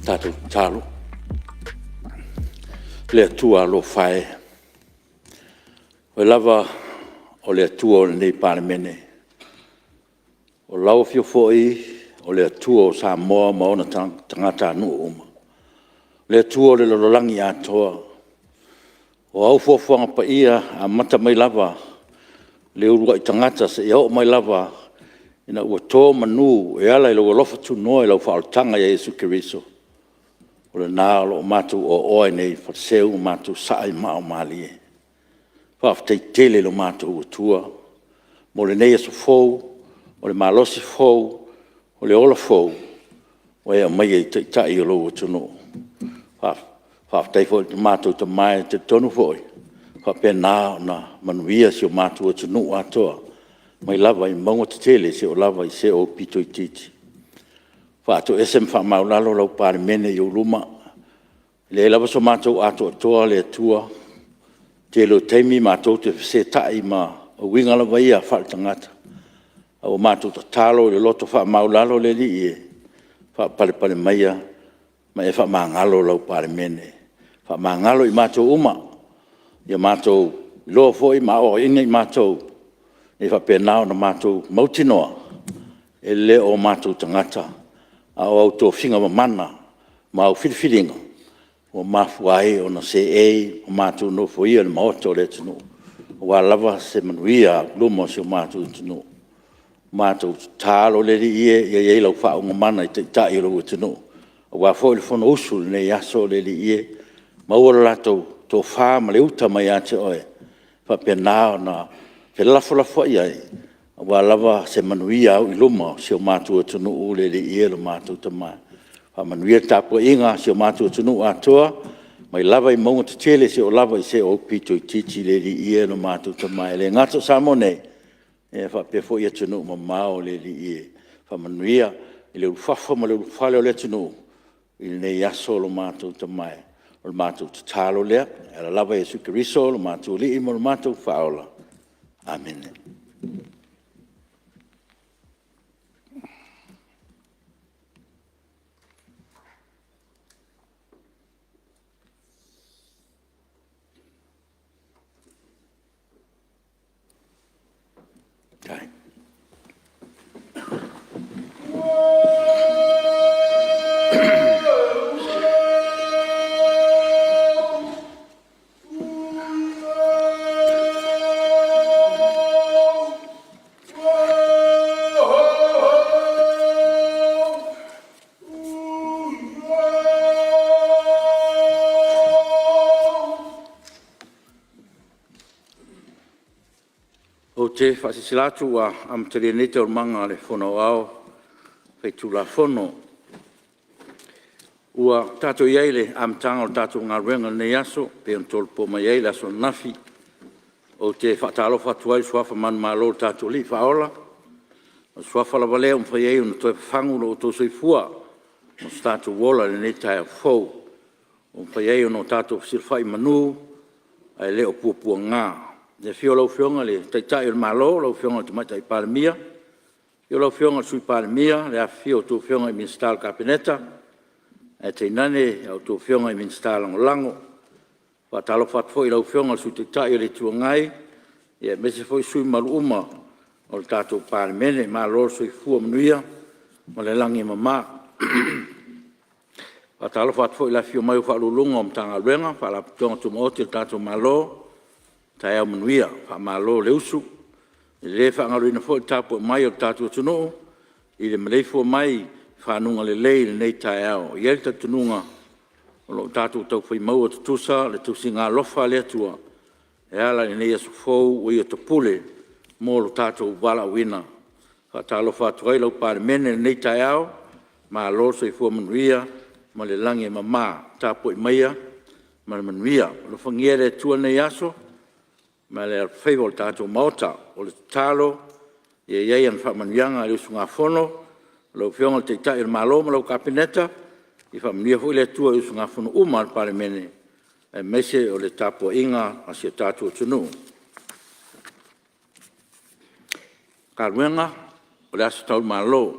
Tatou tatalo. Le Atua alofa e, o Oe lava o le Atua o lenei Palemene, o lau Afio foi o le Atua o Samoa ma ona tagatanuu uma, le Atua o le lalolagi atoa. O au foafoaga paia e amata mai lava i le uluai tagata seia oo mai lava ina ua to manu e ala i lou alofa tunoa i lau faaolataga ia Iesu Keriso, O lena o lo o matou oaoa ai nei i Faleseu ma matou saa i maa o malie. Faafetai tele i lo matou Atua mo lenei aso fou, o le malosi fou, o le ola fou ua e aumaia i Taitai o lou atunuu. Faafetai foi i lo matou Tama e talitonu foi, e faapena ona manuia si o matou atunuu atoa, mai lava i mauga tetele seia oo lava i se aupito itiiti. Faatoese ma faamaualalo lau Palemene i ou luma, e leai lava so matou atoatoa le Atua, tele o taimi matou te fesetai ma uiga lava ia faale-tagata, a ua matou tatalo i le loto faamaualalo le Alii e, faapalepale maia ma e faamagalo lau Palemene, faamagalo i matou uma, ia matou iloa foi ma aoaoina i matou, ia faapena ona matou mautinoa, e le o matou tagata, a o au tofiga mamana ma au filifiliga ua mafua ai ona seei ma matou nofoia le Maota o le atunuu, aua lava se manuia auiluma o si o matou atunuu. Matou tatalo le Alii e, ia i ai lau faauuga mana i Taitai o lou atunuu, aua foi le Fonousu i lenei aso le Alii e, maua le latou tofa ma le uta mai ia te oe, e faapena ona felafolafoai ai, aua lava se manuia auiluma o si o matou atunuu le Alii e lo matou Tama. Faamanuia le tapuaiga a si o matou atunuu atoa, mai lava i mauga tetele seia oo lava i se aupito itiiti le Alii e lo matou Tama e. E le gata o Samoa nei, ae faapea foi atunuu mamao le Alii e. Faamanuia i le ulufafo ma le ulufale o le atunuu i lenei aso lo matou Tama e. O le matou tatalo lea e ala lava ia Iesu Keriso o lo matou Alii ma lo matou Faaola. Amene. Ou te faasilasila atu ua amatalia nei Taualumaga a le Fono Aoao Faitulafono. Ua tatou i ai i le amataga o le tatou galuega i lenei aso e pei ona tolopo mai ai i le aso ananafi. Ou te faatalofa atu ai i suafa manumalo o le tatou Alii Faaola, o le Suafa lava lea ua mafai ai ona toe fafagu lo outou soifua ma so tatou ola i lenei taeao fou, ua mafai ai ona tatou fesilafai i manu ae le o puapuaga. I le afio o lau Afioga i le Taitai o le Malo lau Afioga i le Tamaitai Palemia, afio lau Afioga i le Sui Palemia, le afifio o a outou Afioga i Minisita o le Kapeneta ae tainane a outou Afioga i Minisita Lagolago. E faatalofa atu foi i lau Afioga i le Sui Taitai o le Itu Agai aemaise foi sui usufono mamalu uma o le tatou Palemene. Malo le soifua manuia ma le lagi e mama. E faatalofa atu foi i le afifio mai o Ofisa Sili o Pulega o Matagaluega ma Faalapotopotoga Tumaoti a le tatou Malo, taeao manuia, faamalo le usu. E le faagaloina foi le tapuai mai a le tatou atunuu i le maleifua mai i faguga lelei i lenei taeao. E i ai le talitonuga o lo o tatou taufai maua tutusa le tusiga alofa a le Atua e ala i lenei aso fou ua Ia topule mo lo tatou valaauina. E faatalofa atu ai lau Palemene i lenei taeao, malo le soifua manuia ma le lagi e mama. Tapuai maia ma le manuia. Alofagia e le Atua lenei aso ma le alofaiva o le tatou Maota. O le tatalo ia i ai ana faamanuiaga i le usugafono a lau Afioga i le Taitai o le Malo ma lau Kapeneta, ia faamanuia foi le Atua i usugafono uma a le Palemene aemaise o le tapuaiga a si o tatou atunuu. O le a Taualumaga o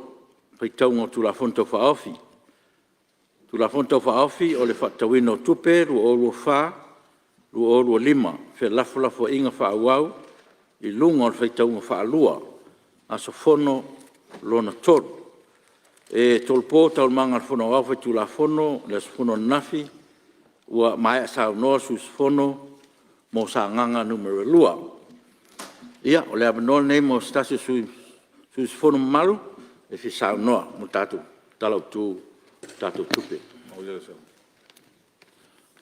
Faitauga o Tulafono Tau Faaofi: Tulafono Tau Faaofi o le Faatatauina o Tupe 2024/2025, felafolafoaiga faaauau i luga o le faitauga faalua – Aso Fono lona 3. E tolopo Taualumaga a le Fono Aoao Faitulafono i le aso fono ananafi ua maea saunoa le sui usufono mo Sagaga 2. Ia, o le avanoa lenei mo se tasi o sui usufono mamalu e fia saunoa mo le tatou Tala Autu o le tatou Tupe.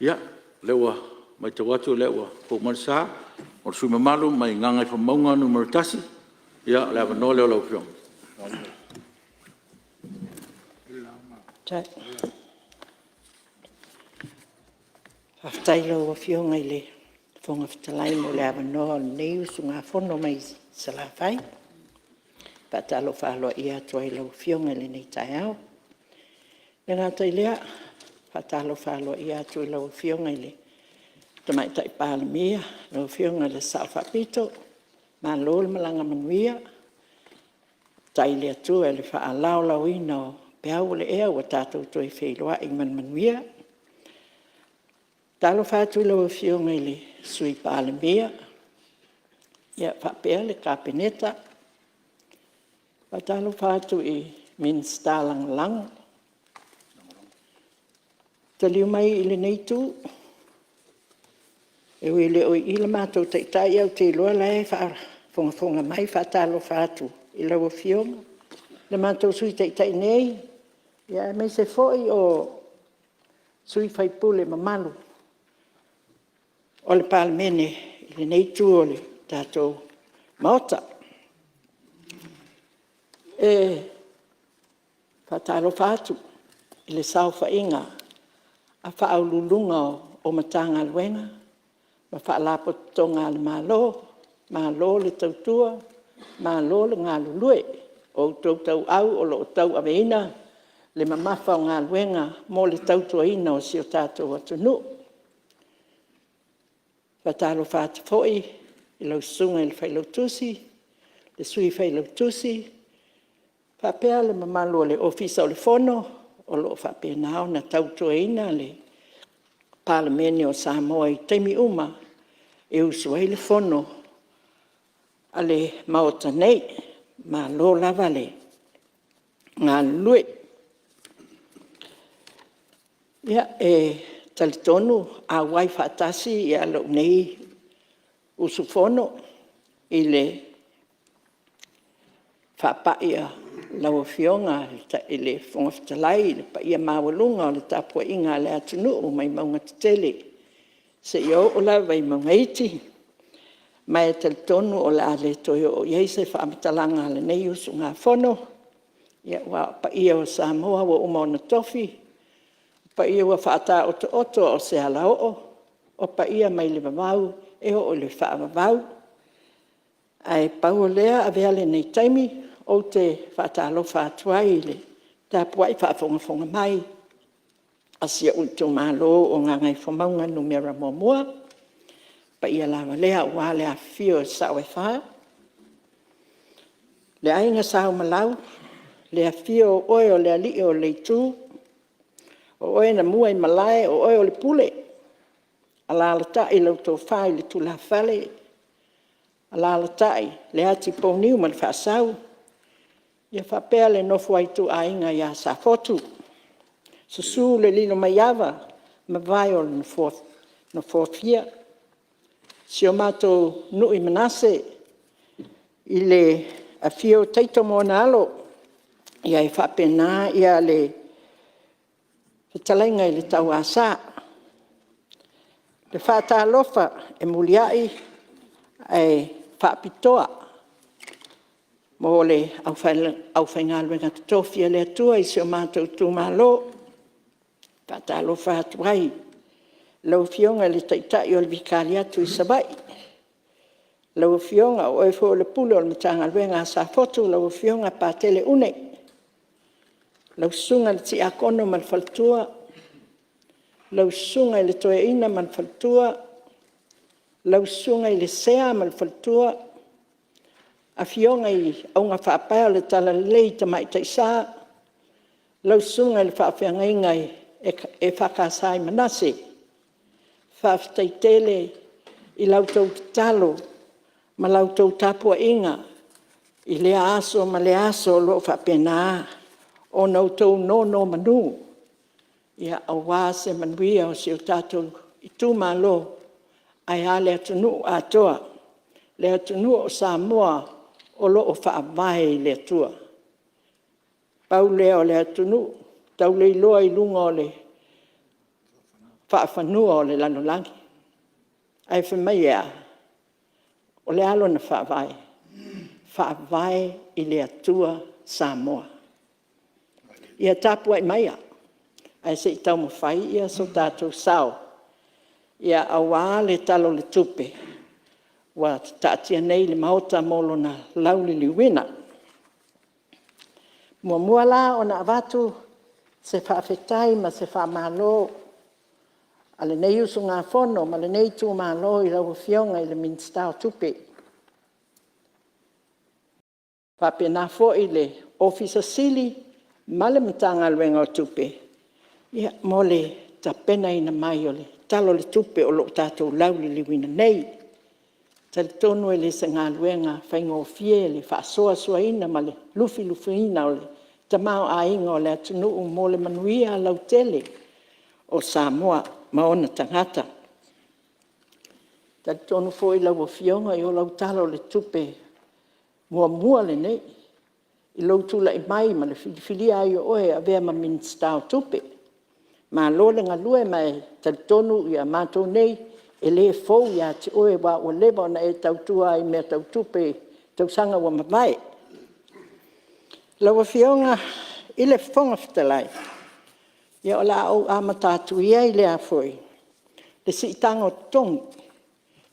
Ia, o lea ua matau atu o lea ua fou mai le sa o le sui usufono mamalu mai Gagaifomauga 1. Ia o le avanoa lea o lau Afioga. Faafetai i lau Afioga i le Fofoga Fetalai mo le avanoa o lenei usugafono mai Salafai. E faatalofa aloaia atu ai i lau Afioga i lenei taeao. E le gata i lea, e faatalofa aloaia atu i lau Afioga i le Tamaitai Palemia, lau Afioga i le Sao Faapito, malo le malaga manuia, faafetai i le Atua i le faalaolaoina o peau o le ea ua tatou toe feiloai ma le manuia. E faatalofa atu i lau Afioga i le Sui Palemia faapea le Kapeneta. E faatalofa atu i Minisita Lagolago. Taliu mai i lenei Itu, e ui e le o i i le matou Taitai ae ou te iloa o la e faafogafoga mai. E faatalofa atu i lau Afioga, le matou Sui Taitai nei, aemaise foi o sui usufono mamalu o le Palemene i lenei Itu o le tatou Maota. E faatalofa atu i le saofaiga a Ofisa Sili o Pulega o Matagaluega ma Faalapotopotoga a le Malo, malo le tautua, malo le galulue. O outou tauau o lo o tauaveina le mamafa o galuega mo le tautuaina o si o tatou atunuu. E faatalofa atu foi i lau Susuga i le Failautusi, le Sui Failautusi, faapea le mamalu o le Ofisa o le Fono o lo o faapena ona tautuaina le Palemene o Samoa i taimi uma e usu ai le Fono a le Maota nei. Malo lava le galulue. Ia, e talitonu a auai faatasi lou nei usufono i le faapai a lau Afioga i le Fofoga Fetalai i le paia maualuga o le tapuaiga a le atunuu mai mauga tetele seia oo lava i mauga iti. Ma e talitonu o le a le toe oo i ai se faamatalaga a lenei usugafono, aua o paia o Samoa ua uma ona tofi, o paia ua faataotooto a o se alaoo, o paia mai le vavau e oo i le faavavau. Ae pau o lea, avea lenei taimi ou te faatalofa atu ai i le tapuai faafogafoga mai a si ou itumalo o Gagaifomauga 1, o le paia lava lea aua le afifio o Saoe Fa, le Aiga Sa Umalau, le afio o oe o le Alii o le Itu, o oe na muaimalae o oe o le Pule, alaalatai lau Tofa i le Tulafale, alaalatai le Atipouniu ma le Faasau, faapea le nofo a ituaiga ia Safotu. Susu le Lilomaiava ma vae o le Nofoafia. Si o matou nuu i Manase i le afio o Taito ma ona Alo, e faapena le fetalaiga i le Tauasa. E faatalofa e muliai ae faapitoa mo le aufaigaluega totofi a le Atua i si o matou itumalo. E faatalofa atu ai i lau Afioga i le Taitai o le Vikariatu i Savaii, lau Afioga o oe foi o le Pule o le Matagaluega a Safotu lau Afioga Patele Une, lau Susuga i le Tiakono ma le faletua, lau Susuga i le Toeaina ma le faletua, lau Susuga i le Sea ma le faletua, afioga i augafaapae o le Talalelei i Tamaitai Sa, lau Susuga i le Faafeagaiga EFKS i Manase, faafetai tele i la outou tatalo ma la outou tapuaiga i lea aso ma lea aso o lo o faapena ona outou nonomanu aua se manuia o si o tatou itumalo, ae a le atunuu atoa, le atunuu o Samoa o lo o faavae i le Atua. Pau lea o le atunuu tau leiloa i luga o le faafanua o le lalolagi. Ae fai mai e a? O le a lona faavae? Faavae i le Atua Samoa. Ia tapuai maia ae se i taumafai so tatou sao aua le Tala o le Tupe ua taatia nei i le Maota mo lona lauliliuina. E muamua la ona avatu se faafetai ma se faamalo a lenei usugafono ma lenei itumalo i lau Afioga i le Minisita o Tupe, faapena foi le Ofisa Sili o Pulega ma le Matagaluega o Tupe mo le tapenaina mai o le Tala o le Tupe o lo o tatou lauliliuina nei. E talitonu e le o se galuega faigofie le faasoasoaina ma le lufilufiina o le tamaoaiga o le atunuu mo le manuia lautele o Samoa ma ona tagata. E talitonu foi lau Afioga, o lau Tala o le Tupe muamua lenei i lou tulai mai ma le filifilia ai o oe e avea ma Minisita o Tupe. Malo le galue, ma e talitonu matou nei, e le fou ia te oe aua ua leva ona e tautua i mea tau tupe i tausaga ua mavae. Lau Afioga i le Fofoga Fetalai, ia o le a ou amata atu ia i le siitaga o totogi.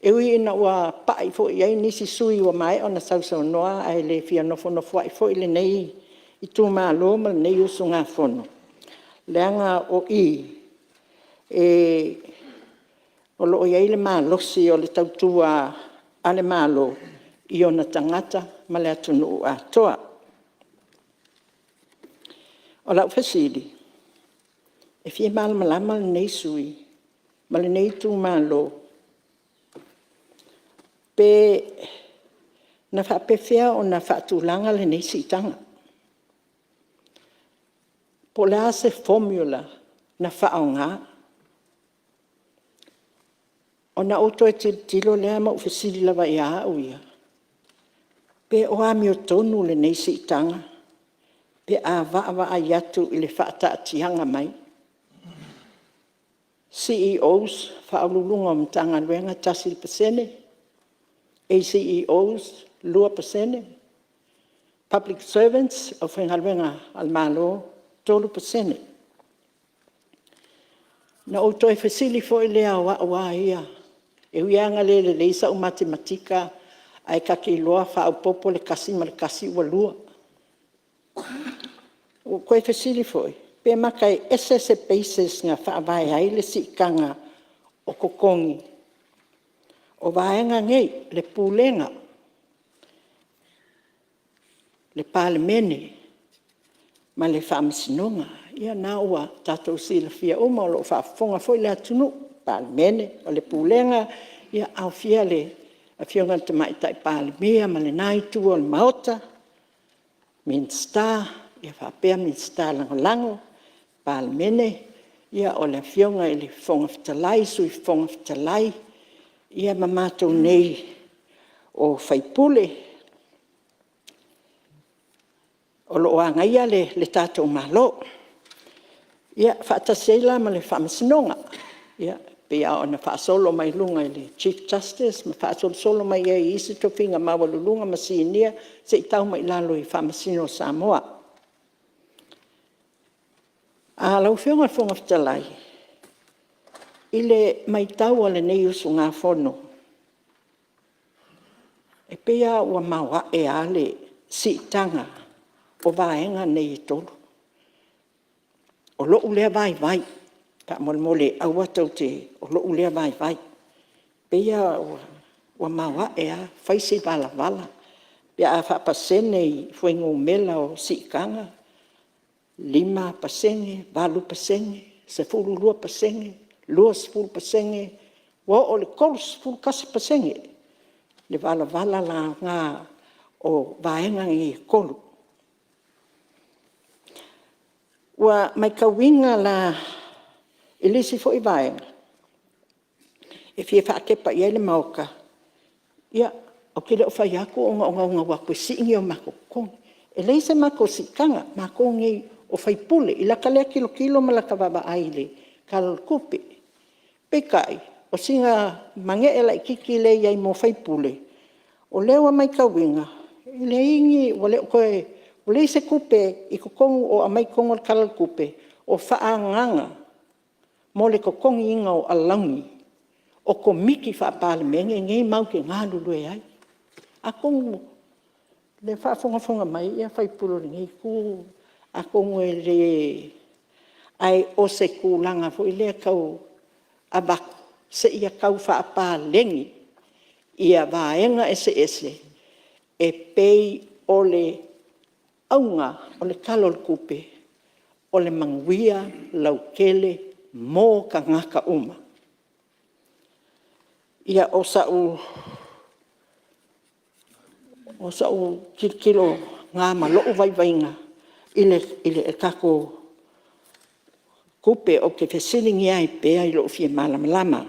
E ui ina ua pai foi i ai nisi sui usufono ua maea ona sausaunoa, ae le fia nofonofo ai foi lenei itumalo ma lenei usugafono, leaga o i o lo o i ai le malosi o le tautua a le Malo i ona tagata ma le atunuu atoa. O lau fesili, e fia malamalama lenei sui usufono ma lenei itumalo, pe na faapefea ona faatulaga lenei siitaga? Po o le a se formula na faaaoga? Ona ou toe tilotilo lea ma ou fesili lava ia au ia, pe o amiotonu lenei siitaga pe a vaavaai atu i le faataatiaga mai? CEOs, Ofisa Sili o Pulega o Matagaluega e 1%, ACEOs e 2%, public servants, aufaigaluega a le Malo e 3%. Ona ou toe fesili foi lea o au lava ia, e ui lava ina le lelei sau matematika ae ta te iloa a faaopoopo le tasi ma le tasi ua 2. Ua ou toe fesili foi, pe mata e ese se basis na faavae ai le siitaga o totogi o vaega nei, le Pulega, le Palemene ma le Faamasinoga. Ia o lena ua tatou silafia uma, o lo o faafofoga foi le atunuu, Palemene, o le Pulega, aofia le Afioga i le Tamaitai Palemia ma lena Itu o le Maota, Minisita faapea Minisita Lagolago, Palemene, o le Afioga i le Fofoga Fetalai, Sui Fofoga Fetalai, ia ma matou nei o sui usufono o lo o agaia le tatou Malo, ia faatasi ai la ma le Faamasinoga, e pei lava ona faasolo mai luga i le Chief Justice ma faasolosolo mai ai i isi tofiga maualuluga ma Sinia seia tau mai i lalo i Faamasino o Samoa. Lau Afioga i le Fofoga Fetalai, i le matau a lenei usugafono, e pei lava ua maoae lava le siitaga o vaega nei e tolu. O lou lea vaivai, faamolemole aua tou te... O lou lea vaivai. E pei lava ua maoae lava fai si valavala pe a faapasene i fuainumera o siitaga, 5%, 8%, 12%, 20%, ua oo i le 31% le valavala lena o vaega nei e tolu. Ua matauina la i le isi foi vaega e fia faatepa i ai le Maota, ia, ou te le o fai atu ona o naunau atu e sii ni o matou totogi. E leai se matou siitaga, o matou nei o sui usufono i lata lea tilotilo ma lata vaavaai i le Tala o le Tupe. Peitai, o sina manee laitiiti lea e i ai mo sui usufono, o lea ua matauina, e leai ua le o toe, ua leai se tupe i totonu o aumai i totonu o le Tala o le Tupe o faaagaaga mo le totogiina o alauni o Komiti Faa-Palemene nei matou te galulue ai. Atonu o lea e faafogafoga mai sui usufono o lenei Itu, atonu e le... ae o se tulaga foi lea e tau avatu seia tau faapaleni vaega eseese e pei o le auga o le Tala o le Tupe, o le manuia lautele mo tagata uma. Ia, o sau tilotilo lena ma lou vaivaiga i le tatou tupe. Ou te fesiligia ai pea i lou fia malamalama,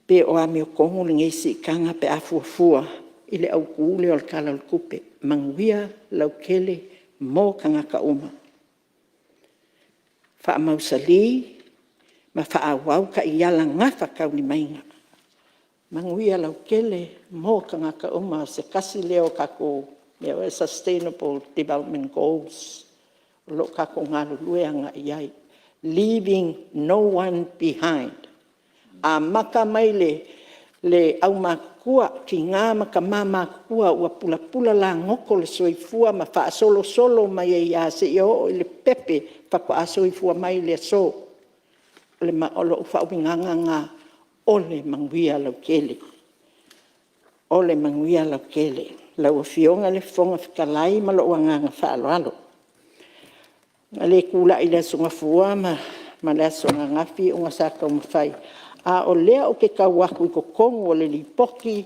pe o amiotonu lenei siitaga pe a fuafua i le autu lea o le Tala o le Tupe, manuia lautele mo tagata uma. Faamausali ma faaauau taiala gafataulimaina, manuia lautele mo tagata uma. O se tasi lea o tatou mea o sustainable development goals o lo o tatou galulue agai i ai, leaving no one behind. Amata mai i le aumatutua, tina ma tama matutua ua pulapula lagoto le soifua ma faasolosolo mai ai lava seia oo i le pepe faatoa soifua mai i le aso. O lou faauigaga lena o le manuia lautele. O le manuia lautele. Lau Afioga i le Fofoga Fetalai ma lou agaga faaaloalo. Na le tulai i le Aso Gafua ma le aso ananafi ona sa taumafai, a o lea ou te tau atu i totonu o le Lipoti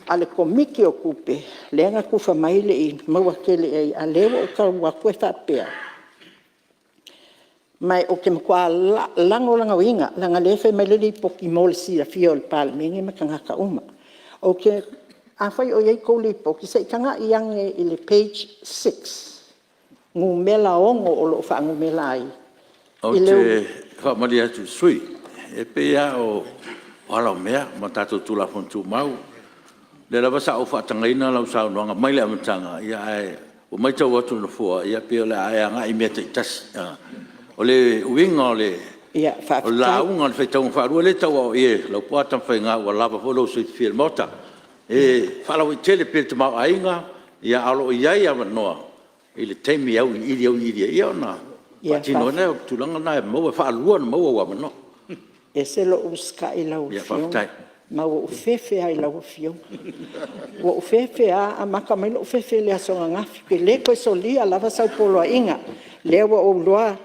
a le Komiti o Tupe, lea na tufa mai e le i maua tele i ai, a o lea ua ou tau atu e faapea, ma ou te matua lagolagoina, leaga o lea e fai mai le Lipoti mo le silafia e le Palemene ma tagata uma. Afai o i ai a outou Lipoti, se i tagai ane i le page 6, numera 6 o lo o faanumera ai Ou te faamalie atu i le sui usufono, e pei lava o ala o mea ma tatou Tulafono Tumau. O lea lava sa ou faatagaina lau saunoaga mai le amataga, ae ua matau atu le Nofoa e pei o le a e agai i mea taitasi. O le uiga o le lauga o le faitauga faalua, e le tau aoaia e lau po a Tamafaiga ua lava foi lou silafia i le Maota. E faalauaitele pea i le tamaoaiga, ae o lo o i ai avanoa i le taimi e auiliili auiliili ai ona faatino ai lea o le tulaga lena e faalua ona maua ou avanoa. E ese lou usitai i lau Afioga, ma ua ou fefe lava i lau Afioga. Ua ou fefe lava, amata mai lou fefe i le aso ananafi, ou te le toe solia lava sau poloaiga. O lea ua ou iloa,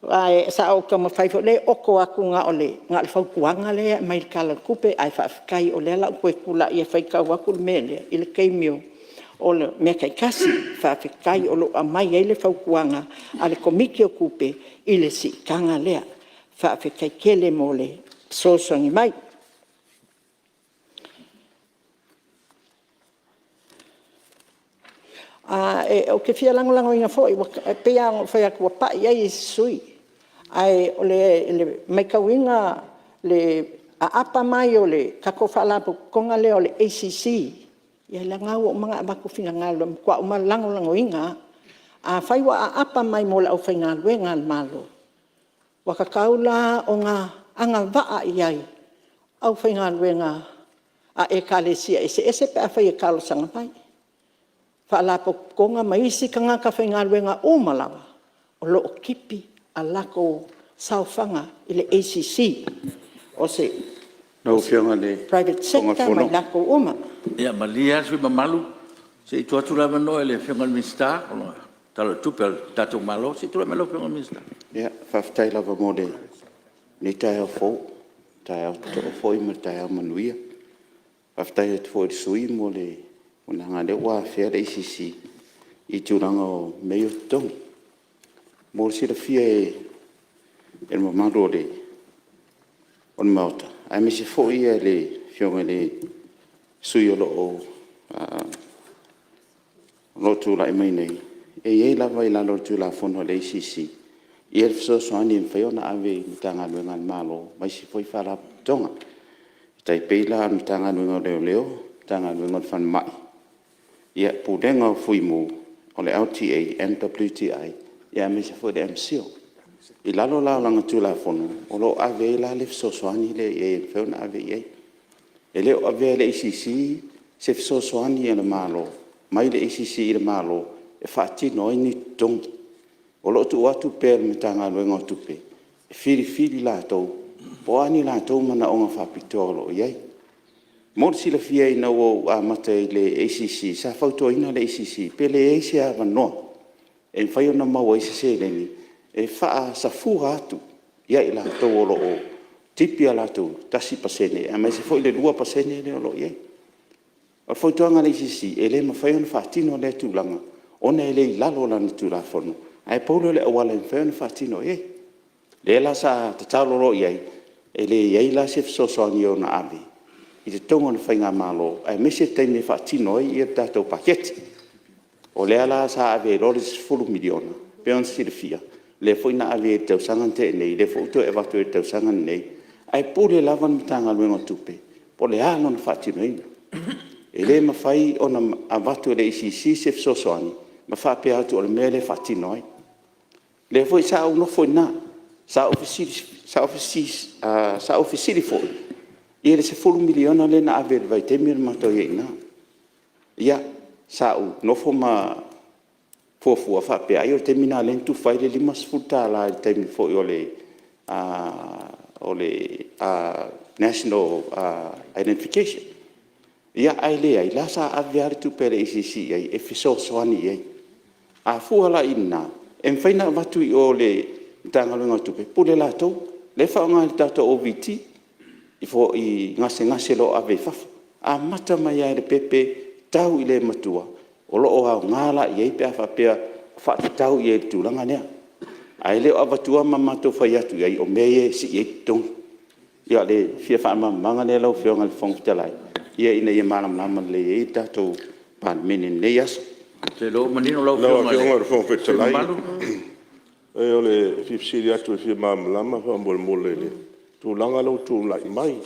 ae sa ou taumafai foi lea e oto atu na o le fautuaga lea e aumai i le Tala o le Tupe, ae faafetai o lea o le a ou toe tulai e faitau atu le mea lea i le taimi o Mea Taitasi. Faafetai o lo o aumai ai le fautuaga a le Komiti o Tupe i le siitaga lea. Faafetai tele mo le fesoasoani mai. Ou te fia lagolagoina foi, e pei lava ona ou fai atu ua pai i ai isi sui usufono, ae o le matauina le aapa mai o le tatou Faalapotopotoga lea o le ACC, ia lena ua uma ona avatu finagalo, e matua uma lagolagoina lava. Afai ua aapa mai mo le aufaigaluega a le Malo, ua tatau la ona agavaa i ai aufaigaluega a Ekalesia eseese pe afai e talosaga mai, faalapotopotoga ma isi tagata faigaluega uma lava o lo o tipi a latou saofaga i le ACC. O se Lau Afioga i le private Fofoga sector ma i Fetalai... latou uma. Ia malie lava le sui usufono mamalu, se i tuu atu le avanoa i le Afioga i le Minisita o le Tala o le Tupe a le tatou Malo. Se i tulai mai lau Afioga i le Minisita. Faafetai lava mo lenei taeao fou, o le taeao totoa foi ma le taeao manuia. Faafetai atu foi i le sui usufono leaga o lea ua afea le ACC i tulaga o mea ia o totogi. Mo le silafia e le mamalu o le Maota aemaise foi le Afioga i le sui usufono o lo o tulai mai nei, e i ai lava i lalo o le Tulafono a le ACC le fesoasoani e mafai ona ave i Matagaluega a le Malo ma isi foi Faalapotopotoga. E tai pei la o le Matagaluega o Leoleo, Matagaluega o le Falemai, Pulega o Fuimu, o le LTA, MWTI, aemaise foi o le MCIL. I lalo la o lana Tulafono, o lo o ave ai la le fesoasoani lea i ai e mafai ona ave i ai. E le o avea e le ACC se fesoasoani a le Malo mai le ACC i le Malo e faatino ai ni totogi. O lo o tuu atu pea i le Matagaluega o Tupe e filifili latou po o a ni latou manaoga faapitoa o lo o i ai. Mo le silafia ina ua ou amata i le ACC, sa fautuaina le ACC pe leai se avanoa e mafai ona maua ai se seleni e faasafua atu ia i latou o lo o tipi a latou 1% aemaise foi le 2% lea o lo o i ai. O le fautuaga a le ACC, e le mafai ona faatino lea tulaga ona e le i lalo o lana Tulafono, ae pau lea o le auala e mafai ona faatino i ai. Lea la sa tatalo loa i ai, e leai la se fesoasoani e ono ave i totonu o le faigamalo aemaise le taimi e faatino ai le tatou paketi. O lea la sa ave ai loa le $10 miliona e pei ona silafia, lea foi na ave ai i le tausaga na tea nei, lea foi ua toe avatu ai i le tausaga lenei, ae pule lava le Matagaluega o Tupe po o le a lona faatinoina. E le mafai ona avatu e le ACC se fesoasoani ma faapea atu o le mea lea e faatino ai. O lea foi sa ou nofo i ina, sa ou fesili foi i le $10 miliona lea na ave i le vaitaimi a o matou i ai i ina. Ia, sa ou nofo ma fuafua faapea ai o le taimi lena lea na tufa ai le $50 i le taimi foi o le National Identification. Ia, ae leai, o la e sa ave lava le tupe a le ACC i ai e fesoasoani i ai. A fua la i lena, e mafai ona avatu i o i le Matagaluega o Tupe, pule latou, lea e faaaoga i le tatou OPT i gasegase o lo o ave i fafo. Amata mai lava i le pepe tau i le matua, o lo o aoga la i ai pe a faapea e faatatau i ai i le tulaga lea. Ae le o avatua ma matou fai atu i ai o mea ia e sii ai totogi. Ia o le fia faamalamalamaga lea lau Afioga i le Fofoga Fetalai, ina ia malamalama lelei ai le tatou Palemene i lenei aso. Ou te iloa ua manino lau Afioga i Lau Afioga i le le Fofoga sui usufono Fetalai, mamalu. E fia fesili atu e fia malamalama faamolemole i le tulaga lea ua tulai mai i le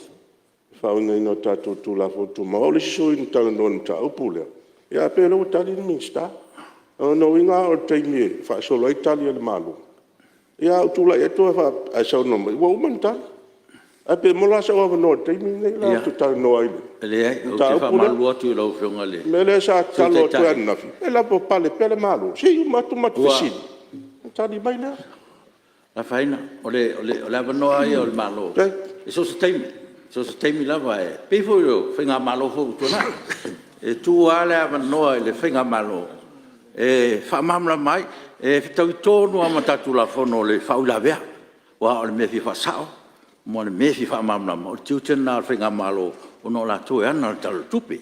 faauigaina o tatou Tulafono Tumau. O au le isi sui usufono na talanoa i le mataupu lea, ae pei o lea ua tali le Minisita. O lona uiga o le taimi e faasolo ai Tali a le Malo, ia ae ou tulai atu ae saunoa mai ua uma ona tali. Ae pe maua la sou avanoa i le taimi lenei la ou te talanoa ai i E leai, le ou te mataupu lea. faamalulu atu i lau Afioga i le O le mea lea sa Sui tatalo atu ai Taitai, ananafi, e lavapapale pea le Malo se i uma atu matou ua fesili ona tali mai lea. Afaina, o le avanoa lava ia o le Malo i so o se taimi, so o se taimi lava, e pei foi o faigamalo foi ua tuanai. E tuu lava le avanoa i le faigamalo e faamalamalama ai. E fetaui tonu lava ma le tatou Tulafono le faauilavea, aua o le mea e fia faasao ma le mea e fia faamalamalama, o le tiute lena o le faigamalo ona o latou e ana le Tala o le Tupe. O le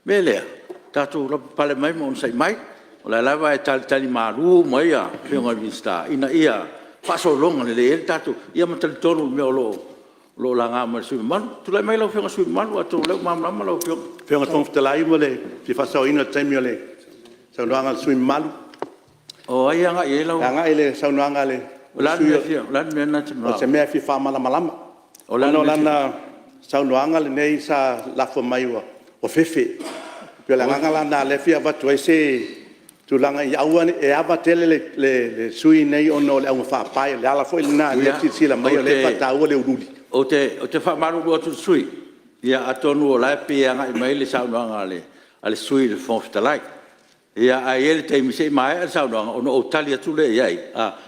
mea lea, tatou lavapapale mai ma onosai mai, o lea lava e talitali malu mai afioga i Minisita ina ia faasologa lelei ai le tatou… Ia ma talitonu i mea o lo o laga mai e le sui usufono mamalu. Tulai mai lau Afioga i le sui usufono mamalu, atonu o lea ua malamalama lau Afioga. Lau Afioga i le Fofoga Fetalai mo le fia faasaoina o le taimi o le saunoaga a le sui usufono mamalu. O ai e agai i ai lau… E agai i le saunoaga a le O le a le mea lena e te sui usufono. O manao se mea e fia faamalamalama. O le a Ona le o mea e te… lana saunoaga lenei sa lafo mai ua fefe. E pei o le agaga la lena o lea e fia avatu ai se tulaga ia aua ne i… e ava tele le sui usufono lenei ona o le augafaapae. O le ala foi lena o lea e silasila mai o lea e faataua le uliuli. Ou te faamalulu atu i le sui usufono, atonu o la e pei e agai mai le saunoaga a le sui usufono i le Fofoga Fetalai. Ae i ai le taimi se i maea le saunoaga ona ou tali atu lea i ai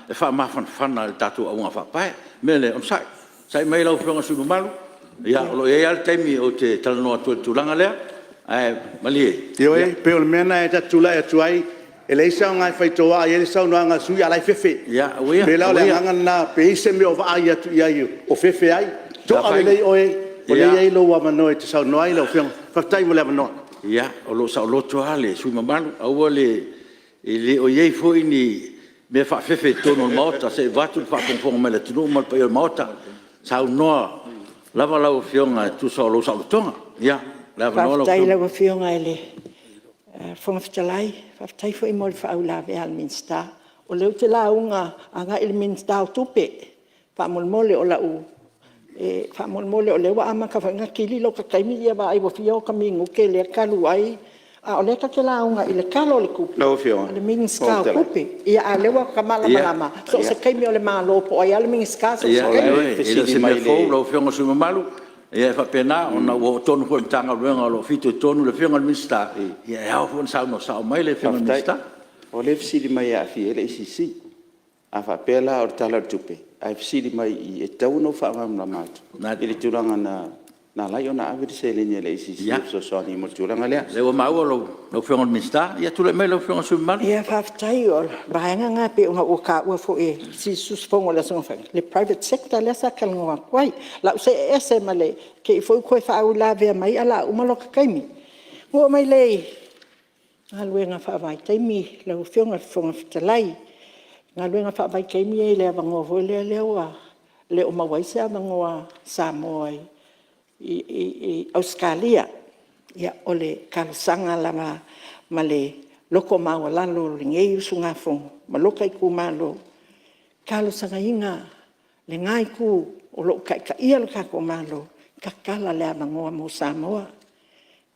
e faamafanafana i le tatou augafaapae. O le mea lea, onosai, onosai mai lau Afioga i le sui usufono mamalu, o lo o i ai lava le taimi ou te talanoa atu ai i le tulaga lea. Ae malie. Ioe, pei o le mea lena ta te tulai atu ai, e leai se aoga e faitotoa ai le saunoaga a le sui usufono a o la e fefe. Ia, auia, auia. E pei la o le agaga lena, pe i ai se mea o vaai atu i ai o fefe ai. To'a lelei oe o lea e i ai lou avanoa e te saunoa ai lau Afioga. Faafetai mo le avanoa. Ia, o lo o saoloto lava le sui usufono mamalu. Aua le… E le o i ai foi ni mea faafefe i totonu o le Maota se i vaeatu le faafogafoga mai a le atunuu ma le paia o le Maota. Saunoa lava lau Afioga e tusa o lou saolotoga. Ia, o le avanoa lau Afioga. Faafetai i lau Afioga i le Fofoga Fetalai, faafetai foi mo le faauilavea a le Minisita. O lea ou te lauga agai i le Minisita o Tupe, faamolemole o lea ua amata foi ona kili lota taimi, ia vaai ua fia ota minute lea talu ai, a o lea ta te lauga i le Tala o le Tupe a le Minisita o Tupe. A o lea ua ta malamalama, so o se taimi lava o le Malo po o ai lava le Minisita, so o se taimi. Ioe, e le o se mea fou lau Afioga i le sui usufono mamalu. Ia e faapena, ona ua oo tonu foi i le Matagaluega o lo o fitoitonu le Afioga i le Minisita, ia e ao foi ona saunoa sao mai le Afioga i le Minisita. Faafetai. O lea e fesili mai e aafia ai le ACC. A faapea la o le Tala o le Tupe ae fesili mai i i, e tatau ona ou faamalamalama atu i le tulaga na ala ai ona ave le seleni a le ACC e fesoasoani mo le tulaga lea. Ia, o lea ua maua lau Afioga i le Minisita. Ia tulai mai lau Afioga i le sui usufono mamalu. Ia faafetai. O le vaega lena pei ona ou taua foi i nisi sui usufono i le aso ananafi, le private sector lea sa talanoa atu ai. O le a ou see ese ma le… te i foi ua toe faauilavea mai ae o le a uma lota taimi. Ona ou oo mai lea i galuega faavaitaimi lau Afioga i le Fofoga Fetalai. O galuega faavaitaimi ia i le avanoa foi lea ua le o maua ai se avanoa Samoa i Ausetalia. Ia, o le talosaga lava ma le loto maualalo o lenei usugafono ma lota itumalo, e talosagaina lena Itu o lo o taitaia le tatou Malo, tatala le avanoa mo Samoa,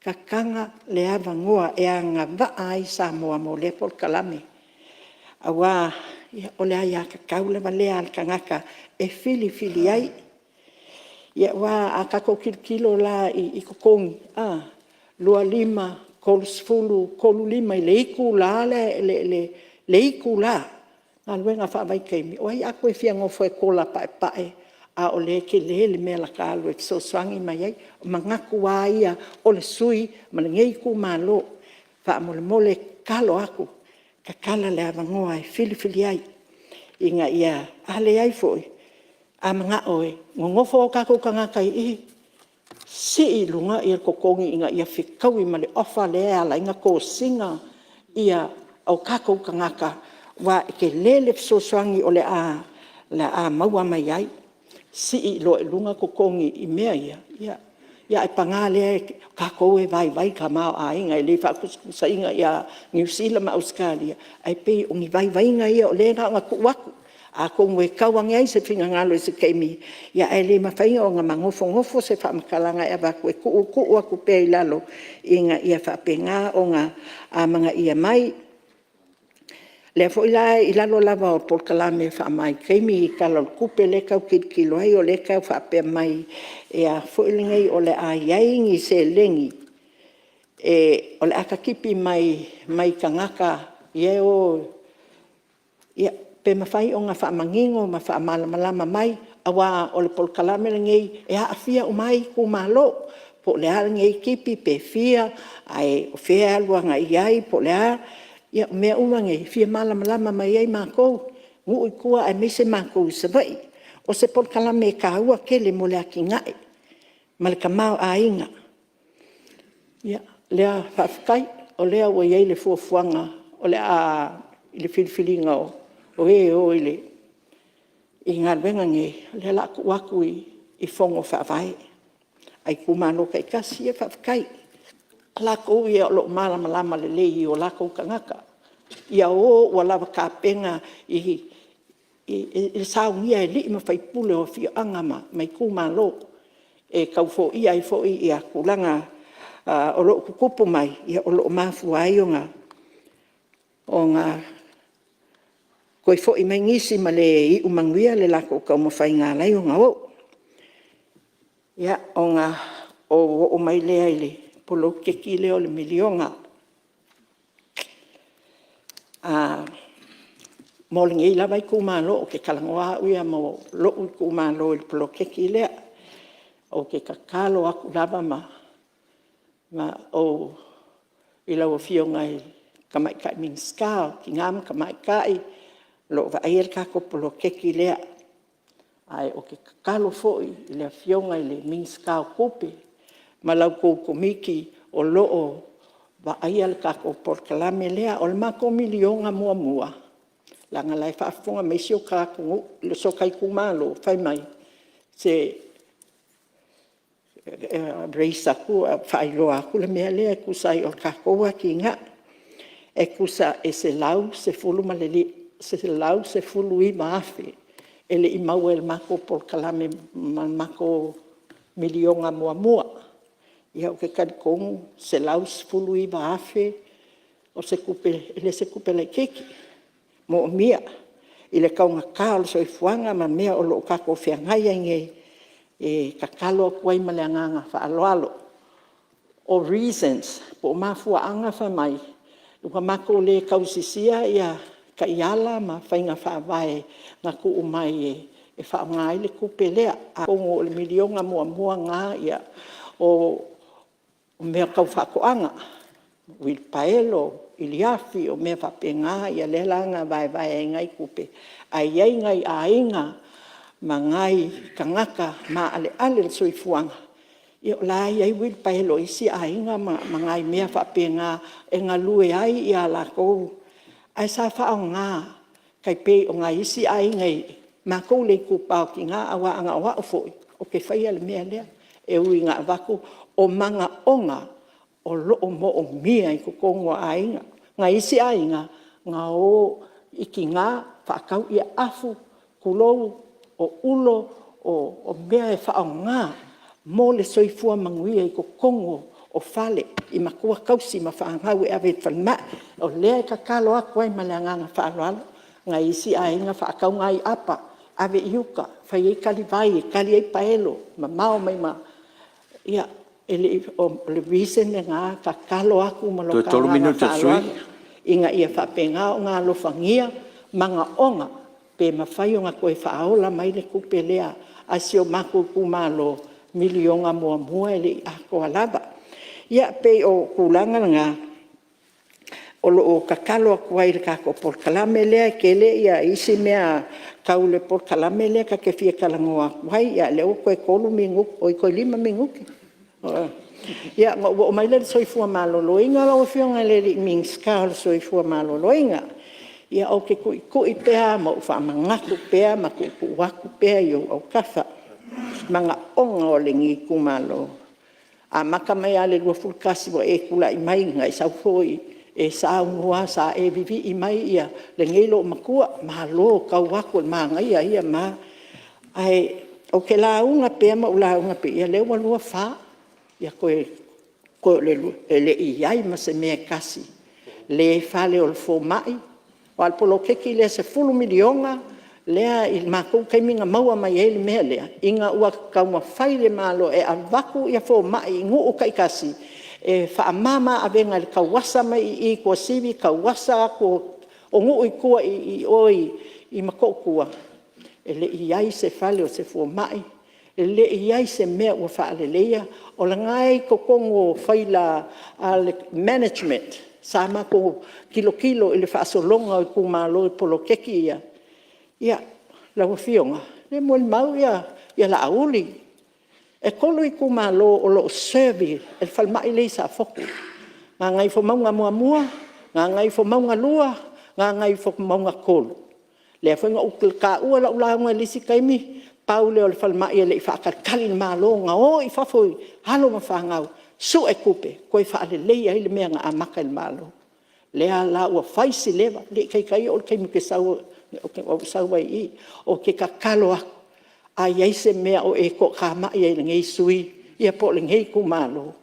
tatala le avanoa e agavaa ai Samoa mo lea polokalame, aua o le aiatatau lava lea a le tagata e filifili ai. Aua a tatou tilotilo la i totogi, 25, 30, 35 i le itula galuega faavaitaimi, o ai o le a toe fia nofo e kola paepae a o lea e tele le mea lata alu e fesoasoani mai ai? O manatu lava ia o le sui usufono ma lenei itumalo. Faamolemole e tatalo atu, tatala le avanoa e filifili ai ina ia… A leai foi, a manao e nonofo o tatou tagata i i, sii i luga totogi ina ia fetaui ma le offer lea e ala ai ona tosina o tatou tagata, aua e tele le fesoasoani o le a maua mai ai. Sii loa i luga totogi i mea ia, ae paga lea o tatou e vaivai tamaoaiga, e le faatusatusaina ia Niu Sila ma Ausetalia, ae pei o ni vaivaiga ia o lea na ona tuu atu, atonu e tau ane ai se finagalo i se taimi, ae le mafai ona manofonofo se faamatalaga e avatu, e tuutuu atu pea i lalo ina ia faapena ona amanaia mai. O lea foi la i lalo lava o polokalame faavaitaimi i le Tala o le Tupe lea e tau tilotilo ai, o lea e tau faapea mai o le a i ai ni seleni o le a tatipi mai tagata ia e o… Ia, pe mafai ona faamanino ma faamalamalama mai, aua o le polokalame lenei e aafia uma ai itumalo. Po o le a lenei tipi pe fia, a o fea e alu agai i ai po o le a. Ia o mea uma nei e fia malamalama mai ai matou, nuu i tua aemaise matou i Savaii. O se polokalame e taua tele mo le atinae ma le tamaoaiga. Ia, o lea faafetai o lea ua i ai le fuafuaga i le filifiliga o e o i galuega nei, o lea o le a tuu atu i fono faavae a itumalo taitasi. Ia faafetai. O latou ia o lo o malamalama lelei i o latou tagata, ia o ua lava tapena i le saunia e alii ma faipule o afioaga ma itumalo e tau foia ai foi tulaga o lo o tutupu mai, o lo o mafua ai ona toe foi mai nisi ma le iu manuia le latou taumafaiga na ala ai ona o. Ia, ona ou oo mai lea i le poloketi lea o le $1miliona. Mo lenei lava itumalo, ou te talanoa au ia mo lou itumalo i le poloketi lea. Ou te tatalo atu lava i lau Afioga i le Tamaitai Minisita o Tina ma Tamaitai o lo o vaaia le tatou poloketi lea. Ae ou te tatalo foi i le Afioga i le Minisita o Tupe ma la outou Komiti o lo o vaaia le tatou polokalame lea. O le matou $1miliona muamua, leaga o la e faafofoga mai si o ta itumalo, fai mai, se e raise atu faailoa atu le mea lea e tusa ai o le tatou atinae. E tusa e $119,000 e le i maua i le matou polokalame ma le matou miliona muamua. Ia ou te talitonu e $119,000 o se tupe e le o se tupe laitiiti, e moomia i le taugata o le soifuaga ma mea o lo o tatou feagai ai nei. E tatalo atu ai ma le agaga faaaloalo. O reasons po o mafuaaga fai mai ua matou le tausisia taiala ma faiga faavae na tuu mai e faaaoga ai le tupe lea. Atonu o le miliona muamua lena o mea tau faatoaga, uilipaelo, iliafi o mea faapena lea la na vaevae ai nai tupe, ae i ai nai aiga ma nai tagata maaleale le soifuaga, o la e i ai uilipaelo a isi aiga ma nai mea faapena e galue ai latou, ae sa faaaoga e tai pei o nai isi aiga i matou le itupa o tina, aua ana o au foi, ou te faia le mea lea. E ui ina avatu, o manaoga o lo o moomia i totonu o aiga. O nai isi aiga, na o i tina faatau afu, tulou, o ulo, o mea e faaaoga mo le soifua manuia i totonu o fale i matua tausi ma fanau e ave i le falemai. O lea e tatalo atu ai ma le agaga faaaloalo nai isi aiga faatau nai apa ave i uta fai ai talivai e tali ai paelo, mamao mai ma… Ia, o le reason lena e tatalo atu ma lou Toe 3 agaga minute o le sui usufono. faaaloalo ina ia faapena ona alofagia manaoga pe mafai ona toe faaola mai le tupe lea a si o matou itumalo miliona muamua e le i atoa lava. Ia, e pei o tulaga na o lo o tatalo atu ai i le tatou polokalame lea, e tele isi mea tau le polokalame lea ta te fia talanoa atu ai, a o lea ua toe 3 minute, oi toe 5 minute. Ia, ona ou oo mai lea i le soifua maloloina. Lau Afioga i le Minisita o le Soifua Maloloina, ia ou te tuitui pea ma ou faamanatu pea ma tuutuu atu pea i ou autafa manaoga o lenei itumalo. E amata mai lava i le 2021 ua e tulai mai na e sau foi e saunoa, sa e vivii mai lenei loomatua, malo tau atu o le manaia ia. Ae ou te lauga pea ma ou lauga pea, ia o lea ua 24, ia toe o le 2, e le i i ai ma se mea e tasi, le fale o le fomai, aua o le poloketi lea e $10 miliona lea i le matou taimi na maua mai ai le mea lea, ina ua taumafai le Malo e avatu fomai i nuu taitasi e faamama avega i le tauasa mai i Tuasivi, tauasa atu o nuu i tua i o i Motootua, e le i i ai se fale o se fomai, e le i i ai se mea o faaleleia. O lena e i totonu o faila a le management sa matou tilotilo i le faasologa o itumalo i poloketi ia. Ia, lau Afioga, e molimau Laauli, e 3 itumalo o lo o serve e le falemai lea i Safotu, Gagaifomauga 1, Gagaifomauga 2, Gagaifomauga 3. O lea foi na ou taua i lau lauga i le isi taimi, pau lea o le falemai e le i faatalitali le Malo, na o i fafo i alo ma fanau sue tupe toe faaleleia ai le mea na amata e le Malo. Lea la ua fai si leva, e le i taitai oo le taimi ou te sau ai i i. Ou te tatalo atu, a i ai se mea o e toatamai ai i lenei sui usufono po o lenei itumalo,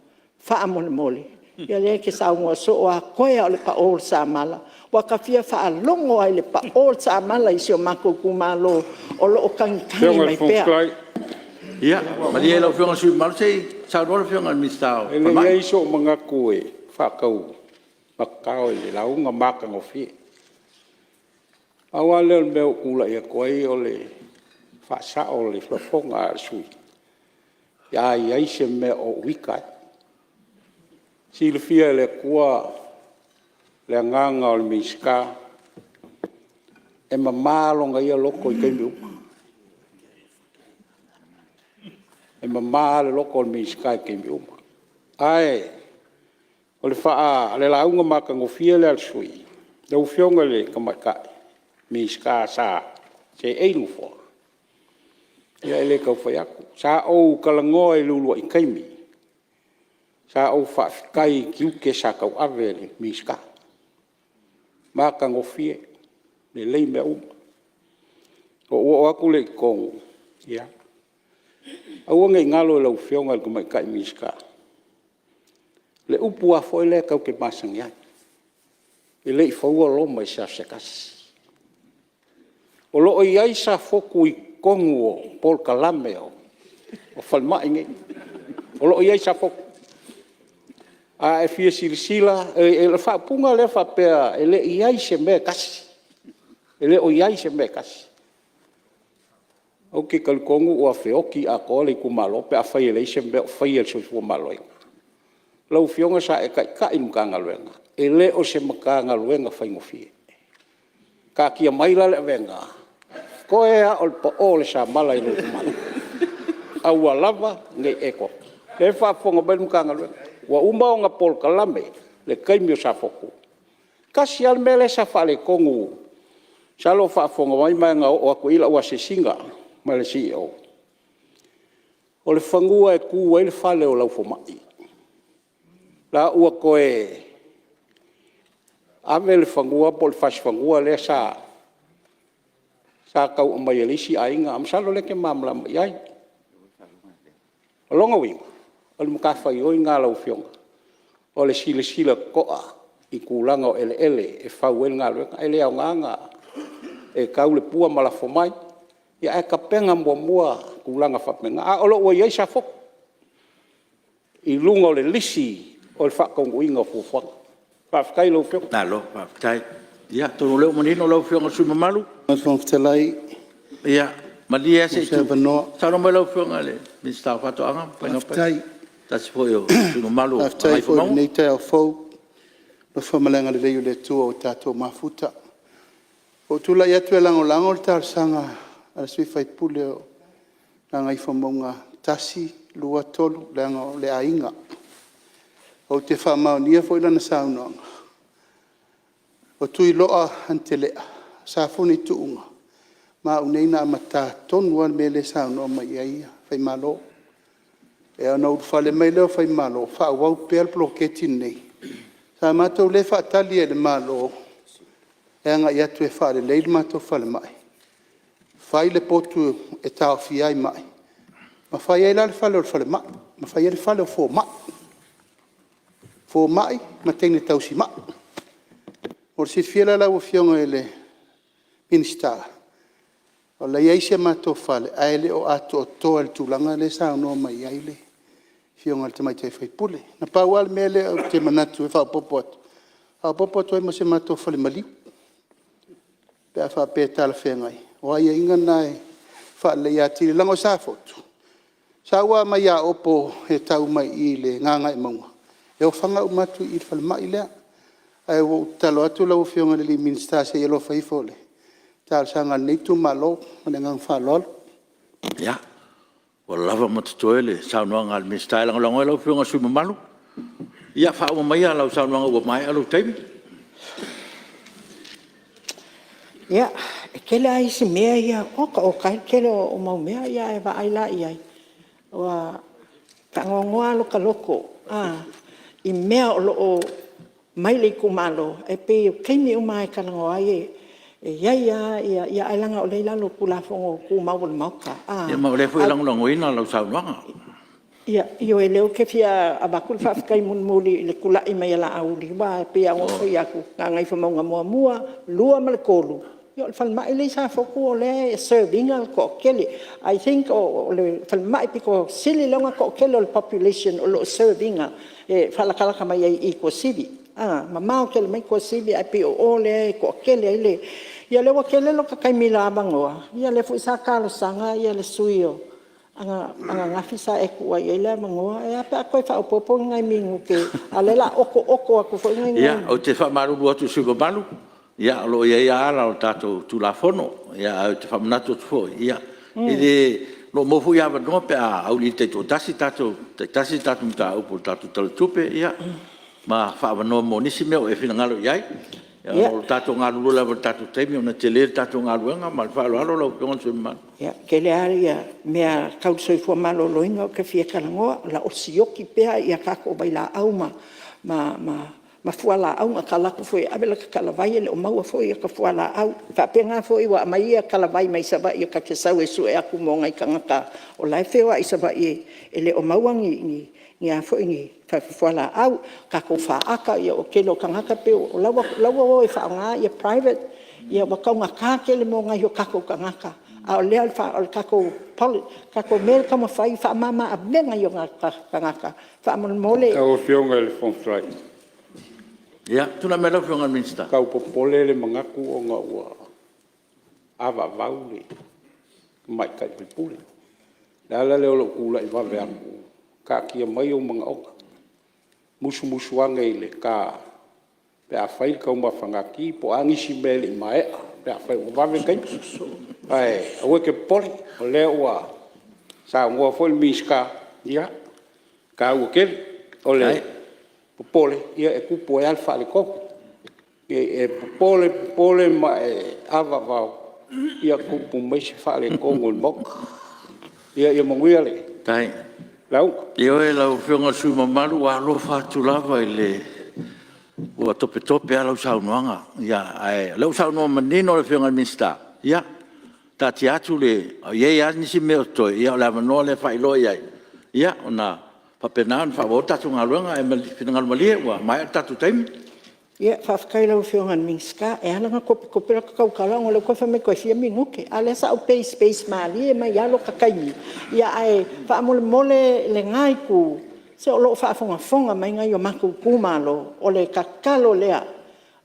faamolemole, ia o lea e te saunoa soo lava toe lava o le pao o le samala. Ua ta fia faalogo lava i le pao o le samala i si o matou itumalo o lo o tagitagi mai pea. Ia malie lau Afioga i le sui usufono mamalu se i saunoa lau Afioga i le Minisita o E leai sou manatu e faataumatatao i le lauga matagofie. Pau lava lea o le mea ua ou tulai atu ai o le faasao o le lafoga a le sui usufono pe a i ai se mea o ou ita ai. E silafia e le Atua le agaga o le Minisita, e mama lona ia loto i taimi uma. E mama lava le loto o le Minisita i taimi uma. Ae o le lauga matagofie lea a le sui usufono, lau Afioga i le Tamaitai Minisita sa seei le Nofoa, ia e le tau fai atu. Sa ou talanoa i le uluai taimi sa ou faafetai i tiute sa tauave e le Minisita, matagofie. Lelei mea uma. Ona ou oo atu lea i totonu, ia, aua ne i galo i lau Afioga i le Tamaitai Minisita le upu lava foi lea tatou te masani ai, e le i faua Roma i se aso se tasi. O lo o i ai Safotu i totonu o polokalame o falemai nei, o lo o i ai Safotu. A e fia silasila, o le faaupuga lea faapea e le i i ai se mea e tasi, e le o i ai se mea e tasi. Ou te talitonu ua feoti atoa le itumalo pe afai e leai se mea o faia e le Soifua Maloloina. Lau Afioga sa e taitai le Matagaluega, e le o se Matagaluega faigofie. Taatia mai la le avega, toe lava o le pao o le samala i lou itumalo, aua lava ne i e toe… O lea e faafofoga mai le Matagaluega, ua uma ona polokalame le taimi o Safotu. E tasi lava le mea lea sa faaletonu, masalo o faafofoga mai ma na oo atu i ai lau asiasiga ma le CEO, o le fanua e tu ai le fale o lau fomai, la ua toe ave le fanua po o le fasi fanua lea sa tau aumai e le isi aiga, masalo o lea e te malamalama i ai. O lona uiga, o le matafaioi lena a lau Afioga, o le silasila totoa i tulaga o eleele e fau ai le galuega. E le aoga ona e tau le pua ma lafo mai, ae tapena muamua tulaga faapena. Ae o lo o ua i ai Safotu i luga o le lisi o le faataunuuina o fuafuaga. Faafetai i lau Afioga. Malo faafetai. Ia atonu o lea ua manino lau Afioga i le sui usufono mamalu. Lau Afioga i le Fofoga Fetalai Ia malie lava mo se i se avanoa. saunoa mai lau Afioga i le Minisita o Faatoaga ma Faiga Faiva, Faafetai. o se tasi foi o sui usufono mamalu o Faafetai foi i Gagaifomauga. lenei taeao fou i le alofa ma le agalelei o le Atua ua tatou mafuta. Ua ou tulai atu e lagolago le talosaga a le sui usufono o Gagaifomauga 1, 2, 3, leaga o le aiga. Ou te faamaonia foi lana saunoaga, o Tuiloa Anitelea Safune Tuuga, ma au nei na amata tonu lava le mea lea e saunoa mai ai Faimalo. Ia ona ulufale mai lea o Faimalo, faaauau pea le poloketi lenei. Sa matou le faatali lava i le Malo e agai atu e faalelei le matou falemai, fai le potu e taofia ai mai, ma fai ai la le fale o le falemai, ma fai ai le fale o fomai, fomai ma teine tausimai. Mo le silafia la lau Afioga i le Minisita, o la e i ai si a matou fale, ae le o atoatoa i le tulaga lea e saunoa mai ai le Afioga i le tamaitai sui usufono. Na pau lava le mea lea ou te manatu e faaopoopo atu, faaopoopo atu ai ma si a matou fale maliu, pe a faapea e talafeagai, o aiaiga na e faaleleia atili, leaga o Safotu, sau lava mai Aopo e tau mai i le Gagaemauga, e ofaga uma atu i i i le falemai lea. Ae ua ou tatalo atu lau Afioga i le Minisita se i alofa ifo i le talosaga a lenei itumalo. Ma le agaga faaaloalo. Ia, ua lava ma totoe le saunoaga a le Minisita e lagolago ai lau Afioga i le sui usufono mamalu. Ia faauma maia lau saunoaga ua maea lou taimi. Ia, e tele lava isi mea ia, oka oka e le tele o mau mea, ae vaai la i ai, ua faanoanoa lava lo ta loto i mea o lo o aumai i le itumalo, ae pei o taimi uma lava e talanoa ai, e i ai lava ia… Ae leaga o lea e i lalo o Tulafono Tumau a le Maota. Ia ma o lea foi e lagolagoina lau saunoaga. Ia, ioe, o lea ou te fia avatu le faafetai mulimuli i le tulai mai o Laauli, aua e pei lava ona ou fai atu, Gagaifomauga 1, 2 ma le 3, ia o le falemai lea e i Safotu o lea e serve ina le toatele. I think o le falemai aupito sili lea ona toatele o le population o lo o serve ina, e faalatalata mai ai i Tuasivi. E mamao tele mai Tuasivi ae pei o o lea e toatele ai le… Ia o lea ua tele lota taimi i le avanoa, ia o lea foi sa talosaga le sui usufono ananafi sa e tuua i ai le avanoa. Ae a pe a toe faaopoopo ni nai minute, a o lea o le a otooto atu foi ni… Ia, ou te faamalulu atu i le sui usufono mamalu, o lo o i ai lava ala o le tatou Tulafono. Ae ou te faamanatu atu foi, o lo o maua foi avanoa pe a auiliili taitoatasi taitasi a tatou mataupu o le tatou Tala o le Tupe, ma faaavanoa mo nisi mea ua e finagalo i ai. Ae o lo o tatou galulue lava i le tatou taimi ona e tele le tatou galuega. Ma le faaaloalo lau Afioga i le sui usufono mamalu. Ia, e tele lava mea tau le soifua maloloina ou te fia talanoa, o lo o sioki pea tatou vailaau ma ma fualaau. Na ta alu atu foi e ave lata talavai e le o maua foi ata fualaau. E faapena foi ua aumai talavai mai Savaii ta te sau e sue atu mo nai tagata o la e feoai i Savaii e le o maua ni fualaau. Tatou faata, o le tele o tagata pei o la e ua o e faaaoga private, ua taugata tele mo nai o tatou tagata. A o le tatou mea lea e taumafai e faamama-avega i nai o tatou tagata. Faamolemole. Lau Afioga i le Fofoga Fetalai… Ia, tulai mai lau Afioga i le Minisita. E tau popole le manatu ona ua avaavau le tamaitai sui usufono. O le ala lea o lou tulai vave atu, taatia mai ou manaoga, musumusu ane i le ta… pe a fai le taumafa mati po o a nisi mea e le i maea pe afai ua vave le taimi. Ae aua e te popole o lea ua saunoa foi le Minisita, ia, e taua tele. O le popole, ia e tupu ai lava le faaletonu. Ne i e popole popole ma e avaavao, ia tupu mai se faaletonu o le Maota. Ia manuia le lauga. Ioe lau Afioga i le sui usufono mamalu, ua alofa atu lava i le… ua topetope lava lau saunoaga, ae o lea ua saunoa manino le Afioga i le Minisita, ia taatia atu le… a o i ai lava nisi mea o totoe, ia o le avanoa lea e faailoa i ai, ona faapena ona faaauau ai le tatou galuega. Ae finagalo malie ua maea le tatou taimi. Ia, faafetai i lau Afioga i le Minisita. E ala ona topetope lata tautala ona o lea e te fai mai toe fia minute, a o lea sa ou pace pace malie mai lava lota taimi. Ae faamolemole lena itu, se o lo o faafogafoga mai nai o matou itumalo, o le tatalo lea,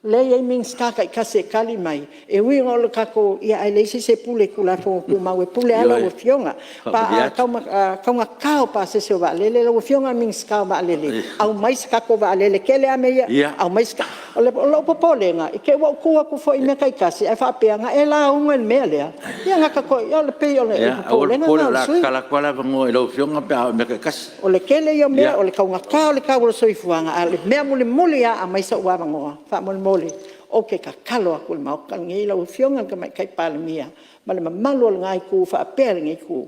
o lea e i ai Minisita taitasi e tali mai, e ui o le tatou… ae leai se isi e pule i Tulafono Tumau, e pule lava lau Afioga. Ioe, O le taugata o pasese o vaalele, lau Afioga i le Minisita o Vaalele, aumai se tatou vaalele, e tele lava mea ia… aumai se… O lou popolega, i te i ua ou tu atu foi i mea taitasi ae faapea na e lauga i le mea lea, ia na ta toe… E pei o le Aua le popolega popole lena o o le le a sui usufono. tatala atu lava le avanoa i lau Afioga pe a oo i mea taitasi. O le tele ia o mea, o le taugata o le tau o le soifuaga, a o le mea mulimuli lava, aumai sou avanoa faamolemole, ou te tatalo atu i le Maota lenei lau Afioga i le Tamaitai Palemia ma le mamalu o lena Itu faapea lenei Itu,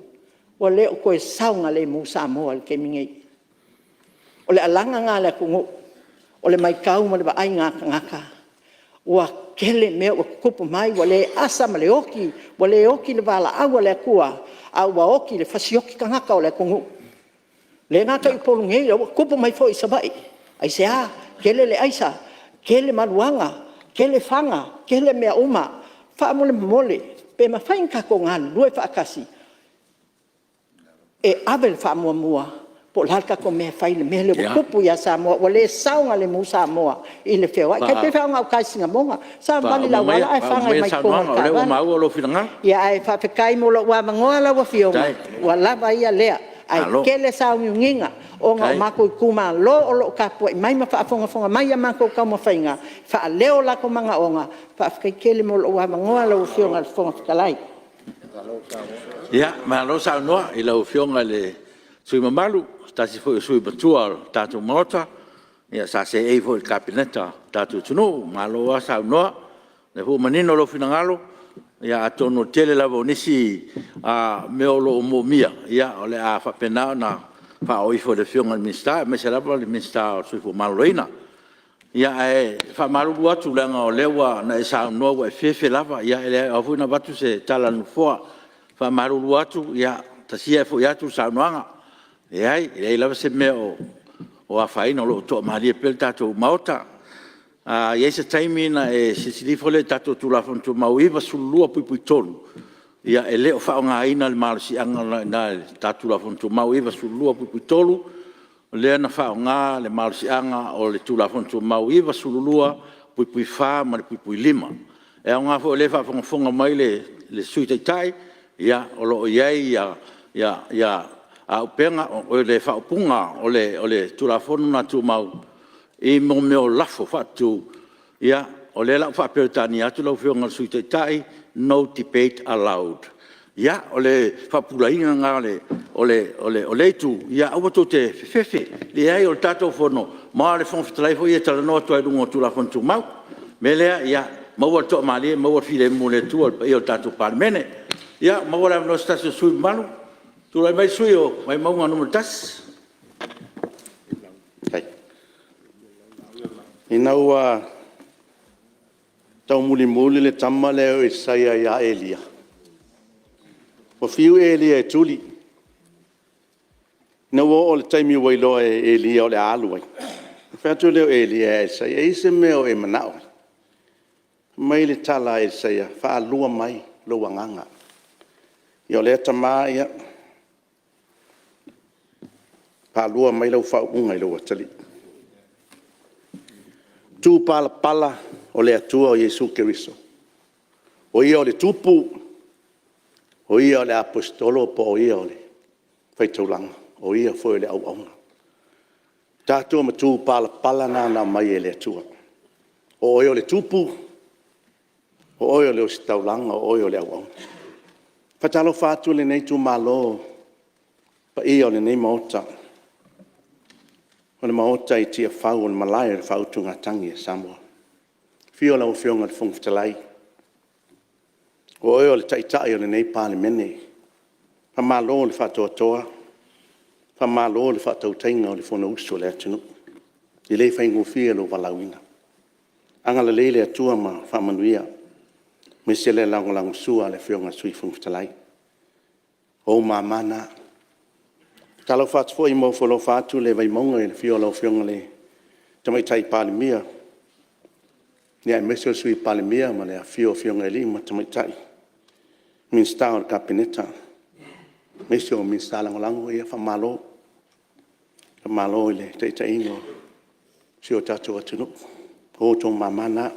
ua le o toe saogalemu Samoa i le taimi lenei. O le alaga lena a le atunuu, o le matau ma le vaaiga a tagata, ua tele mea ua tutupu mai, ua le asa ma le oti, ua le oti i le valaau a le Atua, a ua oti i le fasioti tagata o le atunuu. Lea e gata i Upolu nei, o lea ua tupu mai foi i Savaii. Aisea? Tele le aisa, tele maruana, tele fana, tele mea uma. Faamolemole, pe mafai ona tatou galulue faatasi e ave le faamuamua po o le a le tatou mea e fai i le mea lea ua tupu ia Samoa, ua le saogalemu Samoa i le feoai. E tai pei foi o gauta i Sinamoga, savavali i le auala ae fana mai totonu o le Faauma maia le taavale. saunoaga o lea ua maua lou finagalo. Ae faafetai mo lou avanoa lau Afioga, ua lava ia lea, ae tele sauniuniga ona o matou itumalo o lo o tapuai mai ma faafogafoga mai i a matou taumafaiga e faaleo o latou manaoga. Faafetai tele mo lou avanoa lau Afioga i le Fofoga Fetalai. Malo saunoa i lau Afioga i le sui usufono mamalu, o se tasi foi o sui usufono matua o le tatou Maota, sa seei foi i le Kapeneta a le tatou atunuu. Malo lava saunoa, o lea foi ua manino lou finagalo, atonu o le tele lava o nisi mea o lo o moomia, o le a faapena ona faaoo ifo i le Afioga i le Minisita aemaise lava le Minisita o le Soifua Maloloina. Ae faamalulu atu leaga o lea ua na e saunoa ua e fefe lava, e le ao foi ona avatu se tala a le Nofoa. E faamalulu atu, tasi ia ae foi atu le saunoaga. E leai, e leai lava se mea o afaina o lo o toamalie pea le tatou Maota. A i ai se taimi ona e silasila ifo lea i le tatou Tulafono Tumau 92(3), e le o faaaogaina le malosiaga lena i ina i le tatou Tulafono Tumau 92(3), o lea na faaaoga le malosiaga o le Tulafono Tumau 92(4) ma le (5). E aoga foi o lea e faafogafoga mai le Sui Taitai, o lo o i ai le faaupuga o le Tulafono lena Tumau i mea o lafo faatu. O lea la ua faa-Peretania atu lau Afioga i le Sui Taitai, no debate allowed. Ia, o le faapupulaina lena o lea itu, ia aua tou te fefefe. E leai o le tatou Fono, ma o le Fofoga Fetalai foi ia e talanoa atu lava i luga o Tulafono Tumau. O le mea lea, ia maua le toamalie maua le filemu o le Atua i le paia o le tatou Palemene. Ia, maua le avanoa o se tasi o sui usufono mamalu. Tulai mai le sui usufono mo Vaimauga 1. Ina ua taumulimuli le tama lea o Elisaia ia Eliya, ua fiu Eliya e tuli, ina ua oo i le taimi ua iloa e Eliya o le a alu ai, ona fai atu lea o Eliya ia Elisaia, e i ai se mea o e manao ai? Fai mai le tala a Elisaia, faalua mai lou agaga. Ia o lea tama ia faalua mai lau faauuga i lou atalii. Tu palapala o le Atua o Iesu Keriso, o Ia o le Tupu, o Ia o le Aposetolo po o Ia o le Faitaulaga, o Ia foi o le Auauna. O tatou matupalapala na na aumai e le Atua. O oe o le Tupu, o oe o le Ositaulaga, o oe o le Auauna. E faatalofa atu lenei itumalo i le paia o lenei Maota, o le Maota i Tiafau o le Malae o le Faautugatagi a Samoa. Afio lau Afioga i le Fofoga Fetalai, o oe o le Taitai o lenei Palemene. Faamalo le faatoatoa, faamalo le faatautaiga o le Fonousu a le atunuu. E le faigofie lou valaauina. Agalelei le Atua ma faamanuia, aemaise le lagolagosua a le Afioga i le Sui Fofoga Fetalai. O ou mama na. E faatalofa atu foi ma ofo alofa atu le Vaimauga i le afio o lau Afioga i le Tamaitai Palemia, aemaise o le Sui Palemia ma le afifio o Afioga i alii ma tamaitai, Minisita o le Kapeneta, aemaise o Minisita Lagolago. Faamalo. Faamalo i le taitaiga o si o tatou atunuu. O outou mama na.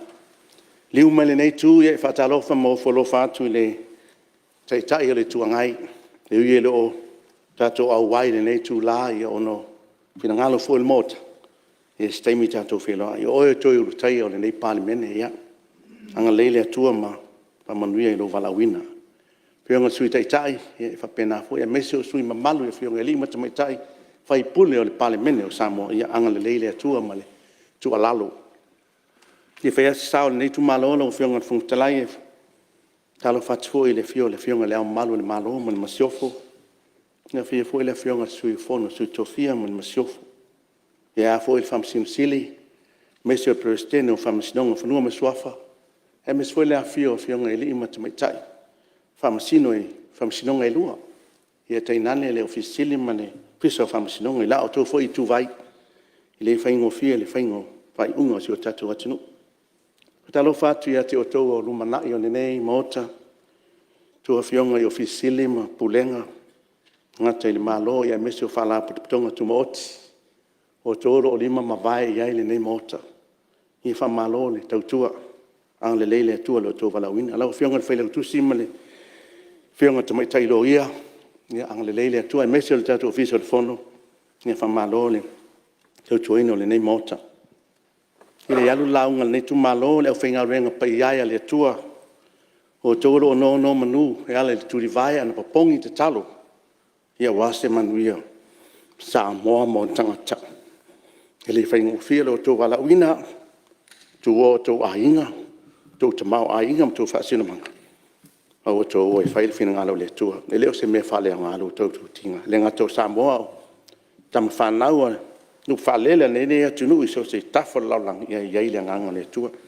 Liliu mai i lenei Itu, e faatalofa ma ofo alofa atu i le Taitai o le Itu Agai, e ui e le o tatou auai i lenei itula ona o finagalo foi o le Maota, ia o se taimi tatou feiloai. O oe o le toe Ulutaia o lenei Palemene, ia agalelei le Atua ma faamanuia i lou valaauina. Le Afioga i le Sui Taitai, ia e faapena foi, aemaise o sui usufono mamalu i Afioga i alii ma tamaitai sui usufono o le Palemene o Samoa, ia agalelei le Atua ma le tuualalo. E fia fai lava se sao o lenei itumalo lau Afioga i le Fofoga Fetalai, e faatalofa atu foi i le afio o le Afioga i Le Ao Mamalu o le Malo ma le Masiofo, afio foi le Afioga i le Sui o le Fono a Sui Tofia ma le Masiofo. Ae a foi le Faamasino Sili aemaise o le Peresetene o le Faamasinoga o Fanua ma Suafa, aemaise foi le afifio o Afioga i alii ma tamaitai Faamasino o Faamasinoga e lua, ae tainane le Ofisa Sili ma le Ofisa o Faamasinoga i la outou foi ituvai. E le faigofie le faiga o faaiuga a si o tatou atunuu. E faatalofa atu ia te outou o lumanai o lenei Maota, a outou afioga i Ofisa Sili o Pulega, e le gata i le Malo aemaise o Faalapotopotoga Tumaoti. O outou o lo o lima ma vae i ai lenei Maota. Faamalo le tautua, agalelei le Atua i lo outou valaauina. Lau Afioga i le Failautusi ma le Afioga i le Tamaitai Loia, agalelei le Atua aemaise o le tatou Ofisa o le Fono, faamalo le tautuaina o lenei Maota. Ae le i alu le lauga a lenei itumalo, le aufaigaluega paia e a le Atua, o outou o lo o nonomanu e ala i le tulivae, anapopogi, tatalo aua se manuia o Samoa ma ona tagata. E le faigofie lo outou valaauina, tuua outou aiga, lo outou tamaoaiga ma lo outou faasinomaga a ua outou o e fai le finagalo o le Atua. E le o se mea faaleaoga lo outou tautiga, e le gata o Samoa a o tama fanau a nuu faalele a lenei atunuu i so o se tafa o le lalolagi, ia e i ai le agaga o le Atua. Le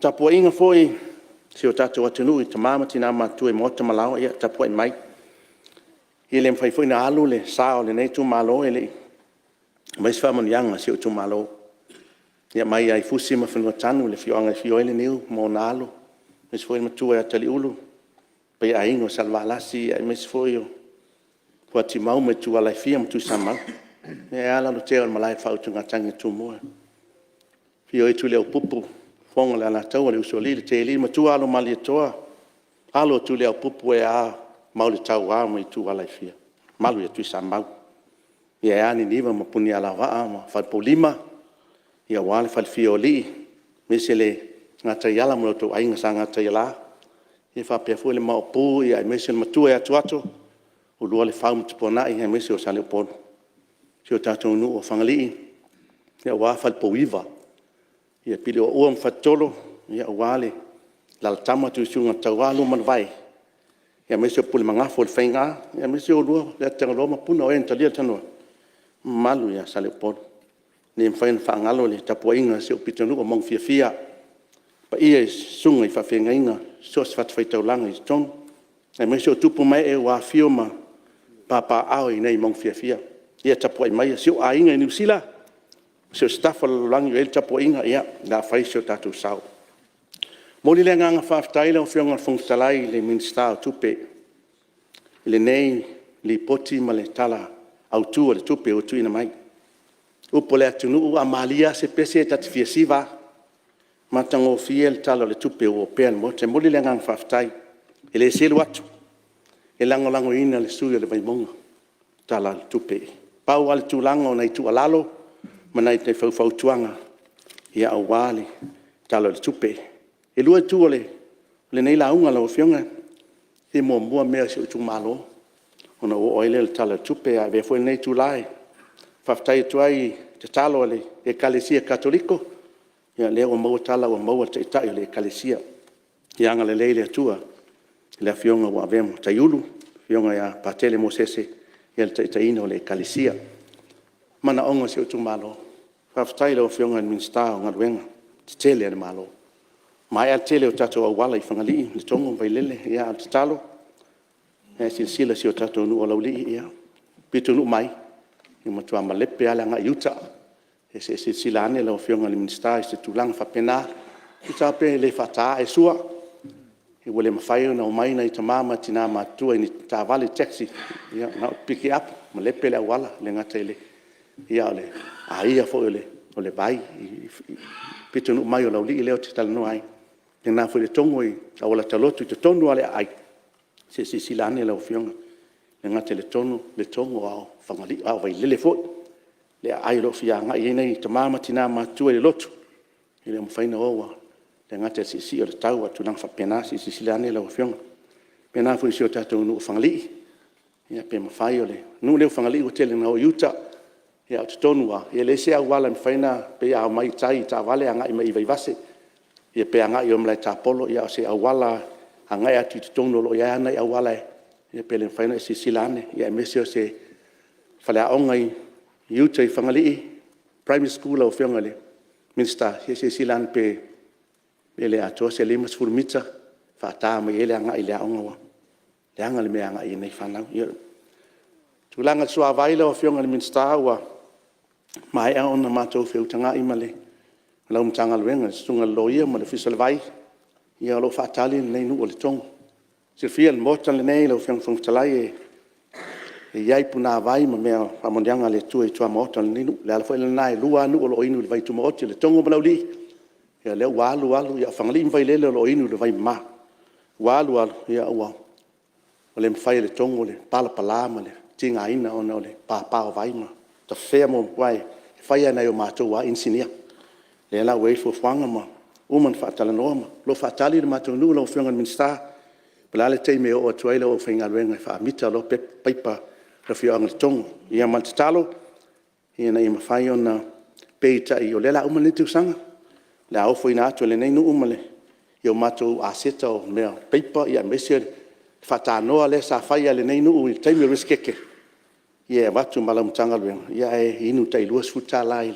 tapuaiga foi a si o tatou atunuu i tama ma tina matutua i maota ma laoa, ia tapuai mai. E le mafai foi ona alu le sa o lenei itumalo e le i aumaia se faamanuiaga a si ou itumalo. Ia mai lava i Fusi ma Fanuatanu le afioaga e afio ai Leniu ma ona alo, aemaise foi le Matua ia Taliulu, le Paiaaga o Salevalasi aemaise foi o Fuatimau ma Ituala e fia ma Tuisamau. Ae a Lalotea o le malae o le faautugatagi a Tumua, afio ai Tuliaupupu, Fofoga o le Alataua, le Usoalii, le Taialii, Matua alo o Malietoa, alo o Tuliaupupu ae a Mauletaua ma Ituala e fia, le mamalu ia Tuisamau. Ae a Niniva ma Punialavaa ma Falepoulima aua le falefia o alii, aemaise le Gataiala ma lo outou aiga Sa Gataiala, faapea foi le Maopu aemaise le matua ia Tuato, oulua Lefau ma Tupuanai aemaise o Saleupolu. Si o tatou nuu o Fagalii aua Falepouiva, Pilioua ma Faletolo aua le alalatama Tuisugaletaua luamanuvae, aemaise o Pulemagafa o le Faiga, aemaise oulua Atitagaloa ma Puna o e na talia le tanoa, le mamalu ia Saleupolu. le mafai ona faagalo le tapuaiga a si ou pitonuu o Maugafiafia, le paia i susuga i faafeagaiga i so o se fatafaitaulaga i totonu, aemaise o tupu ma ee ua afifio ma papaaao i inei i Maugafiafia. Ia tapuai maia si ou aiga i Niu Sila, so o se tafa o le lalolagi o i ai le tapuaiga, ia o le a fai so tatou sao. E momoli le agaga faafetai lau Afioga i le Fofoga Fetalai i le Minisita o Tupe i lenei Lipoti ma le Tala Autu o le Tupe ua tuuina mai. O upu a le atunuu a malie lava se pese ta te fia siva lava. Matagofie le Tala o le Tupe ua opea i le Maota. E momoli le agaga faafetai. E le selu atu, e lagolagoina e le sui usufono o le Vaimauga le Tala o le Tupe. Pau lava le tulaga o nai tuualalo ma nai faufautuaga aua le Tala o le Tupe. E lua itu o lenei lauga lau Afioga, e fia muamua mea o si ou itumalo ona ou oo ai lea i le Tala o le Tupe. Ae avea foi lenei itula e faafetai atu ai i tatalo a le Ekalesia Katoliko, ia lea ua maua tala ua maua le Taitai o le Ekalesia. Ia agalelei le Atua i le Afioga ua avea ma Taiulu le Afioga ia Patele Mosese i le taitaiga o le Ekalesia. O manaoga o si ou itumalo, faafetai i lau Afioga i le Minisita o Galuega Tetele a le Malo. Ua maea le tele o tatou auala i Fagalii, Letogo ma Vaialele, a o le tatalo, se i silasila i si o tatou nuu o Laulii ia le pitonuu mai, ua matua malepe lava le agai i uta. Ia se i silasila ane lau Afioga i le Minisita i se tulaga faapena, tusa lava pe le faata ae sua, ua le mafai ona omai nai tama ma tina matutua i ni taavale taxi, ia na o piki up, malepe le auala, e le gata i lea, a o le aia foi o le vai i le pitonuu mai o Laulii lea ou te talanoa ai. E faapena foi i Letogo i auala taloto i totonu lava o le aai, se i silasila ane lau Afioga. E le gata i Letogo a o Fagalii a o Vaialele foi, le aai o lo o fia agai i ai nai tama ma tina matutua i le lotu, e le o mafai ona o, e le gata i le siisii o le tau a o tulaga faapena. Se i silasila ane lau Afioga. E faapena foi i si o tatou nuu o Fagalii, pe mafai, o le nuu lenei o Fagalii ua tele ina o i uta, a o totonu lava, e leai se auala e mafai ona… pei a omai i tai i taavale agai mai Vaivase ia pe agai i o i Malaetapolo, a o se auala lava e agai atu i totonu o lo o i ai lava nai auala pe le mafai ona e silasila ane, aemaise o se faleaoga i uta i Fagalii, primary school lau Afioga i le Minisita, se i silasila ane pe le atoa se 50 mita e faata mai ai le agai i le aoga, ua leaga le mea e agai ai fanau. Ia, o le tulaga i le suavai lau Afioga i le Minisita, ua maea ona matou feutagai ma lau Matagaluega, le susuga i le Loia ma le Ofisa o le Vai, ia o lo o faatali lenei nuu o Letogo. E silafia e le Maota lenei lau Afioga i le Fofoga Fetalai, e i ai punavai ma faamanuiaga a le Atua i tuamaota o lenei nuu. O le ala foi lena e lua lava nuu o lo o inu i le vaitumaoti o Letogo ma Laulii, ia o lea ua alu alu, a o Fagalii ma Vaialele o lo o inu i le vaimama. Ua alu alu ua le mafai e Letogo le palapala ma le tigaina ona o le papa o vai ma tafea aua e fai lava e nai o matou lava inisinia. O lea la ua i ai le fuafuaga ma ua uma ona faatalanoa ma o lo o faatali le matou nuu lau Afioga i le Minisita, po o le a le taimi e oo atu ai le aufaigaluega e faamita loa paipa o le afioaga o Letogo. Ia ma le tatalo, ina ia mafai ona pay tai, o lea o le a uma lenei tausaga, o le a ofoina atu e lenei nuu o matou aseta o paipa aemaise le faatanoa lea sa fai lava e lenei nuu i le taimi o le Uesetete, ia e avatu ma lau Matagaluega, ae inu tai $20 lea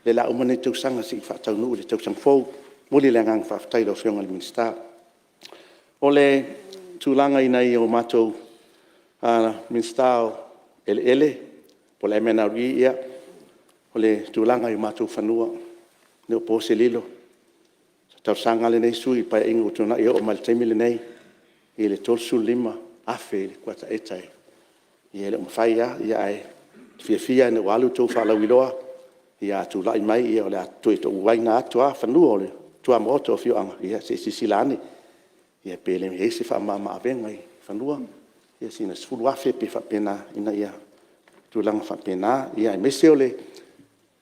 o le a uma lenei tausaga seia faataunuu i le tausaga fou. E momoli le agaga faafetai i lau Afioga i le Minisita. O le tulaga i nai o matou Minisita o Eleele po o le MNRE, ia, o le tulaga i o matou fanua, e le o po se lilo, sa talosaga lava lenei sui usufono i le Paeaiga ua tuanai e oo mai lava i le taimi lenei i le $35,000 i le kuata eka, e le o mafai lava. Ae fiafia ina ua alu la outou faalauiloa, a tulai mai o le a toe tuuina atu lava fanua o tuamaota o afioaga, ia se i silasila ane pe le i ai se faamama-avega i fanua, ia sina $10,000 pe faapena, ina ia tulaga faapena. Aemaise o le…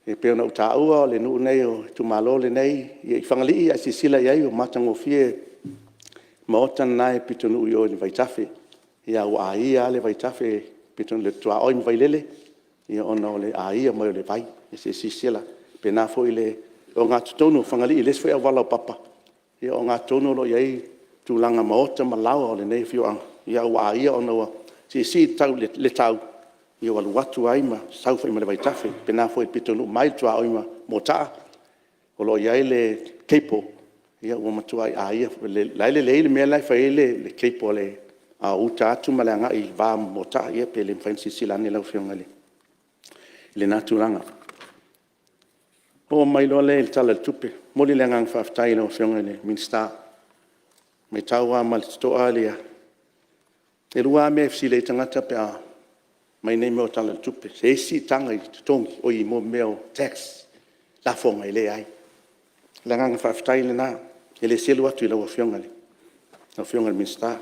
e pei ona ou taua o le nuu lenei o le itumalo lenei i Fagalii a silasila i ai ua matagofie maota na e pitonuu i o i vaitafe, ae ua aia lava le vaitafe i le tuaoi ma Vailele ona o le aia mai o le vai. Ia se i silasila. E faapena foi i le ogatotonu o Fagalii i le isi foi auala o Papa, ia o ogatotonu o lo o i ai tulaga maota ma laoa o lenei afioaga, ae ua aia ona ua siisii le tau, Ua alu atu ai ma sau foi ma le vaitafe. E faapena foi i le pitonuu mai i le tuaoi ma Moataa, o lo o i ai le cable ua matua aia foi. O la e lelei le mea la e fai ai le cable a o uta atu ma le agai i le va o Moataa, ia pe le mafai ona silasila ane lau Afioga i lena tulaga. Ona oo mai loa lea i le Tala o le Tupe. E momoli le agaga faafetai i lau Afioga i le Minisita. E matau lava ma le totoa e lua lava mea e fesili ai tagata pe a aumai nei mea o Tala o le Tupe, e i ai se siitaga i totogi, oi mo mea o tax, lafoga? E leai. O le agaga faafetai lena, e le selu atu i lau Afioga i le Minisita.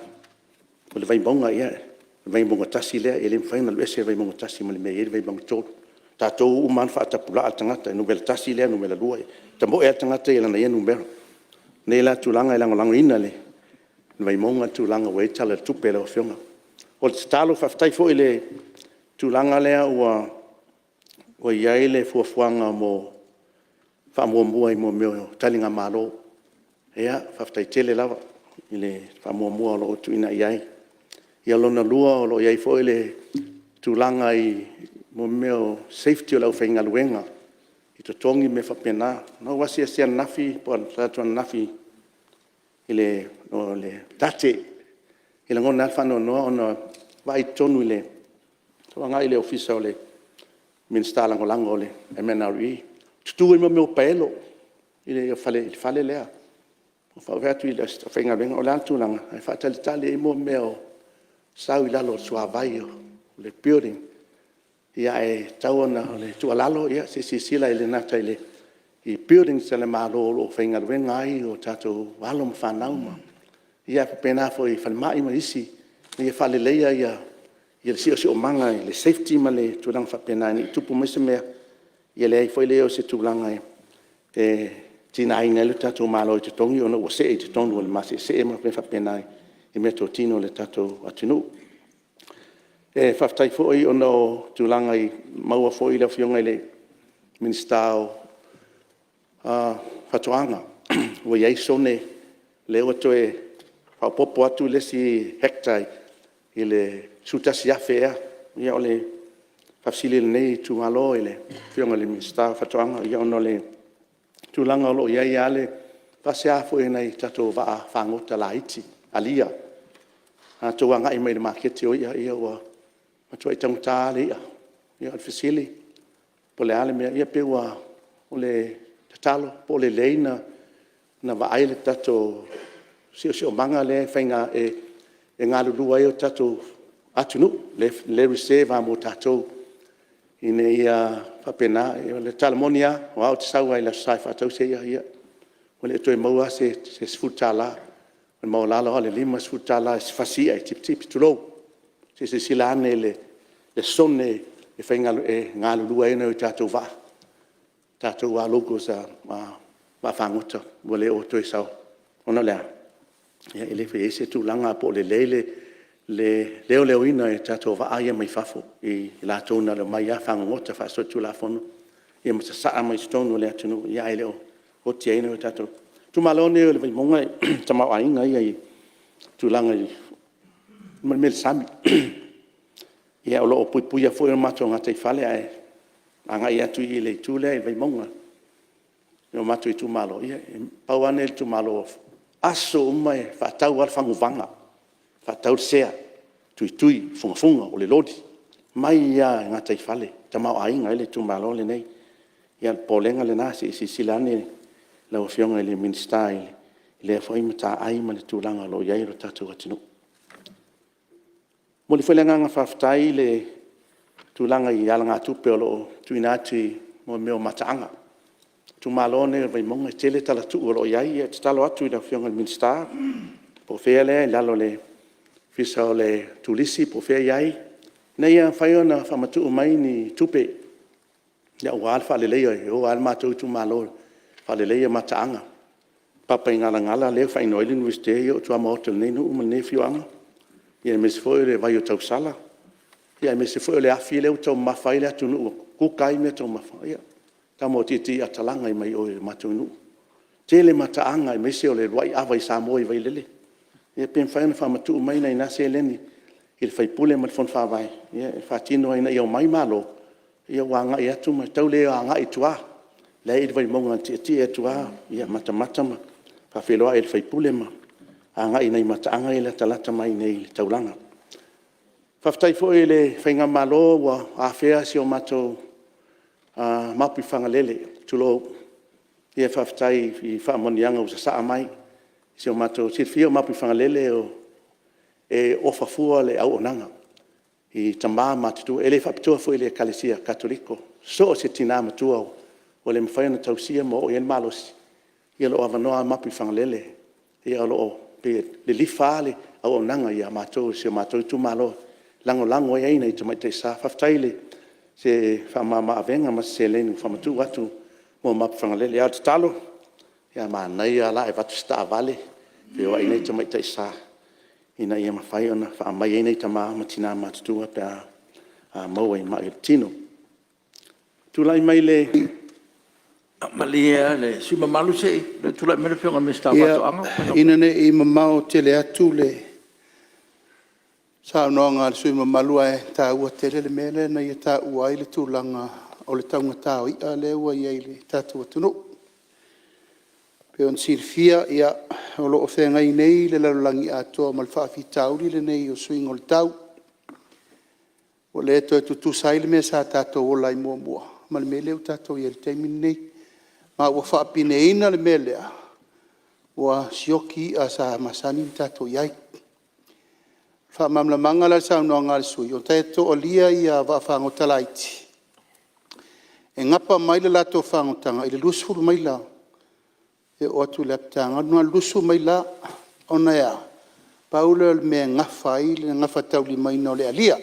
O le Vaimauga, ia o le Vaimauga 1 lea, e le mafai ona alu ese le Vaimauga 1 mai le mea e i ai le Vaimauga 3. O tatou uma lava na faatapulaa le tagata e numera 1 lea, numera 2, e tamoe lava le tagata ia i lana ia numera. O lenei la tulaga e lagolagoina e le Vaimauga le tulaga ua i ai le Tala o le Tupe lau Afioga. O le tatalo, faafetai foi i le tulaga lea ua i ai le fuafuaga mo faamuamua i mea o taligamalo. Ia faafetai tele lava i le faamuamua o lo o tuuina i ai. Ia lona lua o lo o i ai foi le tulaga i mea o safety o le aufaigaluega i totogi ma mea faapena. Na ou asiasi ananafi po o talaatu ananafi i le TATTE, e lagona lava le faanoanoa ona e vaai i totonu agai i le Ofisa o le Minisita Lagolago o le MNRE, tutu ai ma paelo i le fale lea. Ou fai atu i le aufaigaluega, o le a le tulaga? Ae faatalitali ai mea o sau i lalo o le suavai o le building. Ae tatau ona… o le tuualalo, se i silasila e le gata i buildings a le Malo o lo o faigaluega ai o tatou alo ma fanau, ae faapena foi i falemai ma isi, ina ia faaleleia le siosiomaga i le safety ma tulaga faapena ina ne i tupu mai se mea, ia leai foi lea o se tulaga e tigaina ai le tatou Malo i totogi ona ua see i totonu o le maseesee ma mea faapena i meatotino a le tatou atunuu. E faafetai foi ona o tulaga i… maua foi le Afioga i le Minisita o Faatoaga, ua i ai sone, lea ua toe faaopoopo atu le isi hectare i le 11,000 ea. Ia o le faafesili a lenei itumalo i le Afioga i le Minisita o Faatoaga, ona o le tulaga o lo o i ai lava le faasea foi a nai a tatou vaafagota laiti, alia. A outou agai mai i le maketi o i'a, ia ua matuai taugata lava le i'a. O le fesili po o le a le mea, ia pei ua… o le tatalo po o lelei ona vaai le tatou siosiomaga lea e galulue ai le tatou atunuu, lea e reserve lava mo tatou ina ia faapena. O le tala moni lava, o au ou te sau lava i le Aso Sa e faatau se i'a, ia ua le toe maua lava se $10, o le maualalo lava o le $50 i se fasi i'a tipitipi, tulou. Se i silasila ane i le sone e galulue ai nai o tatou vaa, tatou lava locals vaafagota ua le toe sau…Ona o le a? E le fai i ai se tulaga po o lelei le leoleoina o tatou vaa ia mai fafo i latou na ona omai lava fagogota faasolitulafono ia ma sasaa mai totonu o le atunuu, ae le o oti ai nai o tatou… O le itumalo lenei o le Vaimauga o le tamaoaiga ia i le tulaga i le mea o le sami. Ia o lo o puipuia foi o matou gataifale ae agai atu i le itu lea i Vaimauga i lo matou itumalo, ia pau lava lenei o le itumalo o aso uma e faatau lava le faguvaga, faatau le sea, tuitui, fugafuga, o le loli, mai lava i gataifale e tamaoaiga ai le itumalo lenei. Ia o le popolega lena, se i silasila ane lau Afioga i le Minisita i lea foi mataai ma le tulaga o lo o i ai le tatou atunuu. E momoli foi le agaga faafetai i le tulaga i alagatupe o lo o tuuina atu mo mea o mataaga. O le itumalo lenei o le Vaimauga e tele talatuu o lo o i ai. E tatalo atu i le Afioga i le Minisita po o fea lea i lalo o le Ofisa o le Turisi po o fea e i ai, ina ia mafai ona faamatuu mai ni tupe aua le faaleleia, e o lava le matou itumalo e faaleleia mataaga. O Papaigalagala lea e faaigoa ai le Iunivesite, ia o tuamaota o lenei nuu ma lenei afioaga, aemaise foi o le vai o tausala, aemaise foi o le afi lea ua taumamafa ai le atunuu e kuka ai meataumafa, ia tama ua tietie i atalaga mai o i le matou nuu. E tele mataaga aemaise o le uluai ava i Samoa i Vailele. Ia pe mafai ona faamatuu mai nai na seleni. i le sui usufono ma le Fono Faavae e faatino ai ina ia omai malo ua agai atu ma tau le agai i tua. O la e i le Vaimauga na tietie atu lava matamata ma faafeiloai i le sui usufono ma agai i nai mataaga ia e latalata mai i inei i le taulaga. Faafetai foi i le faigamalo ua afea si o matou Mapuifagalele, tulou. Faafetai i faamanuiaga ua sasaa mai i si o matou... Silafia o Mapuifagalele e ofa fua le auaunaga i tama matutua. E le faapitoa foi i le Ekalesia Katoliko, so o se tina matua ua le mafai ona tausia ma oo i ai le malosi, ia o lo o avanoa lava Mapuifagalele. O lo o pei e lilifa lava le auaunaga ia matou o si o matou itumalo e lagolago ai nai tamaitai sa. Faafetai i se faamama-avega ma se seleni ua faamatuu atu mo Mapuifagalele. A o le tatalo, ia manaia lava le avatu se taavale e feoai ai nai tamaitai sa ina ia mafai ona faatamai ai nai tama ma tina matutua pe a maua i mai o le tino. Tulai mai le... Malie lava le sui usufono mamalu se i tulai mai le Afioga i le Minisita o Faatoaga ma Faiga Faiva. Ina ne i mamao tele atu le saunoaga a le sui usufono mamalu, ae taua tele le mea lea na ia taua ai le tulaga o le taugata o i'a lea ua i ai i le tatou atunuu. E pei ona silafia o lo o feagai nei le lalolagi atoa ma le faafitauli lenei o le suiga o le tau, ua le toe tutusa ai le mea sa tatou ola ai muamua ma le mea lea ua tatou i ai i le taimi lenei. Ma ua faapineina le mea lea, ua sioki i'a sa masani ona tatou i ai. O le faamalamalamaga la o le saunoaga a le sui usufono, e toalia vaafagota laiti, e gapa mai le latou fagotaga i le 20 maila e oo atu i le apitaga. Na o le 20 maila lava, ona e a? Pau lea o le mea e gafa ai le gafataulimaina o le alia,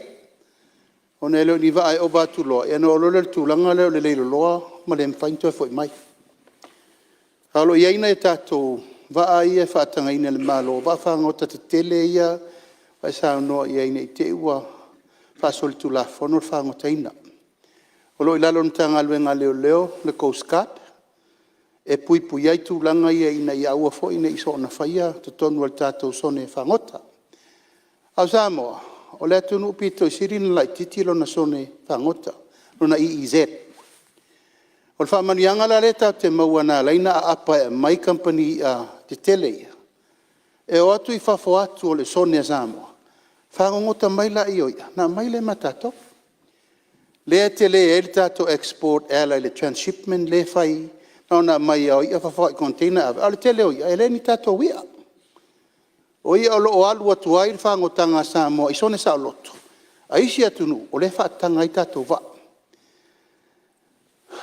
ona e le o ni vaa e ova atu loa ona oo loa lea i le tulaga lea o le leiloloa ma le mafai ona toe foi mai. Ae o lo o i ai nai a tatou vaa ia e faatagaina e le Malo, o vaafagota tetele ia ua e saunoa i ai ne i te i ua faasolitulafono le fagotaina. O lo o i lalo o le Matagaluega a Leoleo le Coast Guard e puipuia ai tulaga ia ina ia aua foi ne i soona faia totonu o le tatou sone fagota. A o Samoa, o le atunuu aupito sili ona laitiiti lona sone fagota, lona EEZ. O le faamanuiaga la lea tatou te maua na ala ai ona aapa e aumai kamupani i'a tetele ia, e o atu i fafo atu o le sone a Samoa, fagogota mai laia o i'a ona aumai lea mo tatou. Lea e tele ai le tatou export e ala i le transhipment lea e fai na ona aumai lava o i'a fafao i container ave, a o le tele o i'a, e le ni tatou i'a. O i'a o lo o alu atu ai le fagotaga a Samoa i sone saoloto a isi atunuu o lea e faataga ai tatou vaa.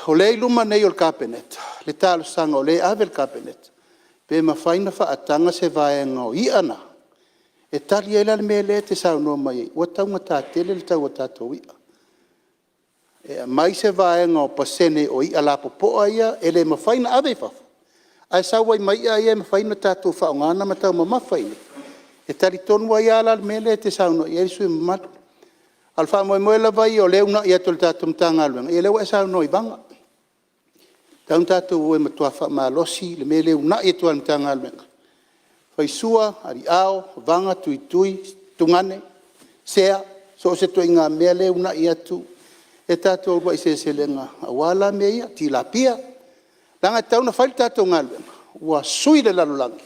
O lea e i luma nei o le Kapeneta le talosaga o lea e ave i le Kapeneta, pe mafai ona faataga se vaega o i'a na e tali ai la le mea lea e te saunoa mai ai ua taugata tele le tau o tatou i'a. E aumai se vaega o pasene o i'a lapopoa ia e le mafai ona ave i fafo, ae sau ai ma i'a ia e mafai ona tatou faaaogaina ma taumamafa i inei, e tali tonu ai lava la le mea lea e te saunoa i ai le sui usufono mamalu. A o le faamoemoe lava ia o lea e uunai atu e le tatou Matagaluega, ia o lea ua e saunoa i vaga. E tatau ona tatou o e matua faamalosi le mea lea e uunai atu lava e le Matagaluega, faisua, aliao, vaga, tuitui, tugane, sea, so o se ituaiga mea lea e uunai atu le tatou uluai seleselega aua la mea ia, tilapia. Leaga e tatau ona fai le tatou galuega, ua sui le lalolagi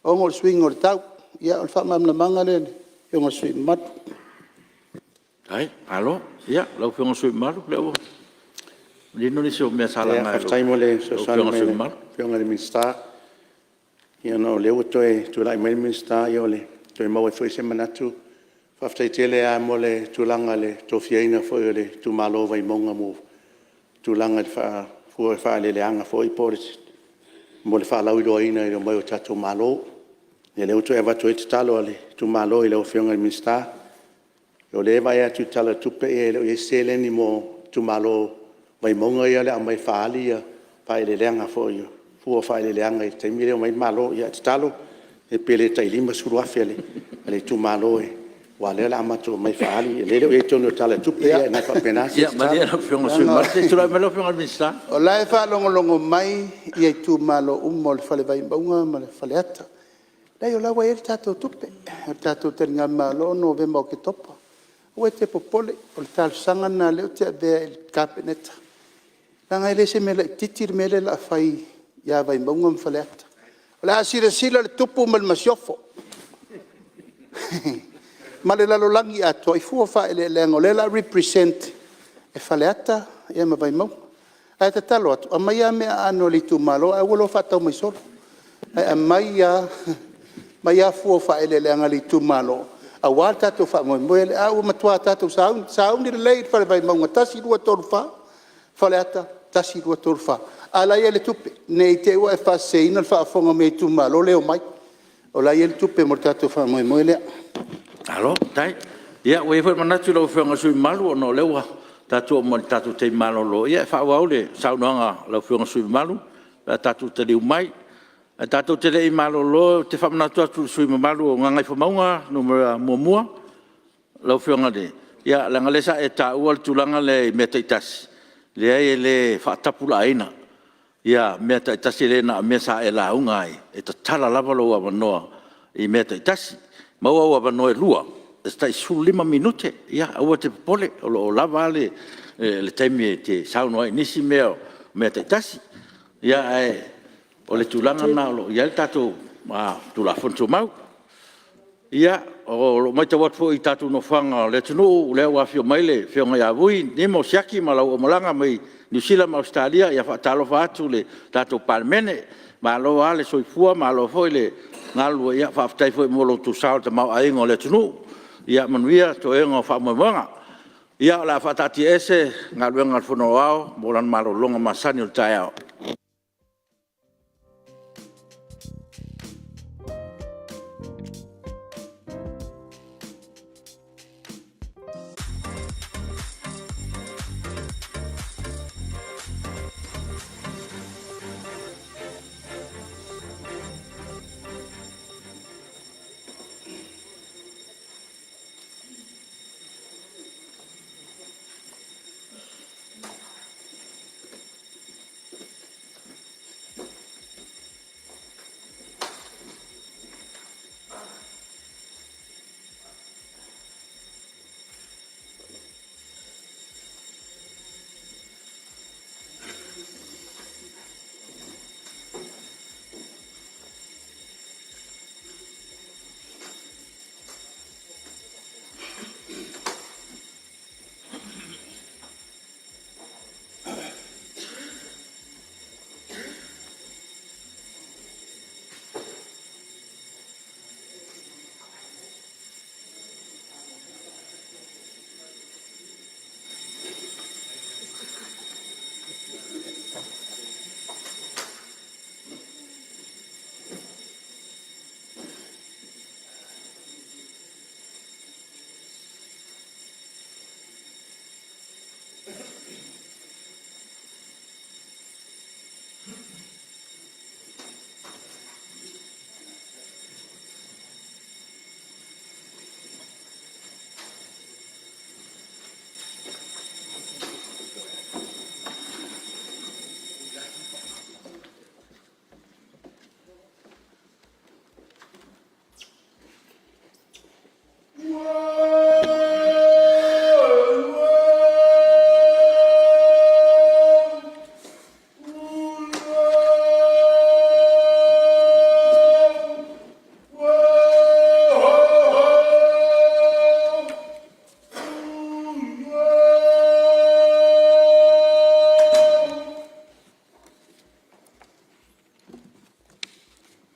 ona o le suiga o le tau. Ia o le faamalamalamaga lea lau Afioga i le sui usufono mamalu. Faafetai. Malo. Ia, lau Afioga i le sui usufono mamalu, o lea ua manino nisi o mea sa laga e lau Faafetai mo le Afioga i fesoasoani le mai sui i le usufono mamalu. Afioga i le Minisita. Ia ona o lea ua toe tulai mai le Minisita, ua toe maua ai foi se manatu. Faafetai tele lava mo le tulaga o le tofiaina foi o le itumalo o Vaimauga mo tulaga i fua o faaeleeleaga foi mo le faalauiloaina i le omai o tatou malo. Ia o lea ua toe avatu ai le tatalo a le itumalo i lau Afioga i le Minisita. O lea e vaai atu i le Tala o le Tupe e le o i ai se seleni mo itumalo o Vaimauga ia o le a omai e faaali faaeleeleaga foi, fua o faaeleeleaga i le taimi lea e omai ai le malo. Ia, o le tatalo, pe le tai $50,000 a le itumalo aua o lea o le a matou omai e faaali, o lea e le o i ai i totonu o le Tala o le Tupe, ae faapena se Ia malie lau Afioga i le sui usufono mamalu, se i tulai mai lau Afioga i le Minisita. O la e faalogologo mai itumalo uma o le Fale Vaimauga ma le Faleata. Leai o la ua i ai le tatou tupe. O le tatou taligamalo o Novema o Oketopa. Aua e te popole, o le talosaga lena o lea ou te avea i le Kapeneta leaga e le o se mea laitiiti le mea lea o le a fai ia Vaimauga ma Faleata. O le a silasila le Tupu ma le Masiofo ma le lalolagi atoa i fua o faaeleeleaga o lea o le a represent e Faleata ma Vaimauga. Ae tatalo atu, aumai lava mea aano a le itumalo ae aua le o faatau mai solo. Ae aumai lava fua o faaeleeleaga a le itumalo aua le tatou faamoemoe lea. Ae ua matua tatou sauni lelei i le Fale Vaimauga 1, 2, 3, 4, Faleata 1, 2, 3, 4. A o la e i ai le tupe, ne i te i ua e faaseseina le faafofoga mai a itumalo ia e omai, o la e i ai le tupe mo le tatou faamoemoe lea. Malo faafetai. Ia ua i ai foi le manatu lau Afioga i le sui usufono mamalu ona o lea ua tatou oo mai i le tatou taimi malolo, ia e faaauau le saunoaga a lau Afioga i le sui usufono mamalu pe a tatou taliu mai. Ae tatou te le i malolo ou te faamanatu atu i le sui usufono mamalu o Gagaifomauga 1, lau Afioga i le… Ia leaga o lea sa e taua le tulaga lea i mea taitasi, leai e le faatapulaaina mea taitasi, e le na o mea sa e lauga ai, e tatala lava lou avanoa i mea taitasi. Maua ou avanoa e lua e tai 15 minute, ia aua e te popole o lo o lava a le taimi e te saunoa ai i nisi mea o mea taitasi. Ae o le tulaga lena o lo o i ai le tatou Tulafono Tumau. Ia, o lo o matau atu foi i tatou nofoaga o le atunuu o lea ua afio mai le Afioga ia Vui Nimo Siaki ma lau aumalaga mai Niu Sila ma Ausetalia. E faatalofa atu le tatou Palemene, malo lava le soifua malo foi le galulue, faafetai foi mo lo outou sao i le tamaoaiga o le atunuu. Ia manuia toega o faamoemoega. Ia o le a faataatiaese Galuega a le Fono Aoao mo lana malologa masani o le taeao.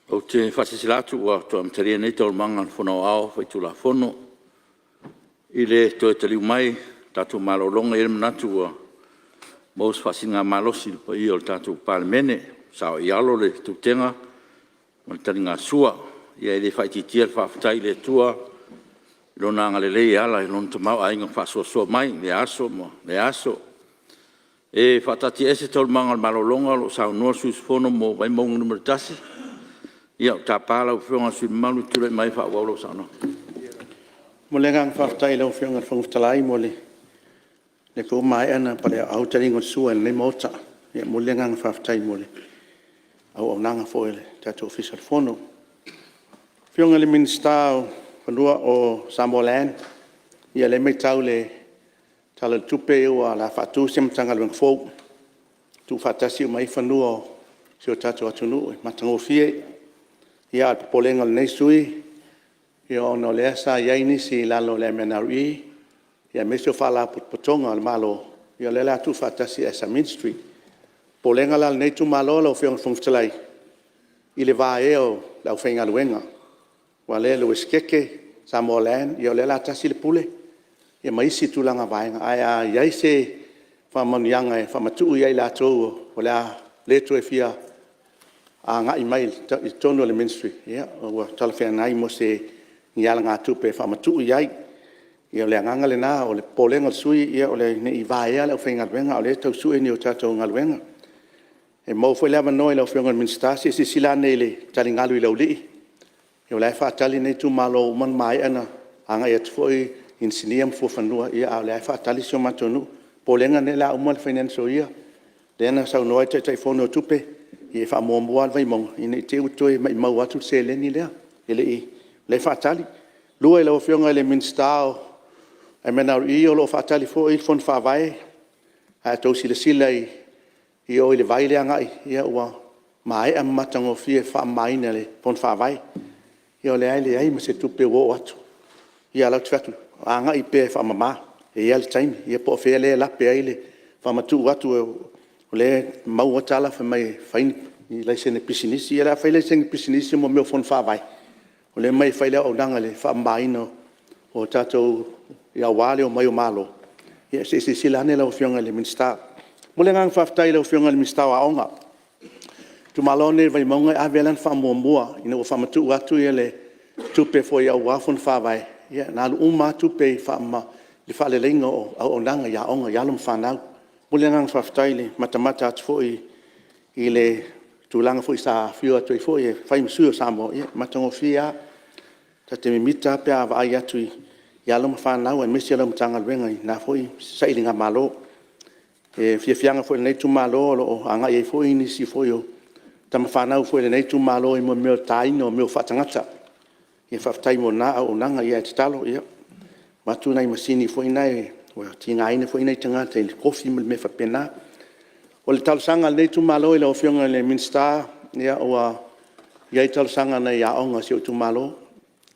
Ou te faasilasila atu ua toe amatalia nei Taualumaga a le Fono Aoao Faitulafono. I le toe taliu mai i le tatou malologa, e i ai le manatu ua maua se faasiligamalosi i le paia o le tatou Palemene, ua saoialo le tautega ma le taligasua. Ia e le faaitiitia le faafetai i le Atua i Lona agalelei e ala i Lona tamaoaiga faasoasoa mai i lea aso ma lea aso. E faataatiaese Taualumaga o le malologa o lo o saunoa le sui usufono mo Vaimauga 1. Ia, ou te tapa lau Afioga i le sui usufono mamalu e tulai mai e faaauau lau saunoaga. E Momoli le agaga faafetai i lau Afioga i le Fofoga Fetalai mo le… O lea foi ua maea ona palegaauau le taliga o le sua i lenei Maota. E momoli le agaga faafetai mo le auaunaga foi a le tatou Ofisa o le Fono. Afioga i le Minisita o Samoa Land, ia o lea e matau i le Tala o le Tupe o le a faatu se Matagaluega fou e tuufaatasi uma ai fanua o si o tatou atunuu, e matagofie. Ia a o le popolega o lenei sui usufono, ona o lea sa i ai nisi i lalo o le MNRE aemaise o Faalapotopotoga a le Malo, ia o lea o le a tuufaatasi as a Ministry. O le popolega la o lenei itumalo lau Afioga i le Fofoga Fetalai, i le vaea o le aufaigaluega, aua o lea i le Uesetete, Samoa Land, ia o lea o le a tasi le Pule ma isi tulaga vaega. Ae a i ai se faamanuiaga e faamatuu ia i latou o le a le toe fia agai mai i totonu o le Ministry, ia ua talafeagai mo ni alagatupe e faamatuu i ai. Ia o le agaga lena, o le popolega o le sui usufono ne i vaea le aufaigaluega a o lea e tau sue ni a tatou galuega. E maua foi le avanoa i lau Afioga i le Minisita, se i silasila ane i le taligalu i Laulii, o la e faatali lenei itumalo ua maea ona agai atu foi inisinia ma fuafanua, a o lea lava e faatali si o matou nuu. O le popolega o lea o le a uma le financial year, lea na saunoa ai le Taitaifono o Tupe, ia e faamuamua lava le Vaimauga ina ne i te i ua toe maumau atu le seleni lea, o lea e faatali. Lua i lau Afioga i le Minisita o le MNRE, o lo o faatali foi le Fono Faavae. A outou silasila i o i le vai lea e agai, ia ua maea ma matagofie le faamamaina e le Fono Faavae. Ia o lea lava e leai ma se tupe ua oo atu. Ia a o la e ou te fai atu, agai pea e faamama, e i ai lava le taimi. Ia po o fea lea e lape ai le faamatuu atu, o lea e maua tala fai mai e fai ni laisene pisinisi. Ia o le a fai laisene pisinisi mo mea o fono faavae? O lea e omai e fai le auaunaga i le faamamaina o tatou aua le omai o Malo. Ia se i silasila ane lau Afioga i le Minisita. E momoli le agaga faafetai i lau Afioga i le Minisita o Aoga. O le itumalo lenei o Vaimauga e ave lava lana faamuamua ina ua faamatuu atu le tupe foi aua fono faavae, ia na alu uma lava tupe i le faaleleiga o auaunaga i aoga i alo ma fanau. E momoli le agaga faafetai i le matamata atu foi i le tulaga foi sa afio atu ai foi e fai ma sui o Samoa, ia e matagofie lava. Ta te mimita lava pe a vaai atu i alo ma fanau aemaise lau Matagaluega i lena foi sailigamalo. O le fiafiaga foi o lenei itumalo o lo o agai ai foi nisi foi o tamafanau foi a lenei itumalo i mea o le taina o mea faatagata. Faafetai mo lena auaunaga, ae tatalo, avatu nai masini foi na ua tigaina foi nai tagata i le kofi ma mea faapena. O le talosaga a lenei itumalo i lau Afioga i le Minisita, ua i ai talosaga a nai aoga a si ou itumalo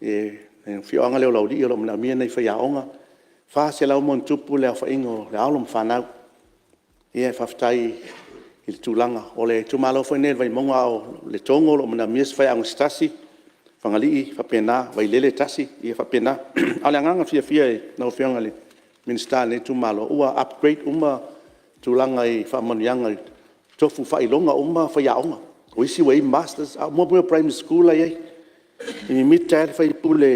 i le afioaga lea o Laulii o lo o manaomia nai faiaoga, e 400+ le aofaiga o alo ma fanau. Ia faafetai i le tulaga. O le itumalo foi lenei o le Vaimauga, a o Letogo o lo o manaomia se faiaoga se tasi, Fagalii e faapena, Vaialele e tasi, e faapena. A o le agaga fiafia i lau Afioga i le Minisita o lenei itumalo, ua upgrade uma tulaga i faamanuiaga i tofu faailoga uma faiaoga. O isi ua i ai masters, a o mea o primary school la e i ai. E mimita ai lava le sui usufono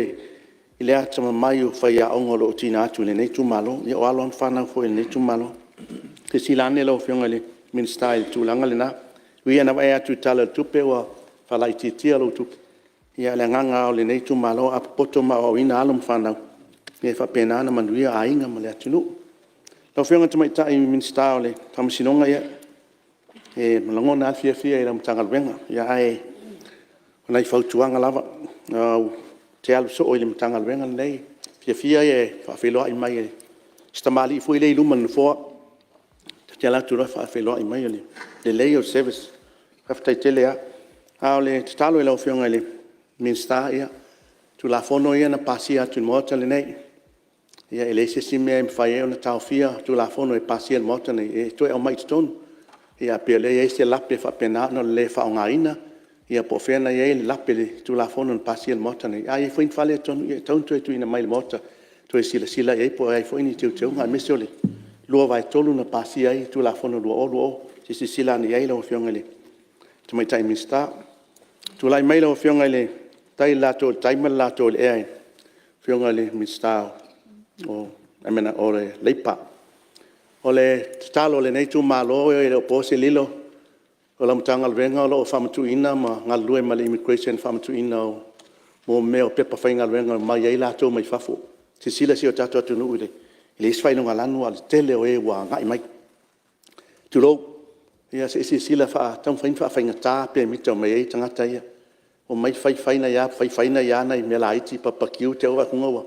i le atamamai o faiaoga o lo o tuuina atu i lenei itumalo. Ia o alo lava ma fanau foi a lenei itumalo. Silasila ane lau Afioga i le Minisita i le tulaga lena. E ui lava ina vaai atu i le Tala o le Tupe ua faalaititia lau tupe, a o le agaga lava o lenei itumalo a popoto ma aoaoina alo ma fanau, ia e faapena ona manuia aiga ma le atunuu. Lau Afioga i le Tamaitai Minisita o Faamasinoga, ia, e lagona lava le fiafia i lau Matagaluega, ae o nai fautuaga lava. Ou te alu soo i le Matagaluega lenei, o le fiafia ia e faafeiloai mai o si tamalii foi lea e i luma o le nofoa, ta te alu atu loa faafeiloai mai, o le lelei ia o le service. Faafetai tele lava. A o le tatalo i lau Afioga i le Minisita, ia, o Tulafono ia na pasia atu i le Maota lenei, e leai se isi mea e mafai ai ona taofia Tulafono e pasia e le Maota lenei e toe aumai i totonu. Ae pei o lea e i ai se lape faapena ona o le le faaaogaina, ia po o fea na i ai le lape i le Tulafono na pasia e le Maota lenei. A i ai foi ni faaletonu, ia e tatau ona toe tuuina mai i le Maota e toe silasila i ai po o a foi ni teuteuga, aemaise o le 2/3 na pasia ai le Tulafono 2020. Se i silasila ane i ai lau Afioga i le Tamaitai Minisita. Tulai mai lau Afioga i le tai i le lato o le tai ma le lato o le ea i le Afioga i le Minisita o Leipa. O le tatalo a lenei itumalo e le o po se lilo, o lau Matagaluega o lo o faamatuuina ma galulue ma le Immigration i le faamatuuina o mea o pepa faigaluega e omai ai latou mai fafo. Silasila si o tatou atunuu e leai se faailogalanu ae o le tele o e ua agai mai, tulou. Ia se i silasila, taumafai ina faafaigata pemita e omai ai tagata ia. Ua Omai fai fai nai a mea laiti bbq te i ua vaai atu ua…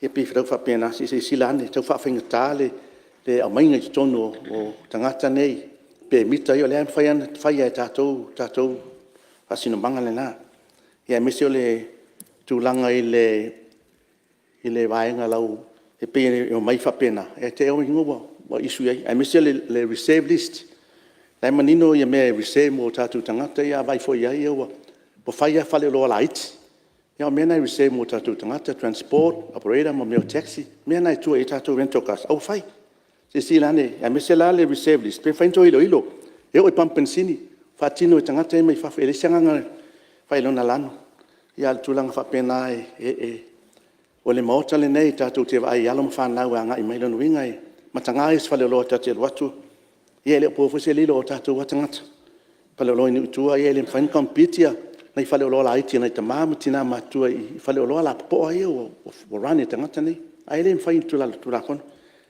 Ia pei e tau faapena, se i silasila ane, e tau faafaigata le aumaiga i totonu o tagata nei pemita ia, o lea e mafai lava ona fai e tatou le tatou faasinomaga lena. Aemaise o le tulaga i le vaega e pei e omai faapena, ae te i ua issue i ai, aemaise o le reserve list. O la e manino mea e reserve mo tatou tagata ia, a vaai foi i ai ua fai lava faleoloa laiti, a o mea na e reserve mo tatou tagata, transport operator ma mea o taxi, mea na e tua i ai tatou rental cars, ae ua fai. Silasila ane, aemaise la le reserve list, pe mafai ona toe iloilo. E oo i pamu penisini, faatino e tagata ia mai fafo. E leai se agaga e faailogalanu, a o le tulaga faapena, o le Maota lenei tatou te vaai i alo ma fanau e agai mai. O lona uiga e mataga ia o se faleoloa ta te alu atu, ia e le o po foi se lilo, o tatou lava tagata. O faleoloa i nuu i tua, e le mafai ona compete nai faleoloa laiti a nai tama ma tina matutua i faleoloa lapopoa ia ua run e tagata nei, ae le mafai i lalo o le Tulafono.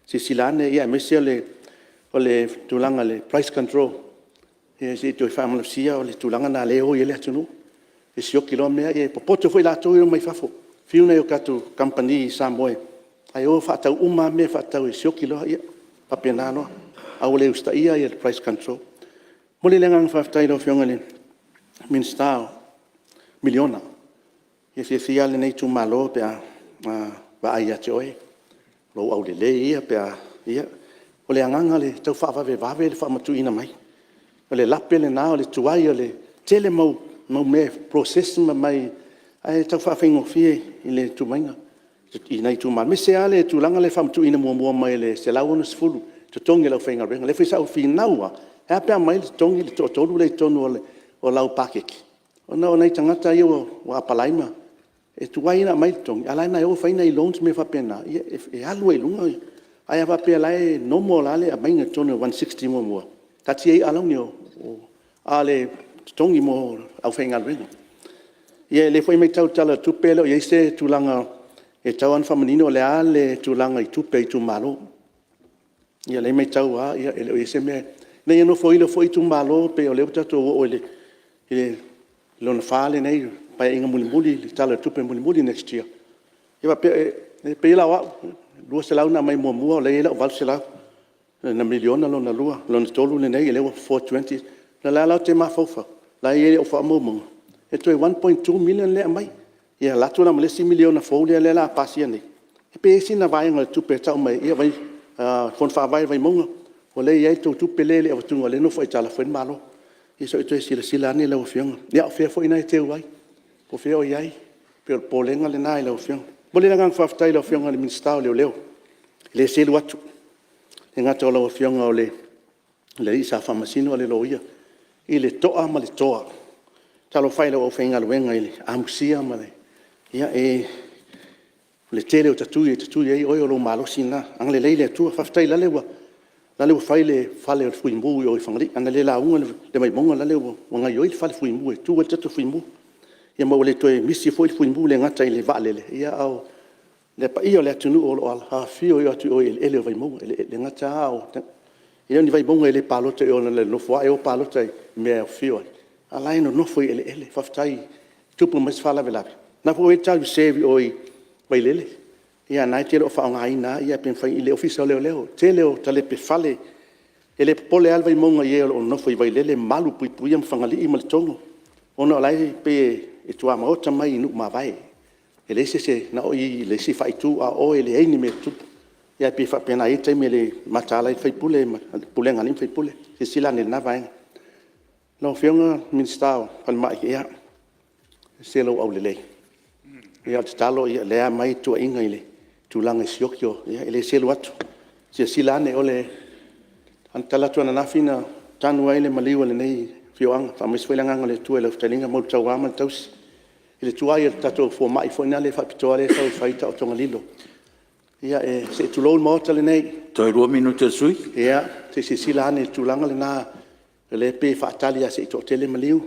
Silasila ane aemaise o le tulaga i le price control, se i toe faamalosia le tulaga lena o lea e o i ai le atunuu, e sioki loa mea, e popoto foi latou ia e omai fafo. Fiu nai a tatou kamupani i Samoa ae o faatau uma lava mea e faatau e sioki loa, ia e faapena loa. A ua le usitaia le price control. E momoli le agaga faafetai i lau Afioga i le Minisita o le miliona. E fiafia lava lenei itumalo pe a vaai ia te oe, o lou aulelei ia pe a… Ia, o le agaga ia tau faavavevave le faamatuuina mai. O le lape lena o le tuai o le tele mau mea e process ma ae tau faafaigofie i le tuu maiga i nai itumalo, aemaise lava le tulaga lea i le faamatuuina muamua mai o le $160 i totogi o le aufaigaluega. O lea foi sa ou finau lava, e a pe a aumai le totogi le toatolu lea i totonu o lau paketi, ona o nai tagata ia ua apalai ma… e tuai ona aumai le totogi, a o la e na o fai nai loans ma mea faapena, ia e alu ai i luga. Ae a faapea o la e normal lava le aumaiga i totonu o le $160 muamua, taatia ia alauni, a o le totogi mo le aufaigaluega. Ia o lea foi e matau i le Tala o le Tupe e le o i ai se tulaga e tatau lava ona faamanino, o le a le tulaga i tupe a itumalo. Ia o lea e matau lava e le o i ai se mea, ina ia nofoilo foi itumalo pei o lea ua tatou oo i le lona fa lenei, le Paeaiga mulimuli, le Tala o le Tupe mulimuli next year, ia faapea, e pei la o au, e $200 na aumai muamua o la e i ai lau $800 na miliona lona lua, lona tolu lenei o lea ua 420. O lea la ou te mafaufau, o la e i ai au faamaumauga, e toe $1.2 million lea e aumai, ia alu atu la ma le isi miliona fou lea o le a pasia nei, pe i ai sina vaega o le tupe e tau mai ai, ia, Fono Faavae o Vaimauga, o lea e i ai le tou tupe lea e le i avatua o lea e nofo aitalafu ai le Malo. Ia se i toe silasila ane lau Afioga. Ia a o fea foi lena e teu ai, po o fea o i ai. E pei o le popolega lena i lau Afioga. E momoli le agaga faafetai i lau Afioga i le Minisita o Leoleo, e le selu atu, e le gata o lau Afioga o le alii sa faamasino a o le loia, i le toa ma le toa. Talofa e i lau aufaigaluega i le amusia ma le… Ia, o le tele o tatui e tatui ai oe, o lou malosi lena. Agalelei le Atua. Faafetai o lale ua fai le fale o le Fuimu i o i Fagalii. Ana le lauga le Vaimauga o lale ua gaoioi le fale fuimu e tu ai le tatou Fuimu. Ia ma ua le toe misi foi le Fuimu, e le gata i le vaalele, a o le paia o le atunuu o lo o afifio atu i o i eleele o Vaimauga. E le gata lava, e le o ni Vaimauga e le palota i o na ona nonofo ae o palota i mea e afifio ai, a o la e nonofo i eleele. Faafetai i tupu mai se faalavelave, o lena foi ua i ai le ta reserve i o i Vaialele, a o lena e te le o faaaogaina lava pe mafai i le Ofisa o Leoleo. O le tele o talepe fale, e le popole lava le Vaimauga i e o lo o nonofo i Vaialele ma malupuipuia ma Fagalii ma Letogo, ona o la e pei e tuamaota mai i nuu mavae. E leai se isi, na o i i le isi faaitu, a o o e leai ni mea e tutupu. Ia pei e faapena, e i ai taimi e mataala ai le sui usufono ma le pulega a alii ma faipule. Silasila ane i lena vaega. Lau Afioga i le Minisita o le Falemai, ia, e ese lou aulelei. O le tatalo o lea e aumai tuuaiga i le tulaga i sioki o… ia e le selu atu. Silasila ane, o le talaatu ananafi na tanu ai le maliu o lenei afioaga, faamaise foi le agaga o le Atua i lau fetalaiga Maualetaua ma le tausi, i le tuai o le tatou fomai foi lea faapitoa lea e sau e fai taotoga lilo. Ia se i tulou le Maota lenei. Toe 2 minute o le sui usufono. Ia, se i silasila ane i le tulaga lena, o lea e pei e faatali lava se i toatele maliu,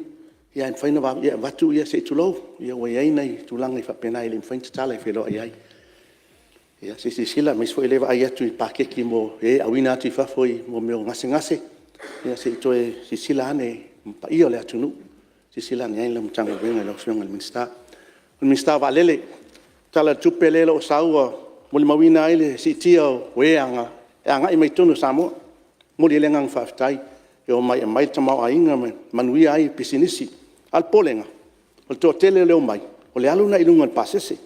ae mafai ona avatu se i tulou, ua i ai nai tulaga faapena e le mafai ona tatala e feiloai ai. Ia se i silasila, aemaise foi o lea e vaai atu i paketi mo e auina atu i fafo i mea o gasegase, ia se i toe silasila ane i le paia o le atunuu. Silasila ane i ai lau Matagaluega lau Afioga i le Minisita. O le Minisita o Vaalele, o le Tala o le Tupe lea o lo o sau ua molimauina ai le siitia o e e agai mai totonu o Samoa. E momoli ai le agaga faafetai, e omai e aumai le tamaoaiga ma manuia ai pisinisi. A o le popolega, o le toatele o le omai, o le alu lena i luga o le pasese.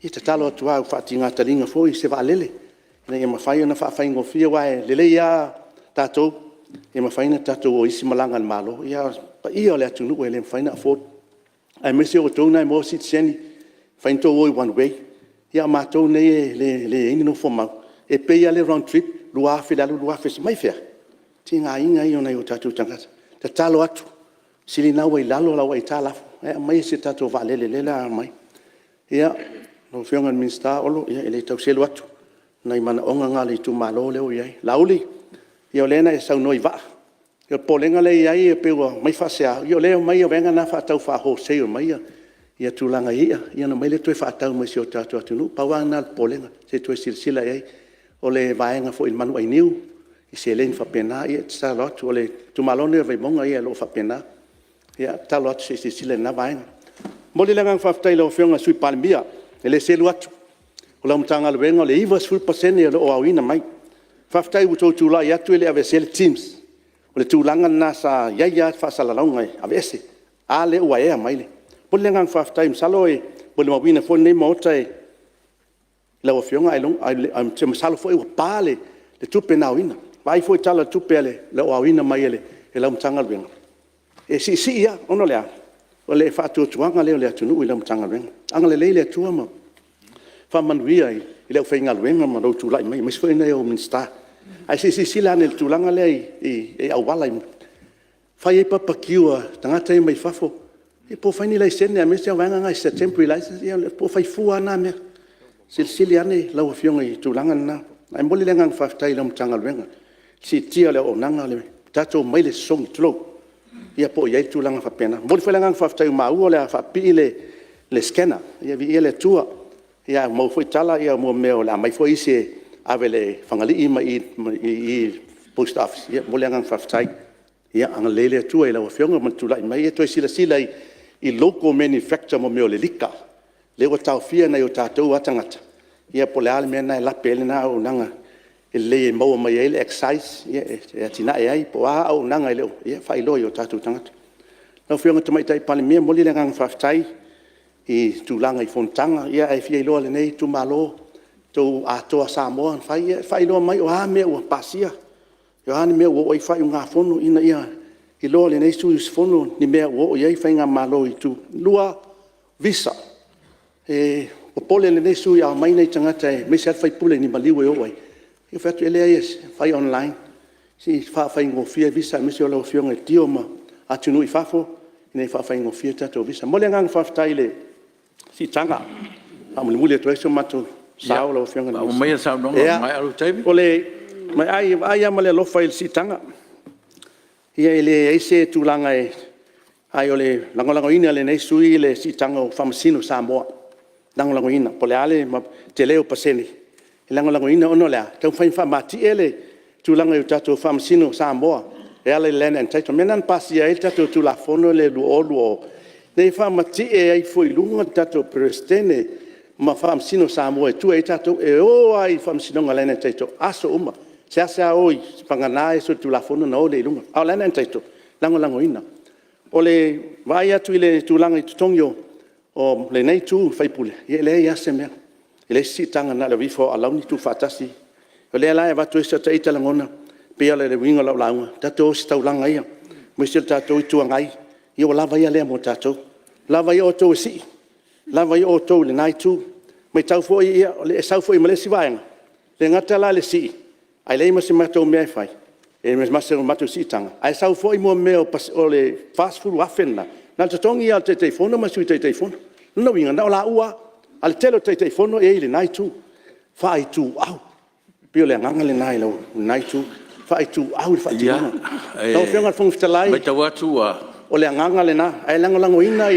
Ia e tatalo atu lava ua faatiga taliga foi se vaalele ina ia mafai ona faafaigofie, aua e lelei lava tatou, e mafai ona tatou o i isi malaga a le Malo, a o le paia o le atunuu e le mafai ona afford, aemaise o outou na e maua sitiseni, e mafai ona outou o i one way, a o matou nei e leai ni nofomau, e pay lava le round trip e $2,000 le alu $2,000 mai fea? O le tigaina ia o nai o tatou tagata. E tatalo atu, sili lena ua i lalo lau aitalafu ae aumai se tatou vaalele o lea o le a omai. Ia, lau Afioga i le Minisita Olo, ia e le tau selu atu, o nai manaoga na o le itumalo lea ua i ai. Laauli, ia o lea na e saunoa i vaa. O le popolega lea e i ai e pei ua aumai faasea, ia o lea e omai vaega na faatau faa-wholesale mai tulaga i i'a ona omai lea toe faatau mai i si o tatou atunuu. Pau lava lena o le popolega, se i toe silasila i ai. O le vaega foi i le manu ainiu i seleni faapena, ia e tatalo atu. O le itumalo lenei o Vaimauga o lo o faapena. Ia, e tatalo atu se i silasila i lena vaega. E momoli le agaga faafetai i lau Afioga i le Sui Palemia, e le selu atu. O lau Matagaluega o le 90% o lo o aoina mai. Faafetai ua outou tulai atu e le aveesea le TIMS. O le tulaga lena sa i ai lava le faasalalauga e aveese, a lea ua ea mai le… E momoli le agaga faafetai, masalo e molimauina foi lenei Maota i lau Afioga, ae ou te masalo foi ua pa le tupe na aoina. Vaai foi i le Tala o le Tupe o lo o aoina mai e lau Matagaluega, e siisii lava, ona o le a? O le faatuatuaga lea o le atunuu i lau Matagaluega. Agalelei le Atua ma faamanuia i le aufaigaluega ma lou tulai mai aemaise foi o Minisita. Ae se i silasila ane i le tulaga lea i auala e fai ai bbq a tagata ia mai fafo, ia po o fai ni laisene aemaise lava vaega na i temporary license po o fai fua lava na mea. Silasila ane lau Afioga i le tulaga lena. Ae momoli le agaga faafetai i lau Matagaluega i le siitia o le auaunaga, le tatou maile sosogis tulou, ia po o i ai tulaga faapena. E momoli foi le agaga faafetai ua maua o le a faapipii le scanner, ia viia le Atua. Ua maua foi tala o le a aumai foi isi e ave i Fagalii ma i i le post office, ia e momoli le agaga faafetai. Ia agalelei le Atua i lau Afioga ma le tulai mai, ia toe silasila i local manufacture mo mea o le lika, lea ua taofia e nai o tatou lava tagata, ia po o le a le mea lena e lape ai lena auaunaga e lelei e maua mai ai le excise e atinae ai po o a auaunaga, ia faailoa i o tatou tagata. Lau Afioga i le Tamaitai Palemia, e momoli le agaga faafetai i tulaga i fonotaga, ae fia iloa e lenei itumalo le tou Atoa Samoa na fai, ia faailoa mai o a mea ua pasia, o a mea ua oo i ai faaiugafono ina ia iloa e lenei sui usufono ni mea ua oo i ai faigamalo i itu. Lua, o visa. E popole lenei sui usufono a omai nai tagata aemaise lava le sui usufono i ni maliu e o ai, ia ou fai atu, e leai e fai online, se i faafaigofie visa aemaise o lau Afioga i le Dio ma atunuu i fafo ina ia faafaigofie tatou visa. E momoli le agaga faafetai i le siitaga, faamulimuli atu ai so matou sao lau Afioga i le Faauma maia le saunoaga ua maea lou taimi. Ia, e vaai lava ma le alofa i le siitaga. Ia e leai se tulaga, ae o le lagolagoina e lenei sui usufono le siitaga o Faamasino o Samoa, e lagolagoina. Po o le a le tele o pasene, e lagolagoina ona o le a? E taumafai e faamatie le tulaga i tatou Faamasino o Samoa e ala i le Land and Title. O le mea lena na pasia ai le tatou Tulafono lea i le 2020, ina ia faamatie ifo i luga le tatou Peresetene ma Faamasino o Samoa e tua i ai tatou. E o lava i le Faamasinoga Land and Title aso uma, e seasea o vagana ai solitulafono ona o lea i luga. A o le land and title, e lagolagoina. O le vaai atu i le tulaga i totogi o lenei itu sui usufono, ia e leai lava se mea, e leai se siitaga na o le aveifo lava o alauni tuufaatasi. O lea la e avatu ai sota ita lagona, pei o le uiga o lau lauga, tatou ositaulaga ia, aemaise o le tatou Itu Agai, ia ua lava ia lea mo tatou. Lava ia outou e sii, lava ia outou i lena itu. Matau foi e sau foi ma le isi vaega, e le gata la i le sii, ae leai ma se matou mea e fai, ma se matou siitaga, ae sau foi mea o le $40,000 lena, na o le totogi lava o le Taitaifono ma le Sui Taitaifono. O lona uiga, na o laua lava, a o le tele o Taitaifono e i lena itu, faaituau. E pei o le agaga lena i lena itu, faaituau le faatinoga. Lau Afioga i le Fofoga Fetalai… Ia, e matau atu ua… O le agaga lena, ae lagolagoina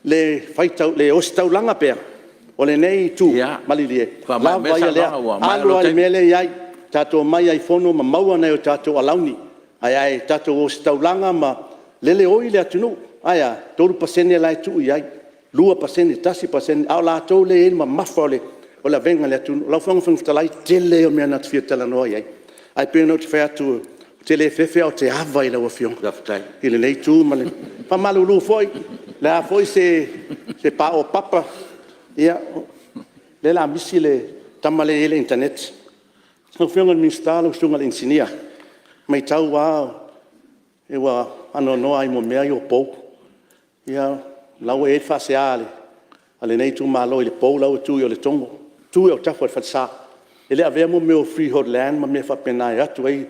le ositaulaga pea o lenei itu, malilie, Faamaea lava mai ia le lea, saunoaga ua maea alu lou lava i le taimi. mea lea e i ai, tatou omai lava i fono ma maua nai o tatou alauni, ae tatou ositaulaga ma… lele e oi le atunuu. Ae a? 3% la e tuu i ai, 2%, 1% a o latou lea e i ai le mamafa o le avega i le atunuu. Lau Afioga i le Fofoga Fetalai, o le tele ia o mea na ta fia talanoa i ai, ae pei ona ou fai atu ou te le fefe ae ou te ava i lau Afioga i lenei itu ma le… E faamalulu foi, o le a foi se paopapa, ia o lea o le a misi le tama lea e i ai le internet. Lau Afioga i le Minisita lau Susuga i le Inisinia, e maitau lava ua faanoanoa lava i mea ia o pou. Ia o la e ua i ai le faasea a lenei itumalo i le pou la e ua tu i Letogo, tu i autafa o le falesa. E le avea mea o freehold land ma mea faapena e o atu ai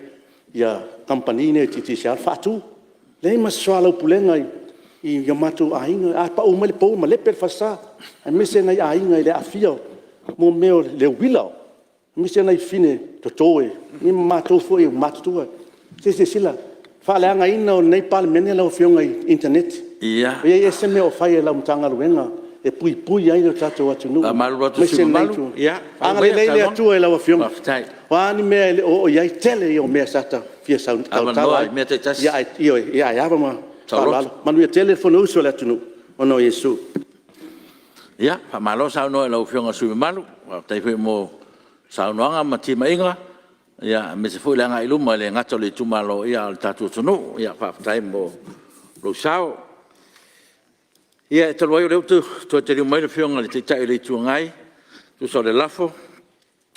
kamupani nei a le Digicel faatu. Leai ma se soalaupulega i o matou aiga, a pau mai le pou ua malepe le falesa, aemaise nai aiga i le aafia o mea o le uila, aemaise nai fafine toto ma matou foi ua matutua. Se i silasila, faaleagaina o lenei Palemene lau Afioga i internet. E ese mea o fai e lau Matagaluega e puipui ai le tatou atunuu. Faamalulu atu i le sui usufono mamalu, ia faaiu maia le Agalelei le Atua i lau Afioga, o a ni mea e le o oo i ai, tele ia o mea sa ta fia tautala Avanoa i mea taitasi. ai, ioe, ae ava ma faaaloalo. Manuia tele le Fonousu a le atunuu ona o Iesu. Ia, faamalo saunoa i lau Afioga i le sui usufono mamalu, faafetai foi mo saunoaga ma timaiga aemaise foi le agai i luma e le gata o le itumalo a o le tatou atunuu. Faafetai mo lou sao. Ia, e talu ai o lea ua toe taliu mai le Afioga i le Taitai o le Itu Agai e tusa o le lafo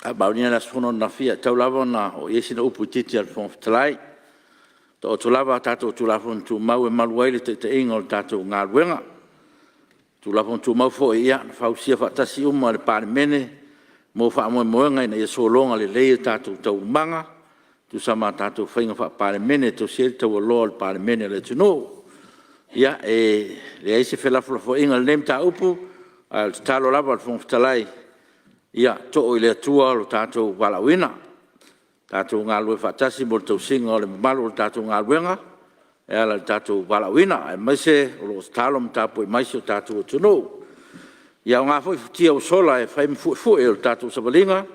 na faamaonia i le aso fono ananafi, e tatau lava ona oo i ai sina upu itiiti a le Fofoga Fetalai. Taoto lava a tatou Tulafono Tumau e malu ai le taitaiga o le tatou galuega. O Tulafono Tumau foi na fausia faatasi uma e le Palemene mo faamoemoega ina ia sologa lelei a tatou taualumaga e tusa ma tatou faiga Faa-Palemene e tausia ai le taualoa o le Palemene o le atunuu. Ia, e leai se felafolafoaiga i lenei mataupu, a o le tatalo lava a le Fofoga Fetalai, ia too i le Atua lo tatou valaauina, tatou galulue faatasi mo le tausiga o le mamalu o le tatou galuega e ala i le tatou valaauina, aemaise o lo o tatalo ma tapuai mai si o tatou atunuu. Ia aoga foi futia ua sola e fai ma fuefue o le tatou savaliga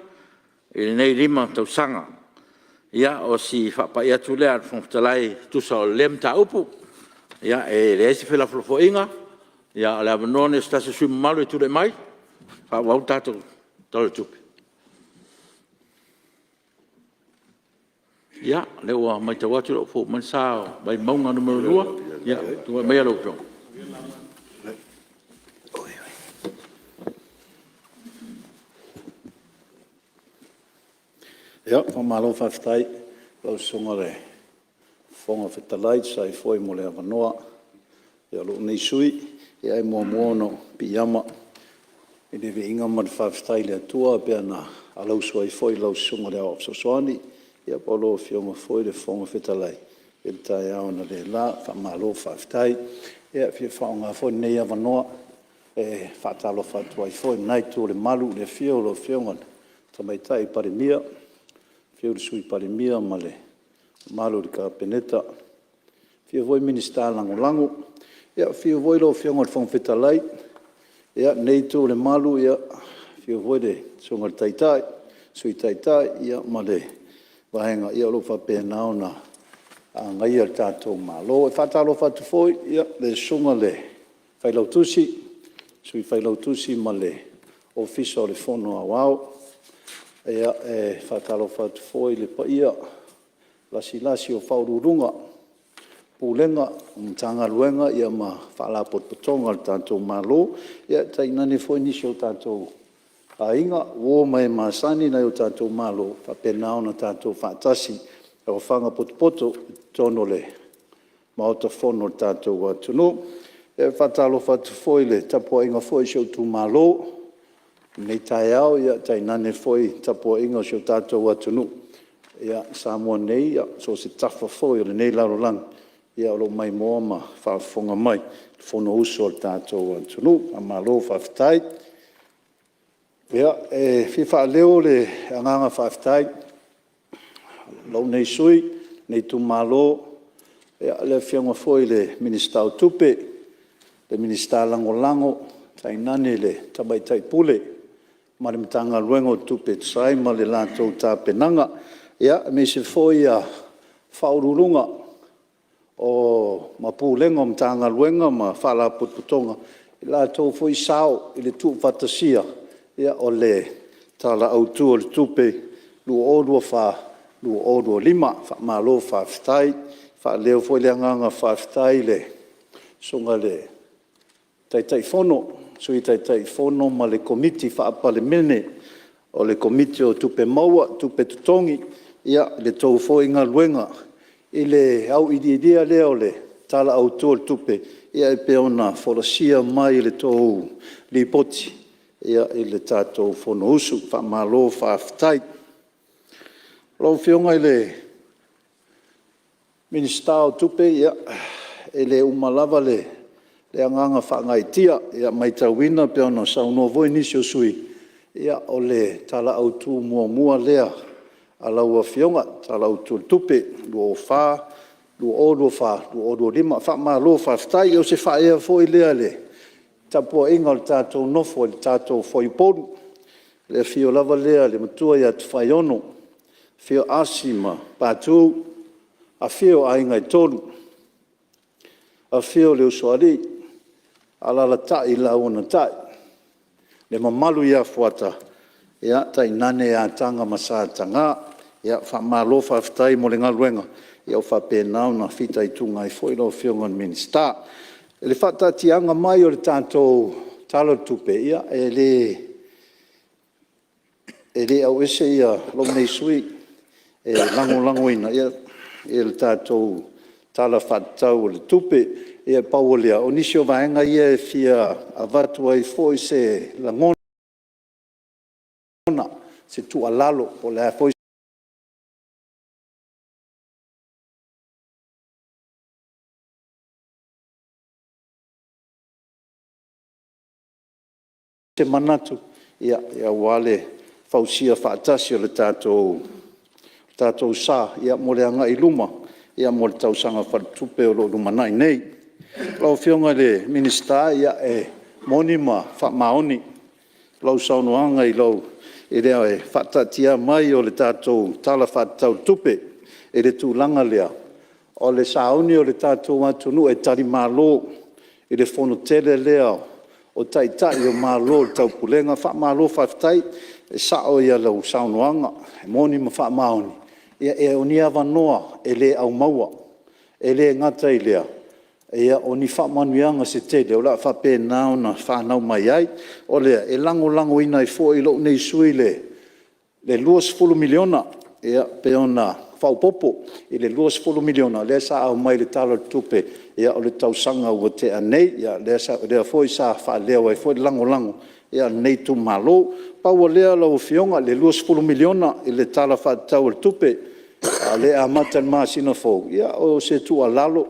i lenei 5 tausaga. Ia, o si faapai atu lea a le Fofoga Fetalai e tusa o lea mataupu. Ia, e leai se felafolafoaiga, a o le avanoa lenei o se tasi o sui usufono mamalu e tulai mai e faaauau le tatou Tala o le Tupe. Ia, o lea ua matau atu o lea ua fou mai le sa o Vaimauga 2. Ia, tulai maia lau Afioga. Ia, faamalo faafetai i lau Susuga i le Fofoga Fetalai e tusa ai foi mo le avanoa o lou nei sui usufono. Ae muamua ona ou piiama i le viiga ma le faafetai i le Atua e pei ona alausu ai foi i lau Susuga i le Aoao Fesoasoani po o lau Afioga foi i le Fofoga Fetalai i le taeao analeila. Faamalo faafetai. Ia e fia faaaoga foi lenei avanoa e faatalofa atu ai foi i lena itu o le malu i le afio o lau Afioga i le Tamaitai Palemia, afio le Sui Palemia ma le mamalu o le Kapeneta, afifio foi Minisita Lagolago. Ia, afio foi lau Afioga i le Fofoga Fetalai. Ia, lenei itu o le malu, afio foi le Susuga i le Taitai, Sui Taitai ma le Vaega o lo o faapena ona agaia le tatou Malo. E faatalofa atu foi i le Susuga i le Failautusi, Sui Failautusi ma le Ofisa o le Fono Aoao. E faatalofa atu foi i le paia lasilasi o Ofisa Sili o Pulega o Matagaluega ma Faalapotopotoga a le tatou Malo, tainane foi nisi o tatou aiga, uo ma e masani i nai o tatou malo ua faapena ona tatou faatasi i aofaga potopoto i totonu o le Maota Fono o le tatou atunuu. E faatalofa atu foi i le tapuaiga foi a si ou itumalo i lenei taeao, tainane foi le tapuaiga a si o tatou atunuu i Samoa nei, so o se tafa foi o lenei lalolagi o lo o maimoa ma faafofoga mai i le Fonousu a le tatou atunuu. Faamalo faafetai. E fia faaleo le agaga faafetai o lou nei sui usufono, lenei itumalo i le Afioga foi i le Minisita o Tupe, le Minisita Lagolago, tainane le Tamaitai Pule ma le Matagaluega o Tupe e tusa ai ma le latou tapenaga, aemaise foi Ofisa Sili o Pulega ma Pulega o Matagaluega ma Faalapotopotoga i le latou foi sao i le tuufaatasia o le Tala Autu o le Tupe 2024/2025. Faamalo faafetai. E faaleo foi le agaga faafetai i le Susuga i le Taitaifono, Sui Taitaifono ma le Komiti Faa-Palemene o le Komiti o Tupe Maua ma Tupe Totogi i la outou foi galuega i le auiliilia lea o le Tala Autu o le Tupe e pei ona folasia mai i le tou Lipoti i le tatou Fonousu. Faamalo faafetai. Lau Afioga i le Minisita o Tupe, ia, e le uma lava le agaga faagaeetia. E matauina pei ona saunoa foi nisi o sui usufono, o le Tala Autu muamua lea a lau Afioga, le Tala Autu o le Tupe 2024/2025. Faamalo faafetai. O se faatea foi lea i le tapuaiga a le tatou nofo i le tatou fuaiupolu, i le afio lava lea o le Matua ia Tofaeono, afio Asi ma Patu, afifio Aiga e Tolu, afio le Usoalii, alaalatai la oulua na Tai, le mamalu ia Fuata, tainane Ataga ma Sa Ataga. Faamalo faafetai mo le galuega o faapena ona fitaituga ai foi lau Afioga i le Minisita. I le faataatiaga mai o le tatou Tala o le Tupe, ia e le auese lou nei sui usufono e lagolagoina le tatou Tala Faatatau o le Tupe. Ia pau o lea, o nisi o vaega ia e fia avatu ai foi se lagona, se tuualalo, po o le a foi se manatu aua le fausia faatasi o le tatou sa mo le agai i luma mo le tausaga faaletupe o lo o lumanai nei. Lau Afioga i le Minisita, e moni ma faamaoni lau saunoaga i le faataatia mai o le tatou Tala Faatatau o le Tupe i le tulaga lea o le sauni o le tatou atunuu e talimalo i le fonotele lea o Taitai o Malo o le Taupulega. Faamalo faafetai. E sao lau saunoaga, e moni ma faamaoni, o ni avanoa e le au maua. E le gata i lea, o ni faamanuiaga se tele o le a faapena ona fanau mai ai. O lea e lagolagoina ai foi e lou nei sui usufono le $20 miliona e pei ona faaopoopo i le $20 miliona lea sa aumai i le Tala o le Tupe o le tausaga ua tea nei, lea foi sa faaleo ai foi le lagolago a lenei itumalo. Pau o lea lau Afioga, le $20 miliona i le Tala Faatatau o le Tupe, a o lea e amata i le masina fou. Ia o se tuualalo,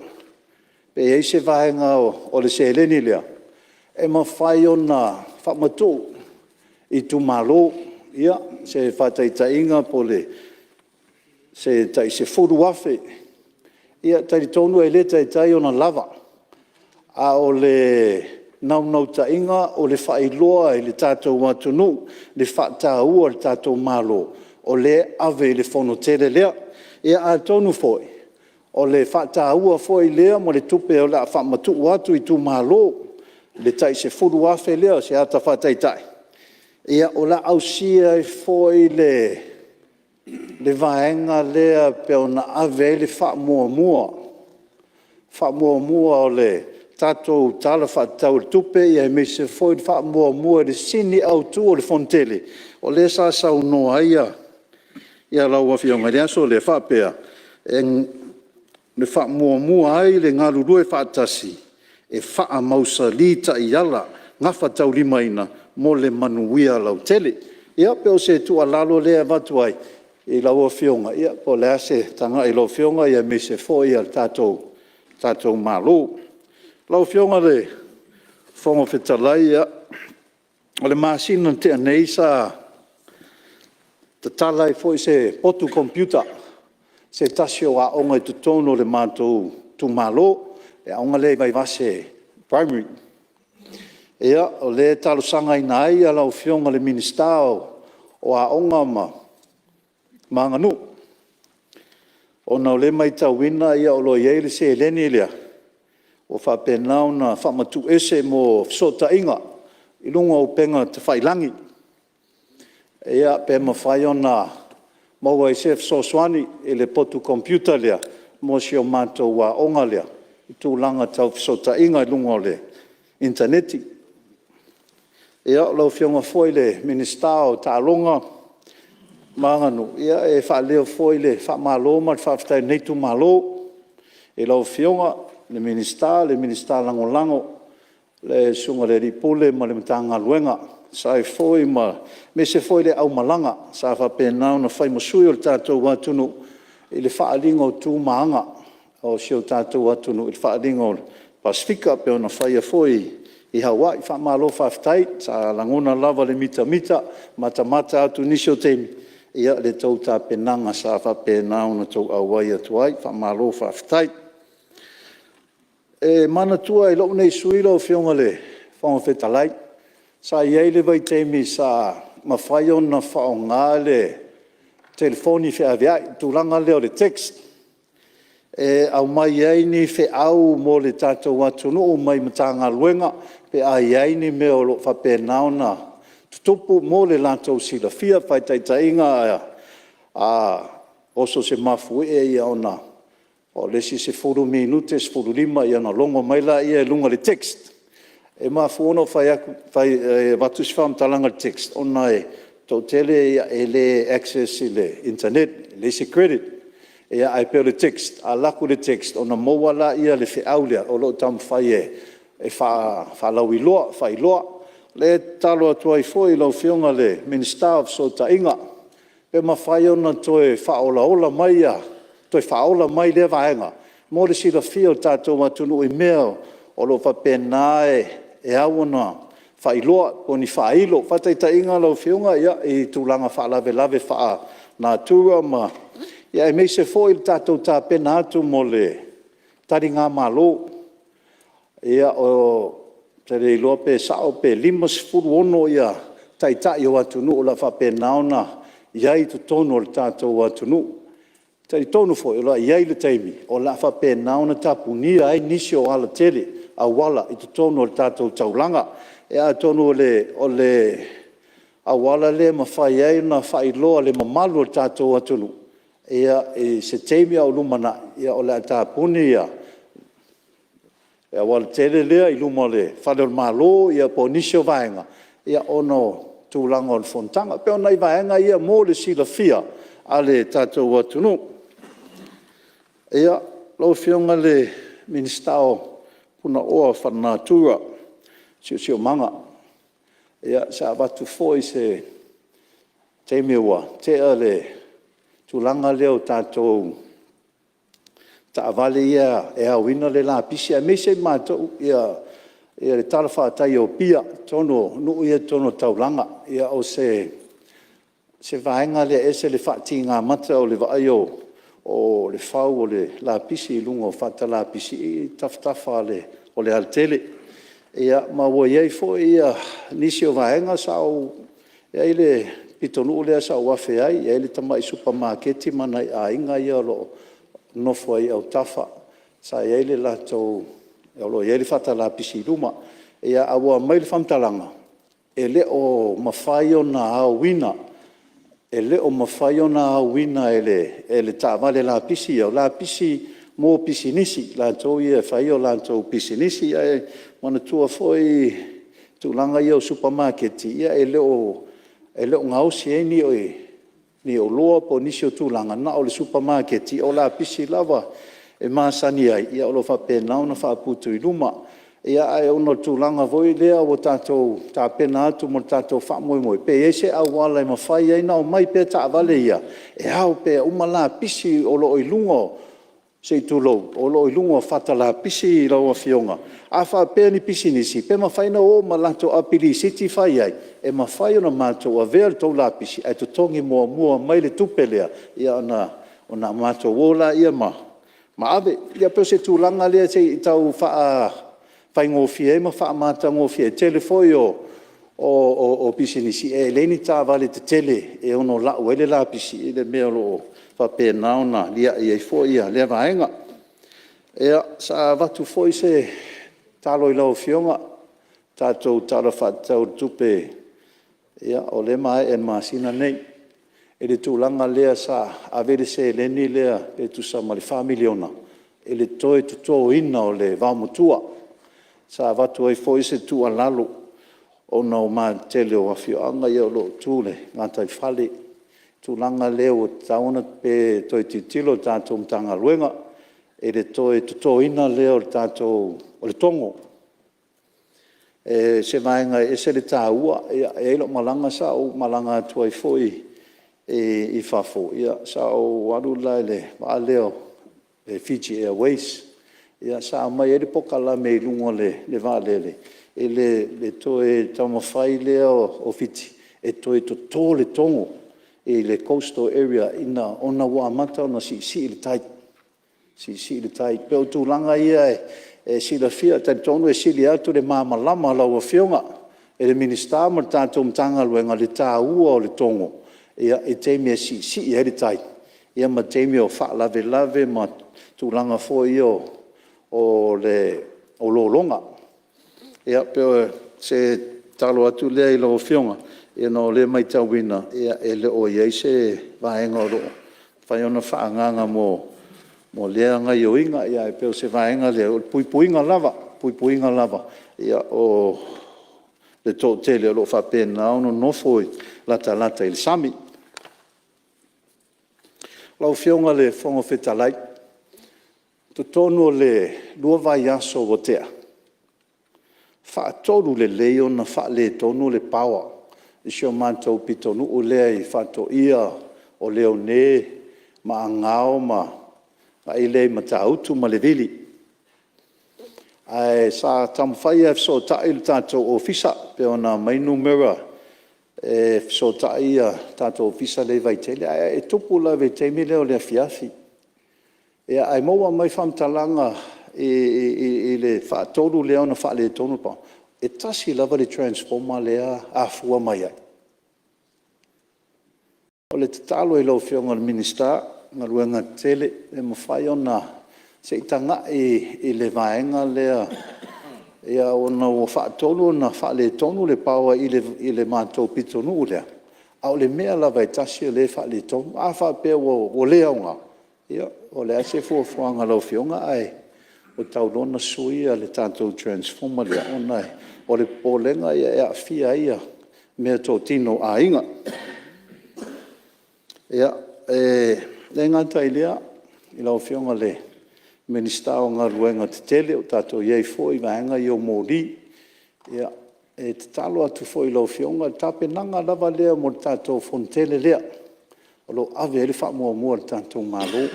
pe i ai se vaega o le seleni lea e mafai ona faamatuu i itumalo. Ia, se faataitaiga po o se tai $10,000. Ia, e talitonu e le taitai ona lava, a o le naunautaiga o le faailoa i le tatou atunuu le faataua a le tatou Malo o lea e ave i le fonotele lea. Ia atonu foi o le faataua foi lea ma le tupe o le a faamatuu atu i itumalo le tai $10,000 lea o se ata faataitai, o le a ausia ai foi le vaega lea e pei ona ave ai le faamuamua, faamuamua o le tatou Tala Faatatau o le Tupe, aemaise foi le faamuamua i le sini autu o le Fonotele, o lea sa saunoa ai lau Afioga i le aso lea e faapea, e faamuamua ai le galulue faatasi e faamausali taiala gafataulimaina mo le manuia lautele. Ia pei o se tuualalo lea e avatu ai i lau Afioga, po o le a se tagai a lau Afioga aemaise foi o le tatou Malo. Lau Afioga i le Fofoga Fetalai, o le masina na tea nei sa tatala ai foi se potu komepiuta i se tasi o aoga i totonu o le matou itumalo, le aoga lea i Vaivase Primary. Ia, o lea e talosagaina ai lau Afioga i le Minisita o Aoga ma Aganuu. Ona o lea e matauina o lo o i ai le seleni lea ua faapena ona faamatuuese mo fesootaiga i luga o upega tafailagi. Ia, pe mafai ona maua ai se fesoasoani i le poto computer lea mo si o matou aoga lea i tulaga tau fesootaiga i luga o le initaneti. Ia, lau Afioga foi i le Minisita o Taaloga ma Aganuu, ia e faaleo foi le faamalo ma le faafetai a lenei itumalo i lau Afioga i le Minisita, le Minisita Lagolago le Susuga i le Alii Pule ma le Matagaluega e tusa ai foi aemaise foi le aumalaga sa faapena ona fai ma sui o le tatou atunuu i le faaaliga o tu ma aga o si o tatou atunuu i le faaaliga o le Pasefika pei ona faia foi i Hawaii. Faamalo faafetai. Sa lagona lava le mitamita, matamata atu i nisi o taimi i le tou tapenaga sa faapena ona outou auai atu ai. Faamalo faafetai. E manatua e lou nei sui usufono lau Afioga i le Fofoga Fetalai, sa i ai le vaitaimi sa mafai ona faaaoga le telefoni feaveai, le tulaga lea o le text, e aumai ai ni feau mo le tatou atunuu mai Matagaluega pe a i ai ni mea o lo o faapena ona tutupu mo le latou silafia. Faataitaiga, a oso se mafuie ona o le isi 10 minute, 15 ona logo mai lea i luga o le text. E mafua ona avatu se faamatalaga i le text, ona e toatele e le access i le internet, e leai se credit. Ae pei o le text, a alu atu i le text ona maua lea o le feau lea o lo o taumafai e faalauiloa, faailoa. O lea e tatalo atu ai foi i lau Afioga i le Minisita o Fesootaiga, pe mafai ona toe faaolaola mai, toe faaola mai lea vaega mo le silafia e le tatou atunuu i mea o lo o faapena e ao ona faailoa po o ni faailo. Faataitaiga lau Afioga i tulaga o faalavelave faalenatura aemaise foi le tatou tapena atu mo le taligamalo. Ia, ou te le iloa pe sao pe 56 Taitai o atunuu o le a faapena ona i ai i totonu o le tatou atunuu. E talitonu foi o le a i ai le taimi o le a faapena ona tapunia ai nisi o alatele, auala i totonu o le tatou taulaga. Ia atonu o le auala lea e mafai ai ona faailoa i le mamalu o le tatou atunuu i se taimi a o lumanai o le a tapuni le aualatele lea i luma o le fale o le Malo po o nisi o vaega ona o tulaga o le fonotaga. E pei o nai vaega ia mo le silafia a le tatou atunuu. Ia, lau Afioga i le Minisita o Punaoa Faalenatura ma le Siosiomaga, sa avatu foi i se taimi ua tea le tulaga lea o tatou taavale ia e aoina le lapisi aemaise matou i le talafatai o Apia i totonu o nuu ia i totonu o le taulaga. Ia o se vaega lea e ese le faatiga mata o le vaai o le fau o le lapisi i luga o fata lapisi i tafatafa o le alatele. Ia ma ua i ai foi nisi o vaega sa ou… E i ai le pitonuu lea sa ou afe ai e i ai le tamai supamakeki ma nai aiga ia o lo o nonofo ai i autafa, sa i ai le latou… o lo o i ai le fata lapisi i luma. Ae ua aumai le faamatalaga, e le o mafai ona aoina, e le o mafai ona aoina e le taavale lapisi ia, o lapisi mo pisinisi, latou ia e fai a latou pisinisi. Ae manatua foi tulaga ia o supamakeki, e le o gaosi ai ni oloa po o nisi o tulaga, na o le supamakeki o lapisi lava e masani ai, o lo o faapena ona faaputu i luma. Ae ona o le tulaga foi lea ua tatou tapena atu mo le tatou faamoemoe, pe i ai se auala e mafai ai ona omai pea taavale ia e ao pea uma lapisi o lo o i luga, se i tulou, o lo o i luga o fata lapisi lau Afioga. A faapea ni pisinisi, pe mafai ona o ma latou api lisiti fai ai, e mafai ona matou avea le tou lapisi ae totogi muamua mai le tupe lea ona matou o lea ma ave. Ia pei o se tulaga lea se i tau faafaigofie ai ma faamatagofie ai. O le tele foi o pisinisi e leai ni taavale tetele e ono lau ai le lapisi i le mea o lo o faapena ona liai ai foi lea vaega. Ia, sa avatu foi se tatalo i lau Afioga i le tatou Tala Faatatau o le Tupe, o lea e maea i le masina lenei, i le tulaga lea sa ave ai le seleni lea pe tusa ma le $4 miliona i le toe totoina o le vaomatua. Sa avatu ai foi se tuualalo ona o le tele o afioaga o lo o tu i le gataifale i le tulaga lea ua tatau ona toe tilotilo le tatou Matagaluega i le toe totoina lea o le tatou togo. O se vaega e ese le taua. E i ai lau malaga sa ou malaga atu ai foi i fafo, sa ou alu la i le vaa lea o le Fiji Airways, sa aumai ai le polokalame i luga o le vaalele i le toe taumafai lea o Fiti e toe toto le togo i le coastal area ona ua amata ona siisii le tai, siisii le tai. E pei o tulaga ia e silafia, e talitonu e sili atu le malamalama o lau Afioga i le Minisita ma le tatou Matagaluega i le taua o le togo i taimi e siisii ai le tai ma taimi o faalavelave ma tulaga foi ia o lologa. Ia pei o se tatalo atu lea i lau Afioga, ona o lea e maitauina e le o i ai se vaega o lo o mafai ona faaagaaga mo lea gaoioiga. Ae pei o se vaega lea, o le puipuiga lava, puipuiga lava o le toatele o lo o faapena ona nonofo latalata i le sami. Lau Afioga i le Fofoga Fetalai, i totonu o le 2 vaiaso ua tea, e faatolu lelei ona faaletonu le power i si o matou pitonuu lea i Faatoia, o Leone ma Agao ma le agai lea i Matautu ma Levili. Ae sa taumafai lava e fesootai le tatou Ofisa pei ona aumai numera e fesootai le tatou Ofisa lea i Vaitele. Ae tupu lava i le taimi lea o le afiafi. Ae maua mai faamatalaga i le faatolu lea ona faaletonu o le power, e tasi lava le transformer lea e afua mai ai. O le tatalo i lau Afioga i le Minisita o Galuega Tetele, pe mafai ona se i tagai i le vaega lea ona ua faatolu ona faaletonu le power i le matou pitonuu lea, a o le mea lava e tasi lea e faaletonu. A faapea ua le aoga, ia o le a se fuafuaga a lau Afioga, ae ua tatau loa ona sui le tatou transformer lea, ona o le popolega e aafia ai meatotino a aiga. Ia, e le gata i lea i lau Afioga i le Minisita o Galuega Tetele, ua tatou i ai foi i vaega ia o moli. E tatalo atu foi i lau Afioga, o le tapenaga lava lea mo le tatou fonotele lea o lo o ave i ai le faamuamua a le tatou Malo.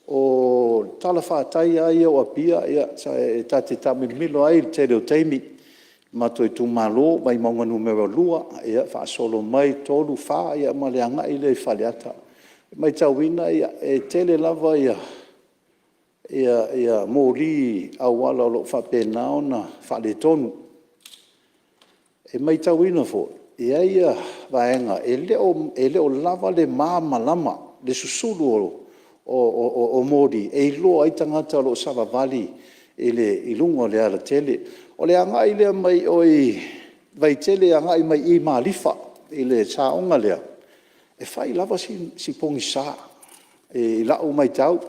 O le talafatai lava ia o Apia ta te taamilomilo ai i le tele o taimi i le matou itumalo, Vaimauga 2 faasolo mai 3, 4 ma le agai lea i Faleata. E maitauina e tele lava moli auala o lo o faapena ona faaletonu. E maitauina foi e i ai vaega e le o lava le malamalama le susulu o moli e iloa ai tagata o lo o savavali i luga o le alatele. O le agai lea mai o i Vaitele agai mai i Malifa i le saoga lea, e fai lava si pogisa i lau maitau,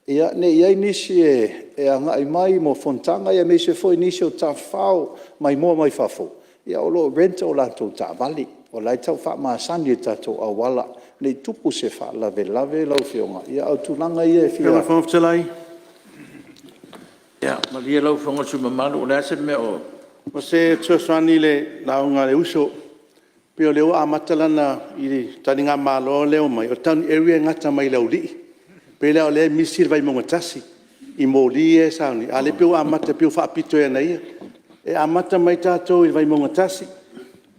ne i i ai nisi e agai mai mo fonotaga aemaise foi nisi o tafafao maimoa mai fafo o lo o rent a latou taavale, o la e tau faamasani i le tatou auala, ne i tupu se faalavelave lau Afioga, a o tulaga ia e fia… Lau Afioga i le Fofoga Fetalai… Ia malie lau Afioga i le sui usufono mamalu o le a se mea o… O se fesoasoani i le lauga a le uso. E pei o lea ua amata lana… i le taligamalo lea e omai, o le town area e gata mai Laulii. E pei la o lea e misi le Vaimauga 1 i moli ia e sauni, a o lea e pei ua amata e pei ua faapito ia ia. E amata mai tatou i Vaimauga 1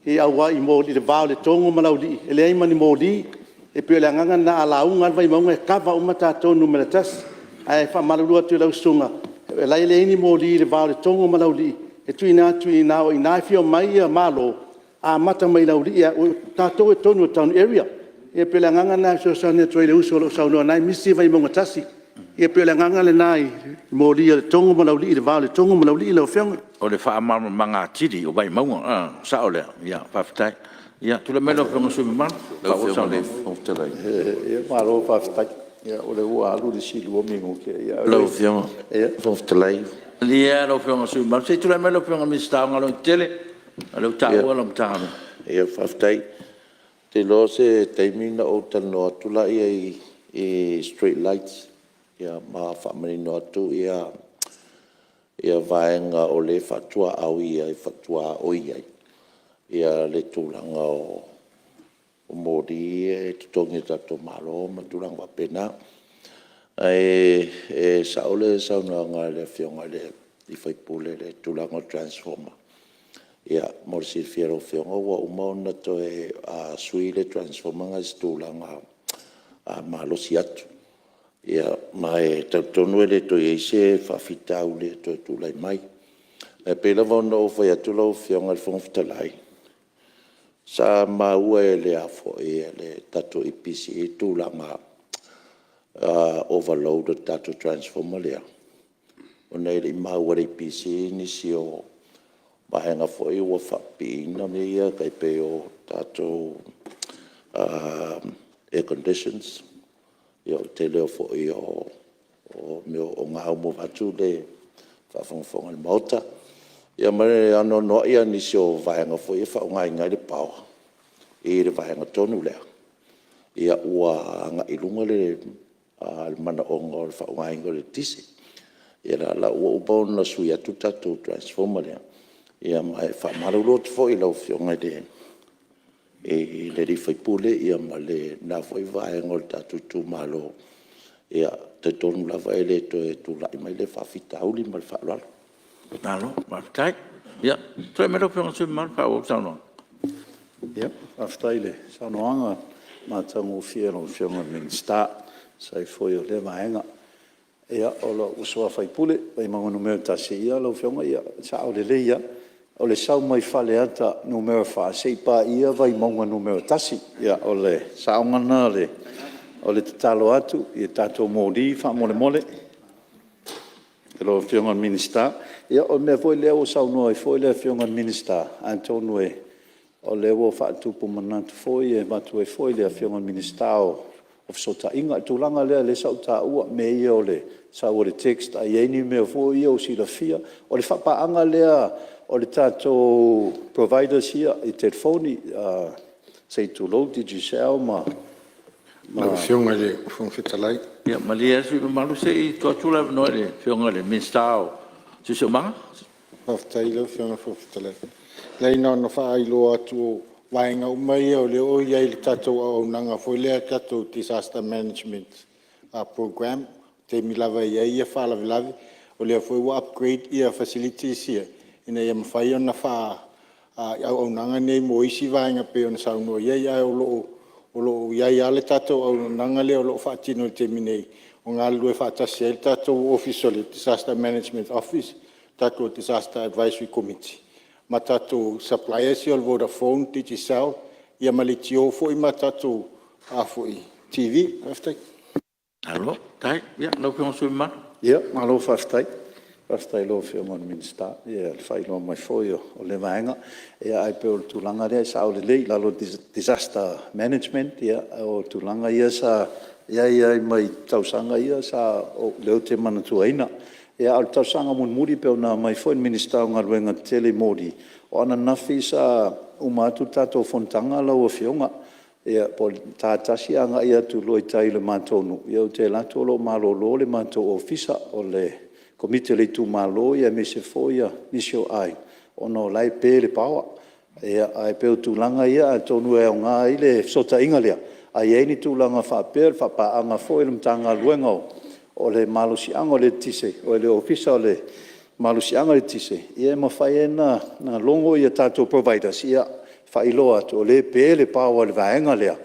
i le va o Letogo ma Laulii e leai ma ni moli. E pei o le agaga lena a lauga lava le Vaimauga e kava uma tatou i le numera 1. Ae faamalulu atu i lau susuga, o la e leai ni moli i le va o Letogo ma Laulii e tuuina atu i ina, o i ina e afio mai malo, amata mai Laulii. O tatou o totonu o le town area. Ia pei o le agaga lena e fesoasoani atu ai i le uso o lo o saunoa o lena e misi Vaimauga 1. Ia pei o le agaga lena i moli o Letogo ma Laulii i le va o Letogo ma Laulii lau Afioga. O le faamalamalamaga atili o Vaimauga, o le sao lea? Ia faafetai. Ia tulai mai lau Afioga i le sui usufono mamalu e faaauau le saunoaga. Malo faafetai, o lea ua alu le isi 2 minute. Malie lau Afioga i le sui usufono mamalu, se i tulai mai lau Afioga i le Minisita o Galuega Tetele, leaga o lea ua taua lau Matagaluega. Ia faafetai. Ou te iloa o se taimi ona ou talanoa atu lea i street lights ma faamanino atu vaega o lea e faatuaoi ai le tulaga o moli ia e totogi e le tatou Malo ma tulaga faapena. Ae sao le saunoaga a le Afioga i le sui usufono i le tulaga o le transformer. Mo le silafia e lau Afioga ua uma ona toe sui le transformer lena i se tulaga malosi atu. Ma e talitonu e le toe i ai se faafitauli e toe tulai mai. Ae pei lava ona ou fai atu lau Afioga i le Fofoga Fetalai, sa maua e le tatou EPC le tulaga overload o le tatou transformer lea, ona e le i maua e le EPC nisi o vaega foi ia ua faapipiiina mea ia e tai pei o tatou air conditions, o le tele foi o mea o gaumu vaeatu le faafogafoga a le Maota, ia ma le anoanoai lava o nisi o vaega foi ia e faaaogaina ai le power i le vaega tonu lea, ua agai i luga le manaoga o le faaaogaina o le eletise. Ia o lea la ua uma ona sui atu le tatou transformer lea, ma e faamalulu atu foi i lau Afioga i le sui usufono ma lena foi vaega o le tatou itumalo. E talitonu lava e le toe tulai mai lea faafitauli ma le faaaloalo. Malo faafetai. Ia, tulai mai lau Afioga i le sui usufono mamalu e faaauau le saunoaga. Faafetai i le saunoaga matagofie a lau Afioga i le Minisita e tusa ai foi o lea vaega. Ia, o lou uso a sui usufono o Vaimauga 1, lau Afioga, e sao lelei lava, o le sau mai Faleata 4 seia paia Vaimauga 1. Ia o le saoga lena o le tatalo atu i tatou moli faamolemole lau Afioga i le Minisita. Ia o le mea foi lea ua saunoa ai foi le Afioga i le Minisita, atonu o lea ua faatupu manatu foi e avatu ai foi i le Afioga i le Minisita o Fesootaiga. O le tulaga lea sa ou taua, mea ia o le sau o le text a i ai ni mea foi ia ua silafia. O le faapaaga lea o le tatou providers ia i telefoni se i tulou Digicel ma… Lau Afioga i le Fofoga Fetalai… Ia malie lava le sui usufono mamalu se i tuu atu le avanoa i le Afioga i le Minisita o Siosiomaga. Faafetai lau Afioga i le Fofoga Fetalai. Leai na ona faailoa atu o vaega uma ia o lea ua i ai i le tatou auaunaga foi lea le tatou Disaster Management Programme. I le taimi lava e i ai faalavelave, o lea foi ua upgrade facilities ia ina ia mafai ona auaunaga nei mo isi vaega pei ona saunoa i ai. Ae o lo o i ai lava le tatou auaunaga lea o lo o faatino i le taimi nei o galulue faatasi ai le tatou Ofisa o le Disaster Management Office, le tatou Disaster Advisory Committee ma tatou suppliers ia o le Vodafone, Digicel, ia ma le leitio foi ma tatou TV. Faafetai. Malo faafetai. Ia lau Afioga i le sui usufono mamalu. Ia, malo faafetai. Faafetai i lau Afioga i le Minisita i le faailoa mai foi o lea vaega. Ae pei o le tulaga lea e sao lelei i lalo o le Disaster Management o tulaga ia sa i ai lava mai tausaga ia lea ou te manatuaina. A o le talosaga mulimuli pei ona aumai foi e le Minisita o Galuega Tetele i moli, o ananafi sa uma atu le tatou fonotaga lau Afioga, po o le ta 1:00 agai atu loa i tai i le matou nuu, ia ou te alu atu o lo o malolo le matou ofisa, o le Komiti a le itumalo aemaise foi nisi o aiga ona o la e pe le power. Ae pei o tulaga ia atonu e aoga ai le fesootaiga lea, a i ai ni tulaga faapea o le faapaaga foi a le Matagaluega o le Malosiaga o le Eletise, oi le Ofisa o le Malosiaga o le Eletise, ia e mafai ai ona logo tatou providers e faailoa atu o lea e pe le power i le vaega lea,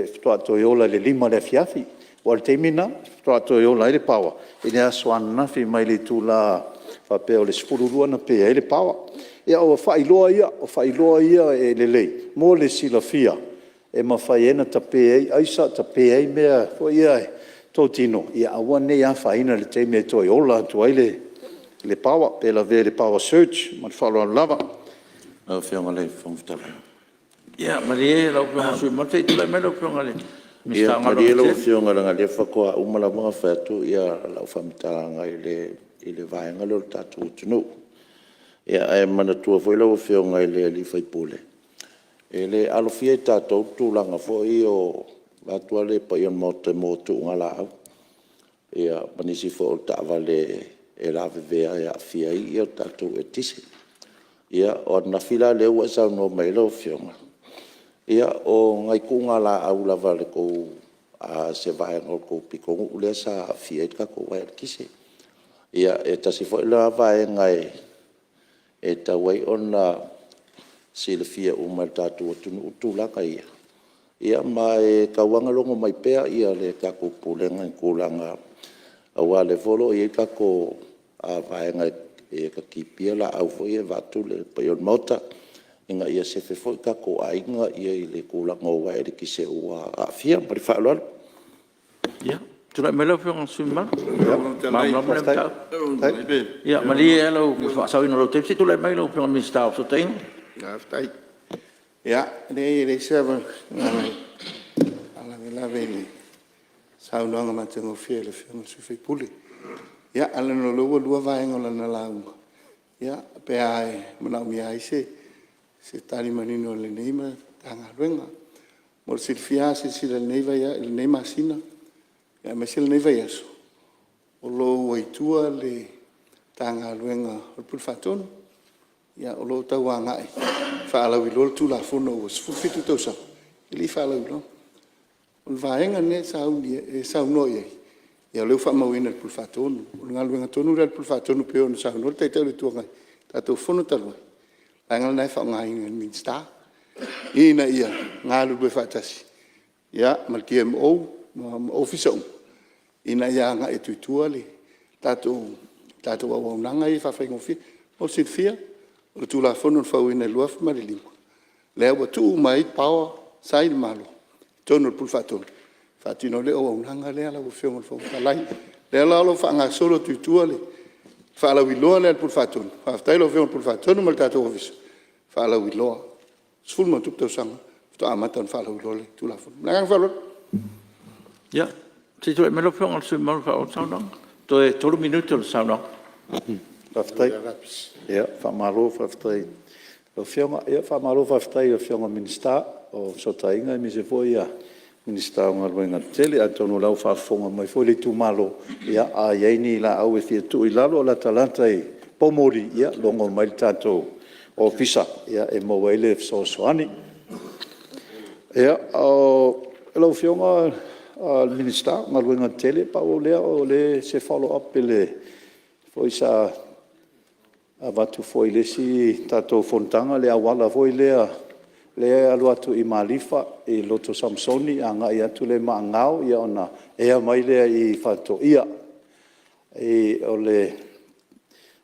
faatoa toe ola i le 5 i le afiafi. Aua o le taimi lena faatoa toe ola ai le power i le aso ananafi mai le itula faapea o le 12:00 na pe ai le power. Ia o faailoa ia, o faailoa ia e lelei mo le silafia. e mafai ai ona tape ai aisa, tape ai mea foi ia totino, ia aua ne i afaina i le taimi e toe ola atu ai le power pe lavea i le power surge. Ma le faaaloalo lava. Lau Afioga i le Fofoga Fetalai. Ia malie lau Afioga i le sui usufono mamalu, se i tulai mai lau Afioga i le Minisita o Galuega. Malie lau Afioga leaga o lea faatoa uma lava ona fai atu lau faamatalaga i le vaega lea o le tatou atunuu. Ae manatua foi lau Afioga i le sui usufono, e le alofia e tatou le tulaga foi ia vaeatu lava le paia o le Maota i tuugalaau ma nisi foi o taavale e lavevea e aafia ai le tatou eletise. Ia, o ananafi la lea ua e saunoa mai ai lau Afioga, ia o nai tuugalaau lava a se vaega o le tou pitonuu lea sa aafia ai le tatou uaea eletise. Ia, e tasi foi la vaega e tatau ai ona silafia uma e le tatou atunuu tulaga ia, ma e tatau lava ona logo mai pea le tatou Pulega i tulaga, aua o lea foi o lo o i ai tatou vaega e takiipia laau foi ia vaeatu le paia o le Maota, ina ia sefe foi tatou aiga i le tulaga o uaea eletise ua aafia. Ma le faaaloalo. Ia, tulai mai lau Afioga i le sui usufono mamalu. Ua malamalama lea mataupu. Ia malie lava mo le faasaoina o lou taimi, se i tulai mai lau Afioga i le Minisita o Fesootaiga. Faafetai. Ia, leai e leai se agaga e faalavelave i le saunoaga matagofie a le Afioga i le sui usufono. Ia ae leaga o lea ua lua vaega o lana lauga, ia pe a manaomia ai se tali manino a lenei Matagaluega. Mo le silafia a silasila i lenei masina aemaise lenei vaiaso, o lo o ua i tua le Matagaluega o le Pule Faatonu, o lo o tau agai e faalauiloa le Tulafono ua 17 tausaga e le i faalauiloa. O le vaega lea e saunoa i ai, ia o lea ua faamauina e le Pule Faatonu. O le galuega tonu lea a le Pule Faatonu pei ona saunoa le Taitai o le Itu Agai i le tatou fono talu ai, o le vaega lena e faaaogaina e le Minisita ina ia galulue faatasi ma le DMO ma Ofisa uma ina ia agai atu i tua le tatou auaunaga ia e faafaigofie. Mo le silafia, o le Tulafono na faauina i le 2005 lea ua tuu uma ai power sa i le Malo i totonu o le Pule Faatonu e faatino ai le auaunaga lea lau Afioga i le Fofoga Fetalai. O lea la o lo o faagasolo atu i tua le faalauiloa lea a le Pule Faatonu, faafetai i lau Afioga i le Pule Faatonu ma le tatou Ofisa, faalauiloa, 10+ tausaga faatoa amata ona faalauiloa le Tulafono. Ma le agaga faaaloalo. Ia, se i tulai mai lau Afioga i le sui usufono mamalu e faaauau le saunoaga. Toe 3 minute o le saunoaga. Faafetai. Ia faamalo faafetai i lau Afioga. Ia faamalo faafetai i lau Afioga i le Minisita o Fesootaiga aemaise foi le Minisita o Galuega Tetele. Atonu o la e ua faafofoga mai foi le itumalo, ia a i ai ni laau e fia tuu i lalo, latalata i poumoli, ia logo mai le tatou Ofisa e maua ai le fesoasoani. Ia, lau Afioga i le Minisita o Galuega Tetele, pau o lea o se follow up i le foi sa avatu foi i le isi tatou fonotaga le auala foi lea e alu atu i Malifa i le Loto Samasoni agai atu lea i Maagao ona ea mai lea i Faatoia. O le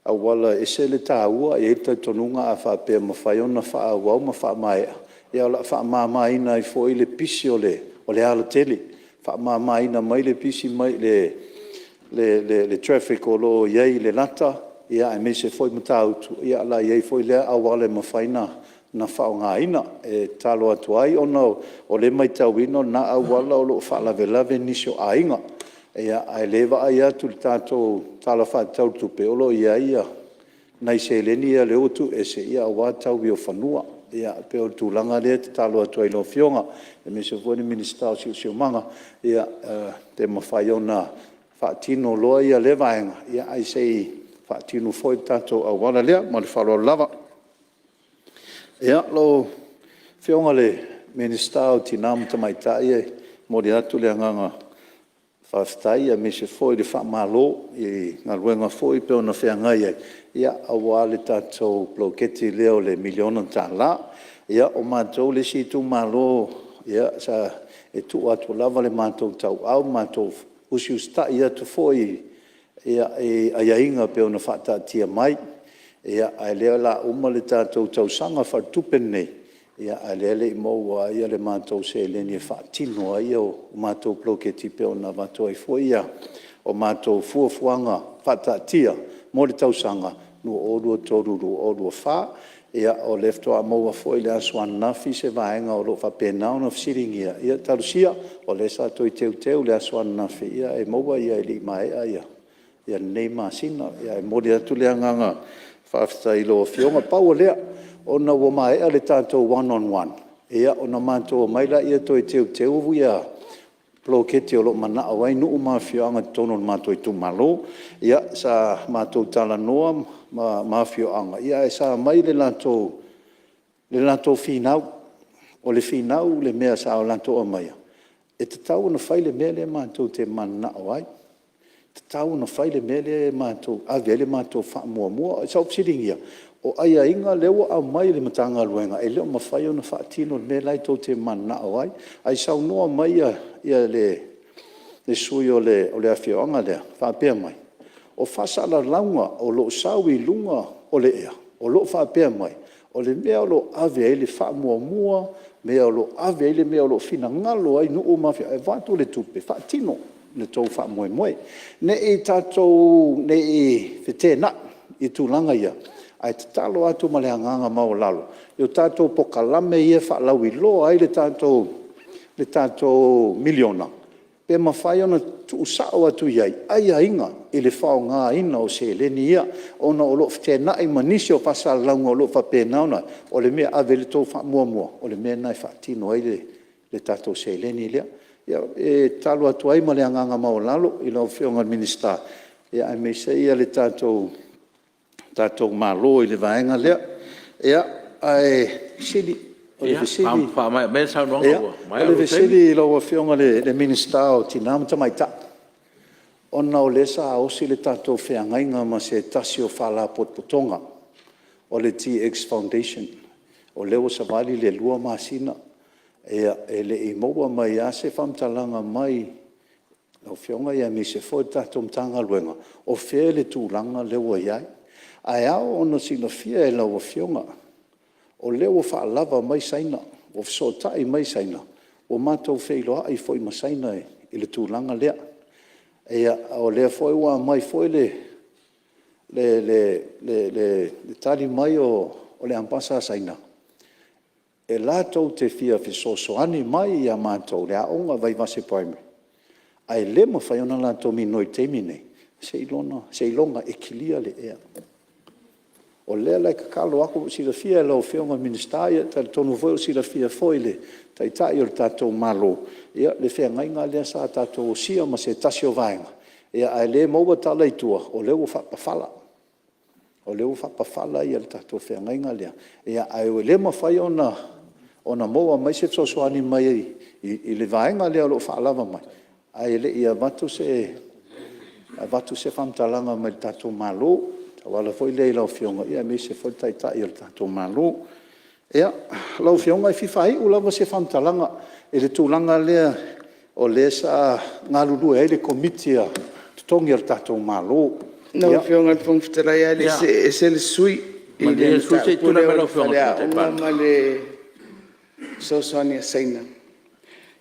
auala e ese le taua, e i ai le talitonuga a faapea e mafai ona faaauau ma faamaea, ia o le a faamamaina ai foi le pisi o le alatele, faamamaina mai le pisi mai le traffic o lo o i ai i Lelata aemaise foi Matautu, o le a i ai foi lea auala e mafai ona faaaogaina. E tatalo atu ai ona o lea e matauina o lena auala o lo o faalavelave nisi o aiga, a o lea e vaai atu i le tatou Tala Faatatau o le Tupe, o lo o i ai nai seleni ia o lea ua tuu ese aua taui o fanua. Ia e pei o le tulaga lea e tatalo atu ai i lau Afioga aemaise foi le Minisita o le Siosiomaga, pe mafai ona faatino loa lea vaega, ae se i faatino foi le tatou auala lea. Ma le faaaloalo lava. Ia, lau Afioga i le Minisita o Tina ma Tamaitai, e momoli atu le agaga faafetai aemaise foi le faamalo i galuega foi e pei ona feagai ai aua le tatou poloketi lea o le $1 miliona. Ia o matou le isi itumalo e tuu atu lava le matou tauau ma matou usiusitai atu foi i aiaiga e pei ona faataatia mai. A o lea o le a uma le tatou tausaga faaletupe lenei, a o lea e le i maua lava le matou seleni e faatino ai matou poloketi pei ona avatu ai foi a matou fuafuaga faataatia mo le tausaga 2023/2024. Ia o lea faatoa maua foi i le aso ananafi se vaega o lo o faapena ona fesiligia, ia talosia o lea sa toe teuteu i le aso ananafi ae maua e le i maea lenei masina. Ae momoli atu le agaga faafetai i lau Afioga. Pau o lea, ona ua maea le tatou one on one, ona matou omai lea toe teuteu poloketi o lo o manao ai nuu ma afioaga i totonu o le matou itumalo. Ia sa matou talanoa ma afioaga, ae sa aumai le latou finau. O le finau i le mea sa latou aumaia, e tatau ona fai le mea lea matou te mananao ai, e tatau ona fai le mea lea e ave i ai le matou faamuamua. Sa ou fesiligia o aiaiga lea ua aumai e le Matagaluega e le o mafai ona faatino le mea la e tou te mananao ai. Ae saunoa mai le sui o le afioaga lea ma faapea mai, o faasalalauga o lo o sau i luga o le ea, o lo o faapea mai, o le mea o lo o ave i ai le faamuamua, mea o lo o ave i ai le mea o lo o finagalo ai nuu ma afioaga e avatu le tupe faatino le tou faamoemoe. Ne i tatou feteenai i tulaga ia, ae tatalo atu ma le agaga maualalo i tatou polokalame ia e faalauiloa ai le tatou miliona, pe mafai ona tuusao atu i ai aiaiga i le faaaogaina o seleni ia, ona o lo o feteenai ma nisi o faasalalauga o lo o faapena ona… O le mea e ave i ai le tou faamuamua, o le mea lena e faatino ai le tatou seleni lea. Ia, e tatalo atu ai ma le agaga maualalo i lau Afioga i le Minisita aemaise le tatou Malo i le vaega lea. Ae o le fesili… Ia, faamaea maia le saunoaga ua maea lou taimi. O le fesili i lau Afioga i le Minisita o Tina ma Tamaitai, ona o lea sa osi le tatou feagaiga ma se tasi o Faalapotopotoga o le GX Foundation, o lea ua savali le 2 masina e le i maua mai lava se faamatalaga mai lau Afioga aemaise foi le tatou Matagaluega, o fea le tulaga lea ua i ai. Ae ao ona silafia e lau Afioga, o lea ua faalava mai Saina, ua fesootai mai Saina, ua matou feiloai foi ma Saina i le tulaga lea. O lea foi ua aumai foi le tali mai o le Amepasa a Saina, e latou te fia fesoasoani mai ia matou i le aoga o Vaivase Primary, ae le mafai ona latou migoi i le taimi lenei seiloga e kilia le ea. O lea la e tatalo atu, ua silafia e lau Afioga i le Minisita, e talitonu foi ua silafia foi e le Taitai o le tatou Malo le feagaiga lea sa tatou osia ma se tasi o vaega, a o lea e maua tala i tua, o lea ua faapafala. O lea ua faapafala le tatou feagaiga lea, ae ua le mafai ona maua mai se fesoasoani mai le vaega lea o lo o faalava mai, ae le i avatu se faamatalaga mai le tatou Malo e tauala foi lea i lau Afioga aemaise foi le Taitai o le tatou Malo. Ia, lau Afioga e fia faaiu lava se faamatalaga i le tulaga lea o lea sa galulue ai le Komiti o Totogi a le tatou Malo. Lau Afioga i le Fofoga Fetalai a o le i see ese le sui usufono i le mataupu lea o le faleaoga ma le fesoasoani a Saina,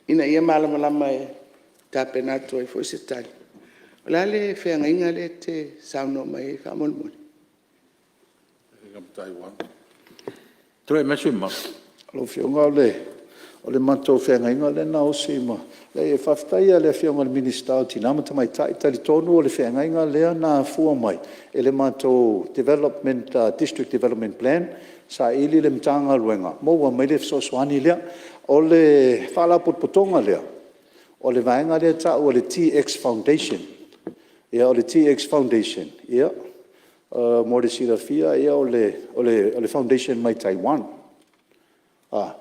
ina ia malamalama e tapena atu ai foi se tali, o le a le feagaiga lea e te saunoa mai ai faamolemole? Lau Afioga o le matou feagaiga lea na osi ma… Leai, faafetai lava i le Afioga i le Minisita o Tina ma Tamaitai. E talitonu o le feagaiga lea na afua mai i le matou District Development Plan, saili le Matagaluega maua mai le fesoasoani lea. O le Faalapotopotoga lea, o le vaega lea e tau o le GX Foundation. O le GX Foundation, mo le silafia o le foundation mai Taiwan.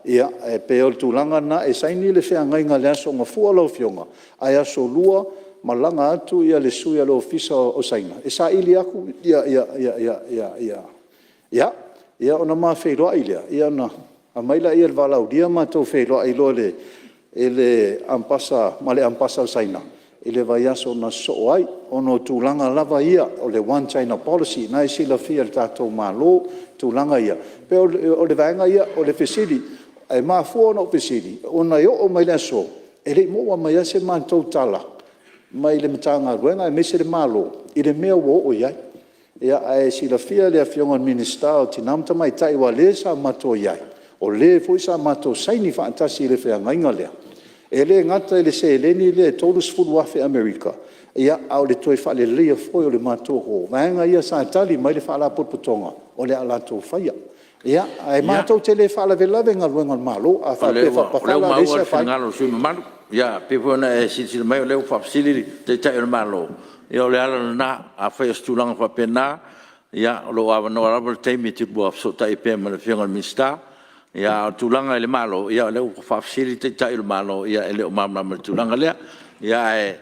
E pei o le tulaga lena, e saini le feagaiga i le Aso Gafua lau Afioga, ae Aso Lua malaga atu le sui o le Ofisa o Saina e saili atu ia au, ona ma feiloai lea, ona aumai lea o le valaaulia matou feiloai loa ma le Amepasa o Saina i le vaiaso na sosoo ai, ona o tulaga lava ia o le One China Policy. O lena e silafia e le tatou Malo tulaga ia. E pei o le vaega ia. O le fesili, Ae mafua ona ou fesili, ona e oo mai le aso e le i maua mai lava se matou tala mai le Matagaluega aemaise le Malo i le mea ua oo i ai. Ae silafia e le Afioga i le Minisita o Tina ma Tamaitai aua o lea sa matou i ai, o le foi sa matou saini faatasi i le feagaiga lea, e le gata i le seleni lea e $30,000 Amerika, a o le toe faaleleia foi o le matou hall. O vaega ia sa tali mai le Faalapotopotoga o le a latou faia. Ae matou te le faalavelave i galuega a le Malo, a faapea e faapafala… O lea ua e leai maua se le afaina. finagalo o le sui usufono mamalu. E pei foi ona e silasila mai o lea ua faafesili le Taitai o le Malo, ia o le ala lena. Afai o se tulaga faapena, o lo o avanoa lava le taimi e te lua fesootai ai pea ma le Afioga i le Minisita. A o le tulaga i le Malo, ia o lea ua faafesili le Taitai o le Malo, e le o malamalama i le tulaga lea. Ae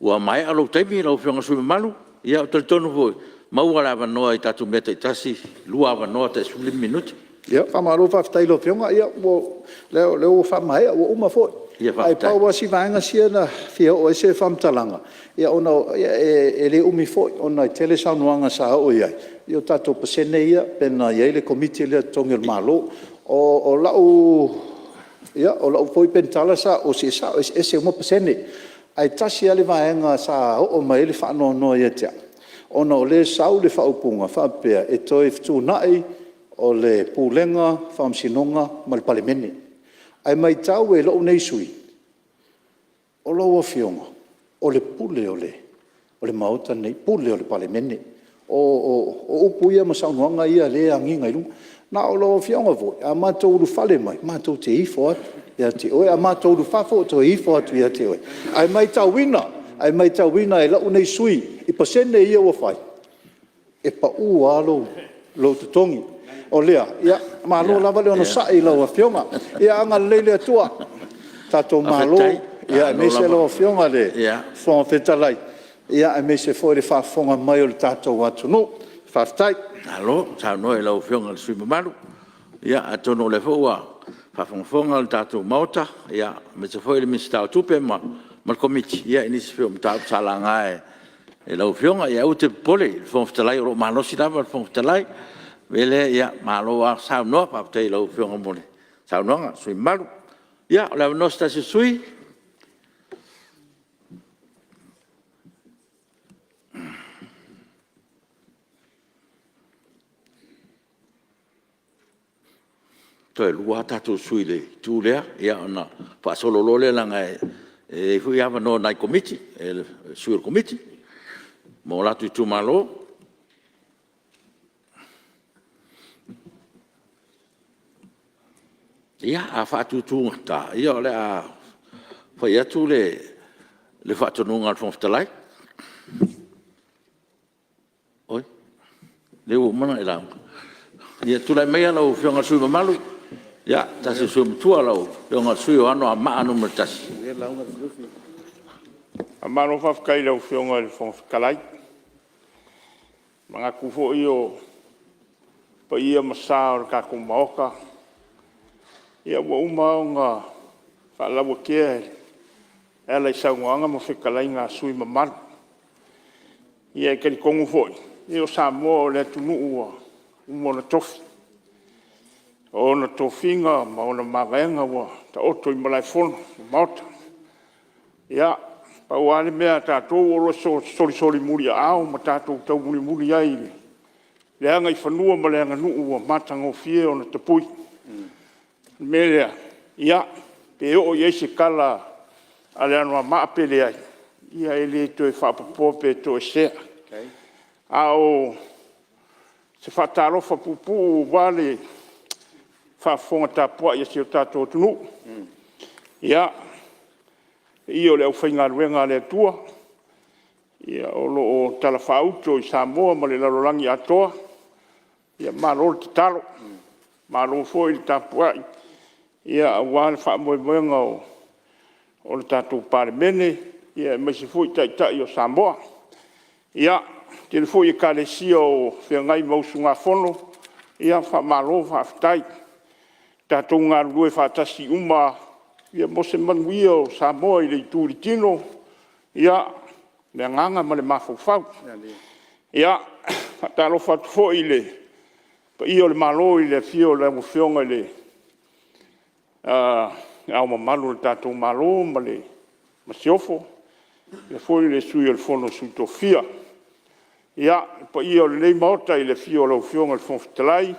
ua maea lou taimi lau Afioga i le sui usufono mamalu. Ou te talitonu foi, maua le avanoa i tatou mea taitasi, e lua avanoa tai 15 minute. Ia faamalo faafetai i lau Afioga. Ia o lea ua faamaea ua uma foi. Ia faafetai. Ae pau lava si vaega sia na fia oo i ai se faamatalaga, ona e le umi foi ona e tele saunoaga sa oo i ai i tatou pasene ia pei ona i ai le Komiti lea o Totogi a le Malo. O lau foi penitala sa ou osi, e sao e eseese uma pasene, ae tasi lava le vaega sa oo mai ai le faanoanoa ia te au, ona o lea e sau le faaupuga e faapea, e toe fetuunai o le Pulega o Faamasinoga ma le Palemene. Ae maitau e lou nei sui usufono, o lau Afioga o le pule o le Maota lenei, o le pule o le Palemene. O upu ia ma saunoaga ia lea e agiga i luga. Ma o lau Afioga foi, a matou ulufale mai matou te ifo atu ia te oe, a matou ulufafo e toe ifo atu ia te oe. Ae maitauina e lou nei sui usufono i pasene ia ua fai, e pau lava lou totogi. O lea, ia malo lava le onosai i lau Afioga. Ia agalelei le Atua i le tatou Malo aemaise lau Afioga i le Fofoga Fetalai, aemaise foi le faafofoga mai o le tatou atunuu. Faafetai. Malo saunoa i lau Afioga i le sui usufono mamalu. Ia atonu o lea foi ua faafogafoga le tatou Maota aemaise foi le Minisita o Tupe ma le Komiti i nisi foi o mataupu sa laga e lau Afioga. Ae aua e te popole i le Fofoga Fetalai o lo o malosi lava le Fofoga Fetalai. O le mea lea, ia malo lava saunoa, faafetai i lau Afioga mo le saunoaga a le sui usufono mamalu. Ia o le avanoa mo se tasi o sui usufono. Toe lua lava tatou sui i le itu lea ona faasolo loa lea leaga e i ai foi avanoa o nai Komiti, sui o le Komiti mo latou itumalo. Ia, a faatutugata, ia o le a fai atu le faatonuga a le Fofoga Fetalai. Oi, lea ua uma ona e lauga. Ia tulai maia lau Afioga i le sui usufono mamalu, se tasi o sui usufono matua lau Afioga i le sui usufono o Anoamaa 1. Faamalo faafetai i lau Afioga i le Fofoga Fetalai. E manatu foi o paia ma sa o le tatou Maota ua uma ona faalauatea e ala i saunoaga ma fetalaiga a sui usufono mamalu. E talitonu foi, o Samoa o le atunuu ua uma ona tofi. O ona tofiga ma ona mavaega ua taoto i malaefono ma maota. Ia, pau lava le mea a tatou o lo o solisoli muliaao ma tatou taumulimuli ai i le agaifanua ma le aganuu ua matagofie ona tapui. O le mea lea, ia, pe oo i ai se tala a le Anoamaa pe leai, ia e le toe faaopoopoa pe toesea. A o se faatalofa puupuu aua le faafofoga tapuai a si o tatou atunuu. Ia, le paia o le aufaigaluega a le Atua o lo o talafaauto i Samoa ma le lalolagi atoa, ia malo le tatalo, malo foi le tapuai aua le faamoemoega o le tatou Palemene, aemaise foi Taitai o Samoa. Ia, e tele foi Ekalesia o feagai ma usugafono, ia faamalo faafetai. Tatou galulue faatasi uma lava mo se manuia o Samoa i le itu i le tino, le agaga ma le mafaufau. Ia, e faatalofa atu foi i le paia o le Malo i le afio o lau Afioga i le Le Ao Mamalu o le tatou Malo ma le Masiofo, faapea foi le Sui o le Fono a Sui Tofia. Ia, le paia o lenei Maota i le afio o lau Afioga i le Fofoga Fetalai,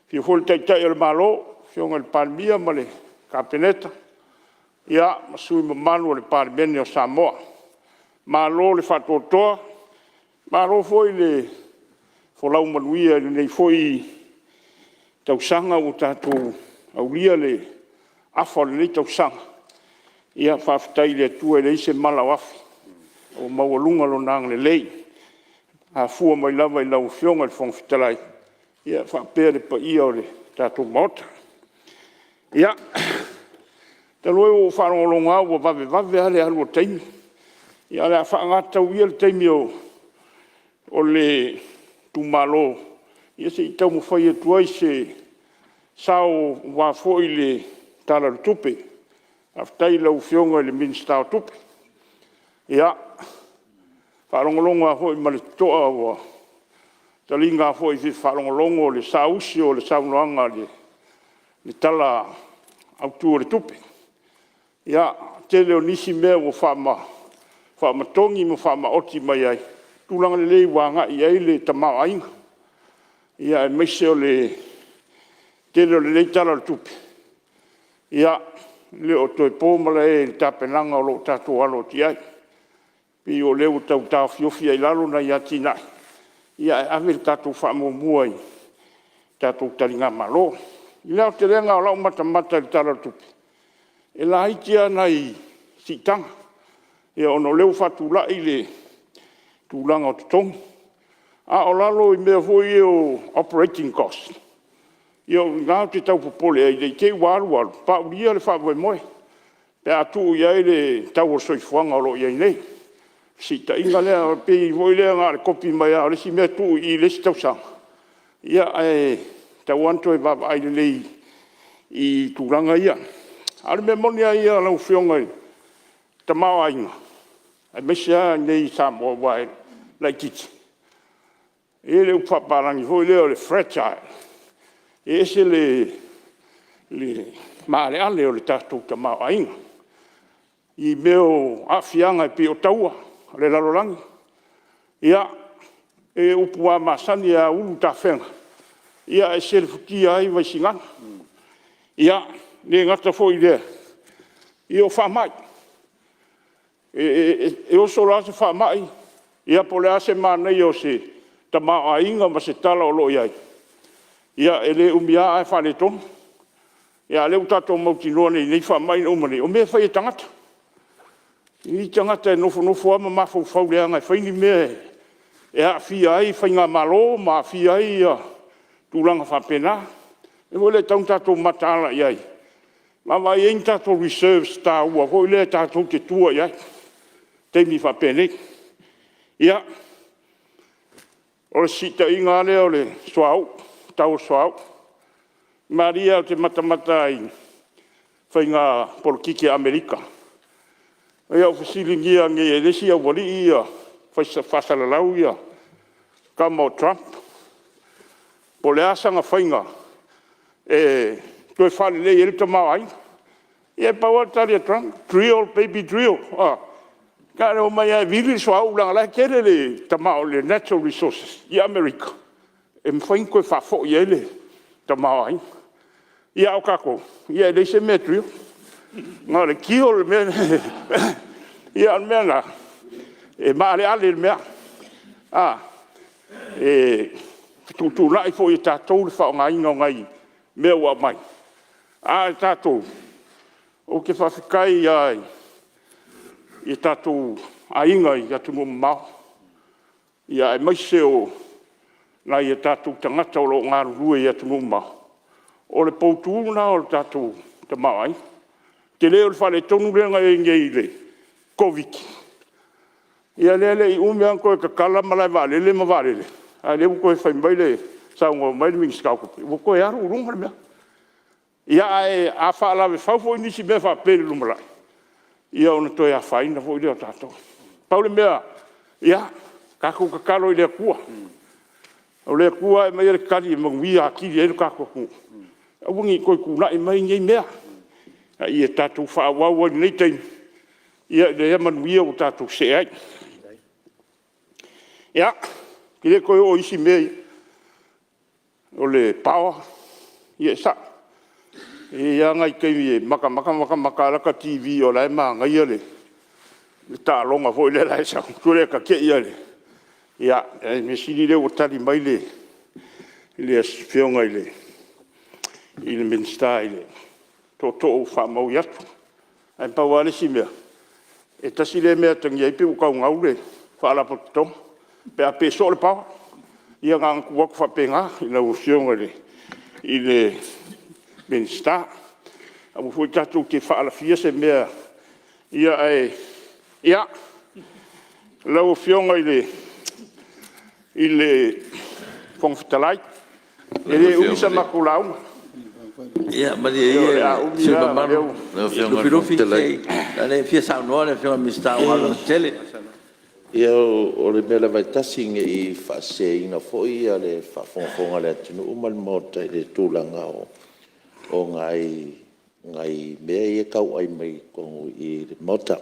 afio foi le Taitai o le Malo, le Afioga i le Palemia ma le Kapeneta ma sui usufono mamalu o le Palemene o Samoa. Malo le faatoatoa, malo foi le folau manuia i lenei foi tausaga ua tatou aulia le afa o lenei tausaga. Faafetai i le Atua e leai se mala o afi, ua maualuga Lona agalelei e afua mai lava i lau Afioga i le Fofoga Fetalai faapea le paia o le tatou Maota. Ia, talu ai ua ou faalogologo lava ua vavevave lava le alu o le taimi, ae o le a faaaoga tatau ia le taimi o le itumalo se i taumafai atu ai se sao aua foi le Tala o le Tupe. Faafetai i lau Afioga i le Minisita o Tupe. Ia, e faalogologo lava foi ma le totoa ua taliga foi i le faalogologo le saausi o le saunoaga i le Tala Autu o le Tupe. Ia, tele o nisi mea ua faamatogi ma faamaoti mai ai tulaga lelei ua agai i ai le tamaoaiga, aemaise o le tele o lenei Tala o le Tupe, e le o toe po malae i le tapenaga o lo o tatou alo atu i ai. E pei o lea ua tau taofiofi ai i lalo nai atinae, ae ave le tatou faamuamua i tatou taligamalo. I le aotelega o lau matamata i le Tala o le Tupe, e laiti lava nai siitaga, ona o lea ua faatulai le tulaga o totogi, a o lalo i mea foi ia o operating cost, ia o i ina ou te tau popole ai ne i te i ua alu alu paulia le faamoemoe pe a tuu i ai le tau o le soifuaga o lo o i ai nei. O le fesiitaiga lea, e pei foi lea na o le kopi mai lava o le isi mea tuu i i i le isi tausaga, ae tatau lava ona toe vaavaai lelei i tulaga ia. A o le mea moni lava ia lau Afioga i le tamaoaiga, aemaise lava i inei i Samoa aua e laitiiti, e i ai le upu faapapalagi foi lea o le fragile, e ese le maaleale o le tatou tamaoaiga i mea o aafiaga e pei o taua o le lalolagi. Ia, o upu lava masani a ulu tafega, e selefutia ai Vaisigano. Ia, e le gata foi i lea, o faamai. E oso loa se faamai, ia po o le a se manaia o se tamaoaiga ma se tala o lo o i ai, ia e le umi lava ae faaletonu. A o lea ua tatou mautinoa nei i nei faamai na uma nei, o mea e fai e tagata. E i ai tagata e nofonofo lava ma mafaufau leaga e fai ni mea e aafia ai faigamalo ma aafia ai tulaga faapena. O le mea foi lea e tatau ona tatou mataala i ai, vaavaai i ai ni tatou reserves taua foi lea tatou te tua i ai i taimi faapenei. Ia, o le fesiitaiga lava lea o le suauu, le tau o le suauu. E malie lava ou te matamata lava i faiga polokiki a Amerika. Ua fesiligia nei e le isi aualii ia faasalalau le tama o Trumph, po o le a sana faiga e toe faalelei ai le tamaoaiga. Ia e pau lava le tali a Trump, drill baby drill. Na o le omai lava e vili le suauu leaga o la e tele le natural resources i Amerika e mafai ona toe faafoi ai le tamaoaiga. Ia a o tatou, e leai se mea e drill, na o le kill le mea lea. Ia o le mea lena, e maaleale le mea, e fetuutuunai foi e tatou le faaaogaina o nai mea ua aumai, a o tatou, ou te faafetai lava i o tatou aiga i atunuu mamao, aemaise o nai o tatou tagata o lo o galulue i atunuu mamao, o le poutu lena o le tatou tamaoaiga. O le tele o le faaletonu lea na i ai nei i le Koviti-19, ia lea e le i umi lava ona toe tatala malaevaalele ma vaalele, a o lea ua toe fai mai saunoa mai le Minisita o Tupe ua toe alu i luga le mea. Ia ae a faalavefau foi nisi mea faapea i le lumanai, ia ona toe afaina foi lea o tatou. Pau le mea, ia tatou tatalo i le Atua, o le Atua e aumaia le tali e manuia atili ai le tatou atunuu, aua ne i toe tulai mai nei mea. A ia tatou faaauau ai i lenei taimi i lea manuia ua tatou see ai. Ia, ou te le toe oo i isi mea ia. O le power, ia e sao, e i ai lava nai taimi e matamata matamata lava lata TV o la e manaia le taaloga foi lea la e sau, ona o lea ta te i lava. Ia, o le mea sili o lea ua tali mai le Afioga i le Minisita i le tootoo ua faamaui atu. Ae pau lava le isi mea, e tasi lea mea e atagia ai pei ua tau gau le faalapotopotoga pe a pe soo le power. Ia na ona tuu atu faapena i lau Afioga i le Minisita. Aua foi tatou te faalafia se mea ae… Ia, lau Afioga i le Fofoga Fetalai, e le umi sa matou lauga. Ia malie O le ia a le umi sui usufono lava o mamalu lea ua… Lufilufi, leaga o lea e fia saunoa le Afioga i le Minisita o Galuega Tetele. Ia o le mea lava e tasi, ne i faaseseina foi le faafogafoga a le atunuu ma le Maota i le tulaga o nai mea ia e tau ai mai totonu i i le Maota.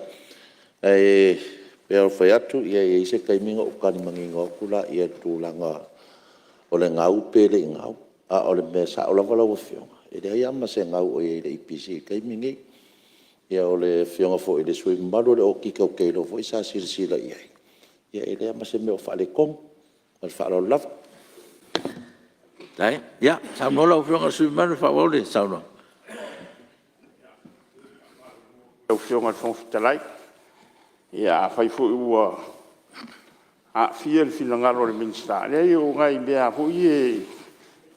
Ae pei lava ona ou fai atu, e i ai se taimi ona ou tali manino atu lea i le tulaga o le gau pe le i gau. A o le mea sao lava lau Afioga, e leai lava ma se gau o i ai i le EPC i le taimi lenei. Ia o le Afioga foi i le sui usufono mamalu o le Okika ou te iloa foi sa silasila i ai, e leai lava ma se mea o faaletonu. Ma le faaaloalo lava. Faafetai. Ia, saunoa lau Afioga i le sui usufono mamalu e faaauau le saunoaga. Lau Afioga i le Fofoga Fetalai, ia afai foi ua aafia le finagalo o le Minisita, e leai o nai mea lava foi ia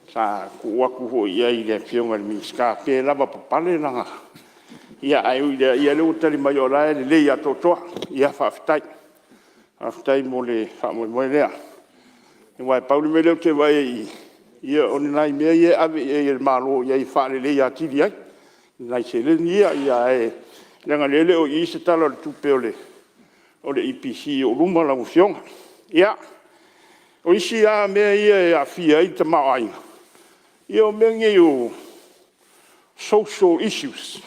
sa tuu atu foi i ai i le Afioga i le Minisita pe lavapapale lana… Ae ui i lea, o lea ua tali mai o la e lelei atoatoa. Ia faafetai. Faafetai mo le faamoemoe lea. Aua e pau le mea lea ou te vaai ai i i, o ni nai mea ia e ave i ai e le Malo i ai e faaleleia atili ai nai seleni ia, ae leaga o lea e le o i i se Tala o le Tupe o le EPC o i luma lau Afioga. Ia, o isi lava mea ia e aafia ai le tamaoaiga, ia o mea nei o social issues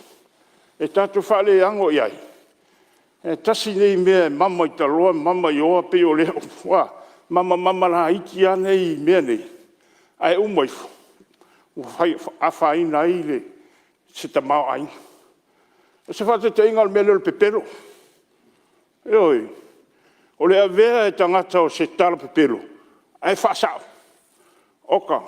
e tatou te faaleano i ai, ae tasi lenei mea e mama i taloa mama i o, pei o le mama laiti lava nei mea nei, ae uma ifo ua afaina ai se tamaoaiga. O se faataitaiga o le mea lea o le pepelo. Ioe. O le avea e tagata o se tala pepelo ae faasao, oka,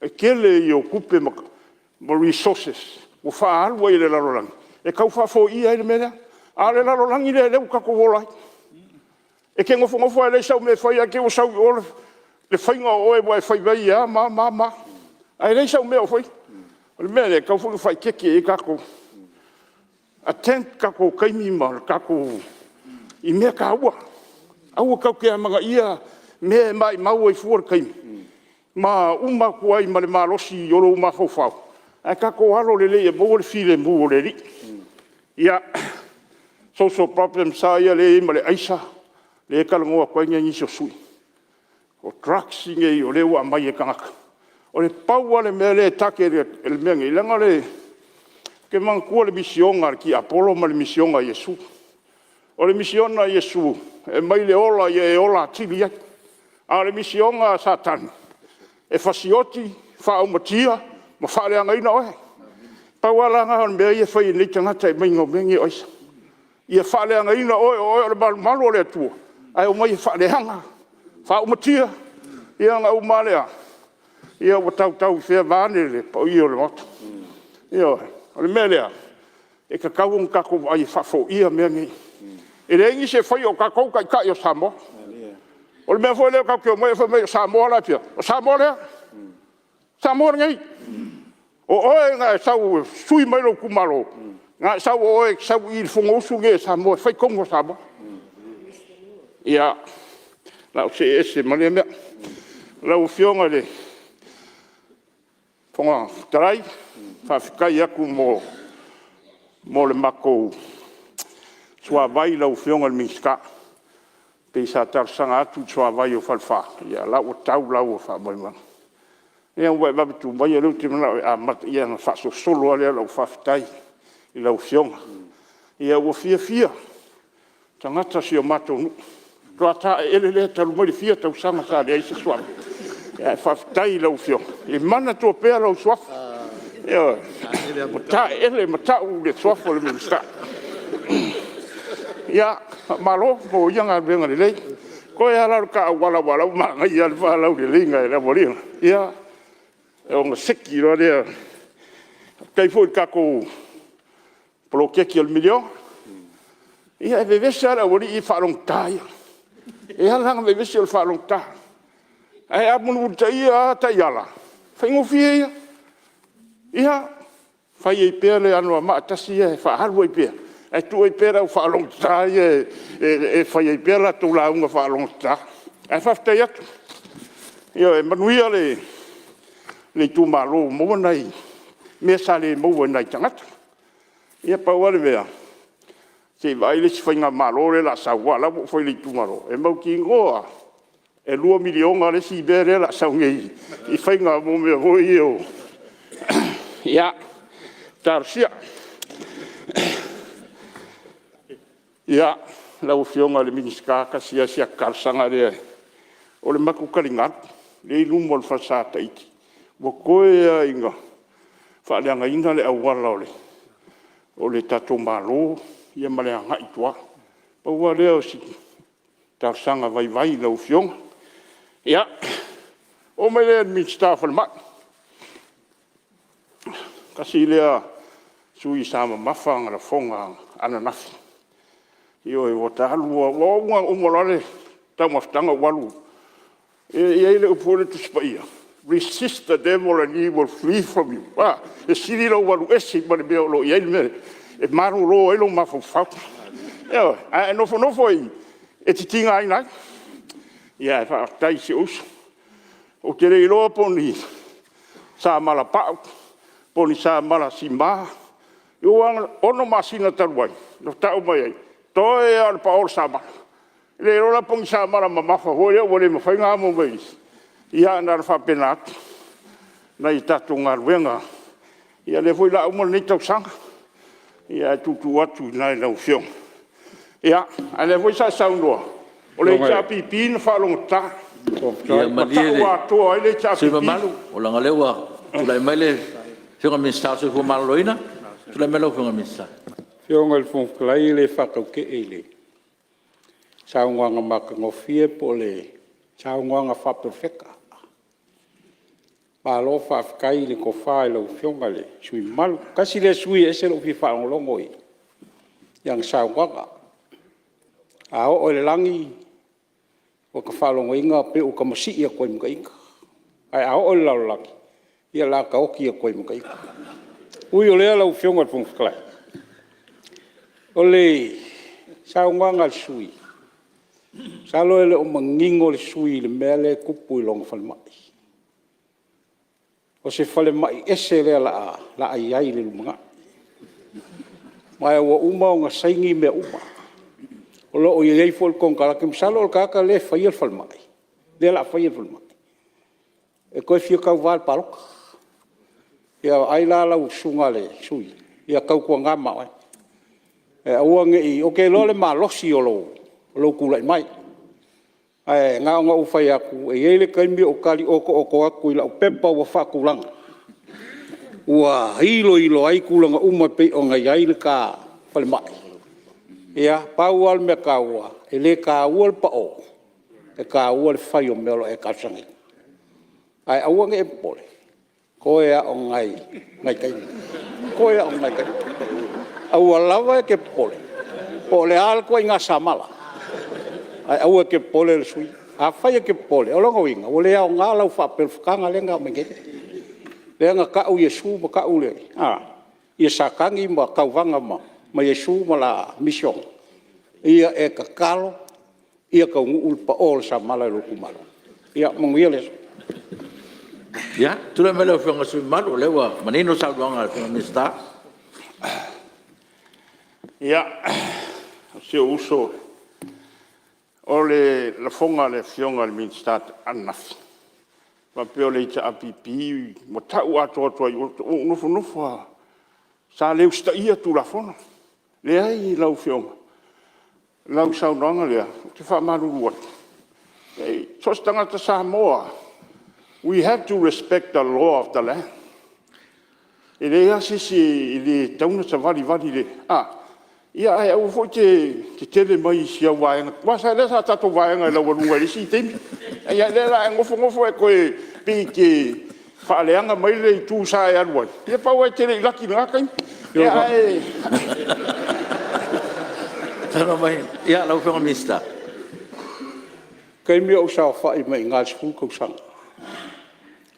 e tele ia o tupe ma resources ua faaalu ai e le lalolagi e tau faafoia ai le mea lea. A o le lalolagi lea ua tatou ola ai. E te nofonofo lava e leai sau mea e fai ae te i ua sau i o le faiga o oe ua e fai mai ai a ma a ma a, ae leai sau mea o faia. O le mea lea, e tatau foi ona faaeteete i ai tatou, attend tatou taimi ma tatou i mea taua. Aua tatou te amanaia mea e maumau ai fua le taimi ma uma atu ai ma le malosi o lou mafaufau, ae tatou alo lelei ia maua le filemu o le Alii. Ia, social problems lava ia lea e i ai ma le aisa, lea e talanoa atu ai nisi o sui usufono. O drugs nei o lea ua aumai e tagata. Na pau lava le mea lea e target e le mea lenei, leaga ou te manatua le misiona a le tiapolo ma le misiona a Iesu. O le misiona a Iesu, e aumai le ola ia e ola atili ai. A o le misiona a Satani, e fasioti, faaumatia ma faaleagaina oe. Pau lava la lena o le mea ia e fai e nei tagata i le aumaiga o mea nei o aisa, ia faaleagaina oe o oe o le malumalu o le Atua, ae omai e faaleaga, faaumatia, ia ona uma lava lea, ua tautau i fea vaeane le paia o le Maota. Ioe. O le mea lea, e tatau ona tatou vaai e faafoia mea nei. E leai nisi e faia o tatou o taitai o Samoa. O le mea foi lea tatou te omai ai fai mai o Samoa la e fia, o Samoa lea? O Samoa lenei. O oe na e sau e sui mai lou itumalo, na e sau o oe e te sau i i le Fonousu lenei a Samoa e fai tonu a Samoa. Ia, o le a ou see ese ma lea mea. Lau Afioga i le Fofoga Fetalai, faafetai atu mo le matou suavai lau Afioga i le Minisita. Pei sa talosaga atu i le suavai o Falefa, ia o la e ua tau lau o le faamoemoega. Ia ua e vave tu mai o lea ou te manao e amata, ia ona faasolosolo lava lea o lau faafetai. i lau Afioga. Ua fiafia tagata o si o matou nuu, matua taeele lea talu mai le fia tausaga sa leai se suafa. Ae faafetai i lau Afioga, e manatua pea lou suafa. Ioe. Ua taeele ma tau le suafa o le Minisita. Ia, faamalo mo ia galuega lelei. Toe lava la o le ta auala aua o la e ua manaia lava le faalauleleiga e le aualii ia, ona seki loa lea. Faafetai foi i le tatou poloketi o le miliona. Ia e vevesi lava le aualii ia i le faalogogata ia. E ala la ona vevesi o le faalogogata, ae a mulimulitaia lava taiala, e faigofie ia. Ia, fai ai pea le Anoamaa 1 ia e faaalu ai pea, ae tuu ai pea le au faalogogata ia e fai ai pea latou lauga faalogogata. Ae faafetai atu. Ioe. Manuia le itumalo ua maua nai mea sa le maua e nai tagata. Ia pau lava le mea, se i vaai le isi faigamalo lea o le a sau aua o la e ua ou fai i le itumalo, e mautinoa lava e $2 miliona le isi mea lea o le a sau nei i faiga mo mea foi ia o… Ia, talosia. Ia, lau Afioga i le Minisita, tasi lava si ata talosaga lea, o le matou taligalu lea e i luma o le falesa Taiti, ua toe lava ina faaleagaina le auala o le tatou Malo ma le agai i tua. Pau lava lea o si talosaga vaivai i lau Afioga. Ia, ona oo mai lea i le Minisita o le Falemai. Tasi lea sui usufono sa mamafa ana lafoga ananafi. Ioe, ua ta alu lava, o au na uma loa le taumafataga ou alu. E i ai le upu foi lea o le Tusi Paia, resist the devil and he will flee from you. E sili lou alu ese ma le mea o lo o i ai le mea e malolo ai lou mafaufau. Ioe. Ae a e nofonofo ai i i, e te tigaina ai. Ae faafetai i si ou uso. Ou te le iloa po o ni samala pau po o ni samala sima, aua e 6 masina talu ai na tau mai ai, toe lava o le pao o le samala. E le iloa la po o ni samala mamafa foi lea ua le mafai ona amo mai e isi, ia ae na ona faapena atu. Nai a tatou galuega, ia o lea foi o le a uma lenei tausaga, ae tuutuu atu i ina i lau Afioga. Ia, a o lea foi sa e saunoa, o le HRPP na faalogogata, Ia na malie tau le atoa ai le sui usufono HRPP. mamalu, leaga o lea ua tulai mai le Afioga i le Minisita o le Soifua Maloloina. Tulai mai lau Afioga i le Minisita. Lau Afioga i le Fofoga Fetalai e le faatautee i le saunoaga matagofie po o le saunoaga faa-Perofeta. Malo faafetai i le tofa i lau Afioga i le sui usufono mamalu. Tasi lea sui usufono e ese lou fia faalogologo i ana saunoaga. A oo i le lagi, ua ta faalogoina pei ua ta masii atu ai ma ita, ae a oo i le lalolagi, ia o le a ta oti atu ai ma ita. Ui o lea lau Afioga i le Fofoga Fetalai, o le saunoaga a le sui usufono, masalo e le o manino le sui usufono i le mea lea e tupu i lona falemai. O se falemai ese lea o le a i ai i le lumanai, ma ua uma ona saini mea uma. O lo o i ai foi le konekarate, masalo o le tagata lea e faia le falemai, lea o le a faia le falemai, e toe fia tauva i le palota. Ia vaai la lau susuga i le sui usufono, ia tautuana ma oe, e aua ne i… Ou te iloa le malosi o lou tulai mai, ae na ona ou fai atu, e i ai le taimi ou tali otooto atu i lau pepa ua faatulaga, ua iloilo ai tulaga uma e pei ona i ai le ta falemai. Ia, pau lava le mea taua, e le taua le pao, e taua le fai o mea o lo o e talosagaina. Ae aua ne i e popole, toe lava o ni nai taimi, toe lava o ni nai taimi. Aua lava e te popole po o le a le ituaiga samala, ae aua e te popole le sui usufono. Afai e te popole, o lona uiga, ua le aoga lau faaperofetaga lea na aumai nei, lea na tau Iesu ma tau Satani ma tauvaga ma Iesu ma la misiona, ia e tatalo ia taunuu le pao o le samala i lou itumalo. Ia manuia le aso. Ia, tulai mai lau Afioga i le sui usufono mamalu o lea ua manino le saunoaga a le Afioga i le Minisita. Ia, si ou uso, o le lafoga a le Afioga i le Minisita ananafi e faapea o le HRPP ua tau atoa atu ai, ua ou nofonofo lava, Sa le usitaia Tulafono. Leai lau Afioga, o lau saunoaga lea, ou te faamalulu atu, so o se tagata Samoa lava, we have to respect the law of the land. E leai lava se isi e le tatau ona savalivali i le… ae aua foi e te tetele mai i si au vaega, aua o lea sa tatou vaega i le laualuga i le isi taimi. A o lea la a e nofonofo e toe pei e te faaleaga mai le itu sa e alu ai, ia pau lava e te le i laki i lena taimi. Ae… Saunoa mai lau Afioga i le Minisita. I le taimi a o ou saofai mai i ina i le 10 tausaga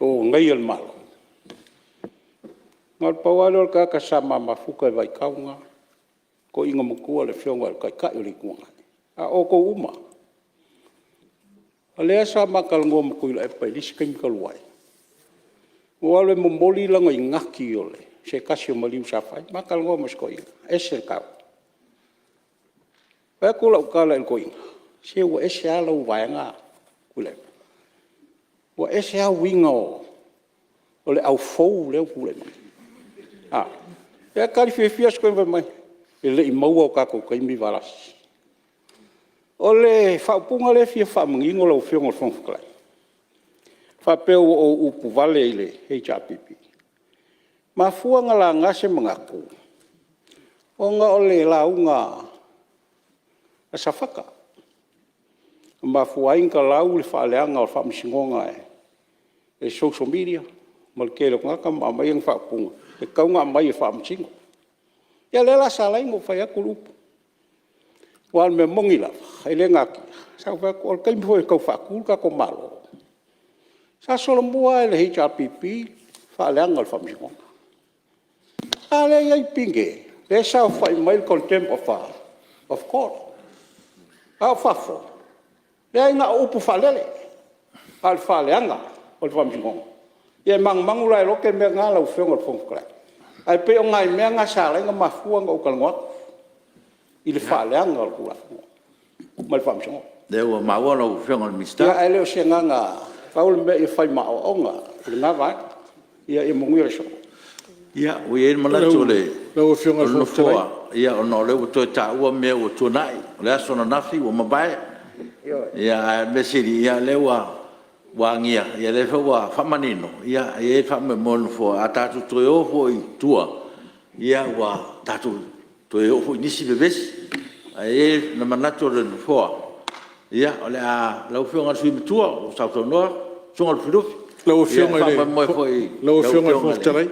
o ou agaia le Malo, na o le pau lava lea o le tagata sa ma mafuta i le vaitau lena, o le toeaina matua le Afioga i le Taitai o le Itu Agai, a o outou uma lava, o lea sa ma talanoa ma Tuilaepa i le isi taimi talu ai, ua alu e momoli lana inati o se tasi o maliu sa fai, ma talanoa ma si toeaina, e ese le taua. Fai atu lau tala i le toeaina, se ua ese lava lau vaega Tuilaepa, ua ese lava uiga o le au fou lea ua tulai mai. Ia tali fiafia si toeaina fai mai, e le i maua o tatou taimi Valasi. O le faaupuga lea e fia faamanino lau Afioga i le Fofoga Fetalai, faapea ua ou upu vale i le HRPP. E mafua ona laga se manatu, ona o le lauga a Safata na mafua ai ona talau le faaleaga o le Faamasinoga e social media ma le tele o tagata ma aumai ana faaupuga e tatau ona aumai e faamasino. Ia lea la sa ala ai ona ou fai atu le upu. Aua o le mea moni lava, e le natia, sa ou fai atu, o le taimi foi na tau faatu le tatou Malo, sa solomua lava i le HRPP le faaleaga o le Faamasinoga. A lea e i ai pine, lea e saofai mai le Contempt of Court. A o fafo, leai na o upu faalele, a o le faaleaga o le Faamasinoga. Ia e manumanu la e Lote mea na lau Afioga i le Fofoga Fetalai. Ae pei o nai mea na sa ala ai ona mafua ona ou talanoa atu i le faaleaga o le Tulafono ma le Faamasinoga. O lea ua maua lau Afioga i le Minisita. Ia ae le o se agaga… pau le mea ia fai ma aoaoga i lena vaega. Ia manuia le aso. Ia, ua i ai le manatu o le Lau Afioga i le Fofoga Fetalai… Nofoa, ona o lea ua toe taua mea ua tuanai, o le aso ananafi ua mavae, ae o le mea sili o lea ua agia, o lea foi ua faamanino. E i ai le faamoemoe o le Nofoa, a tatou toe o foi i tua, ua tatou toe oo foi i nisi vevesi. Ae i ai le manatu o le Nofoa, ia o le a… Lau Afioga i le sui usufono matua o lo o sausaunoa lau Susuga Lufilufi. Lau E Afioga faamoemoe foi i le i lau Fofoga Afioga i le… Fetalai…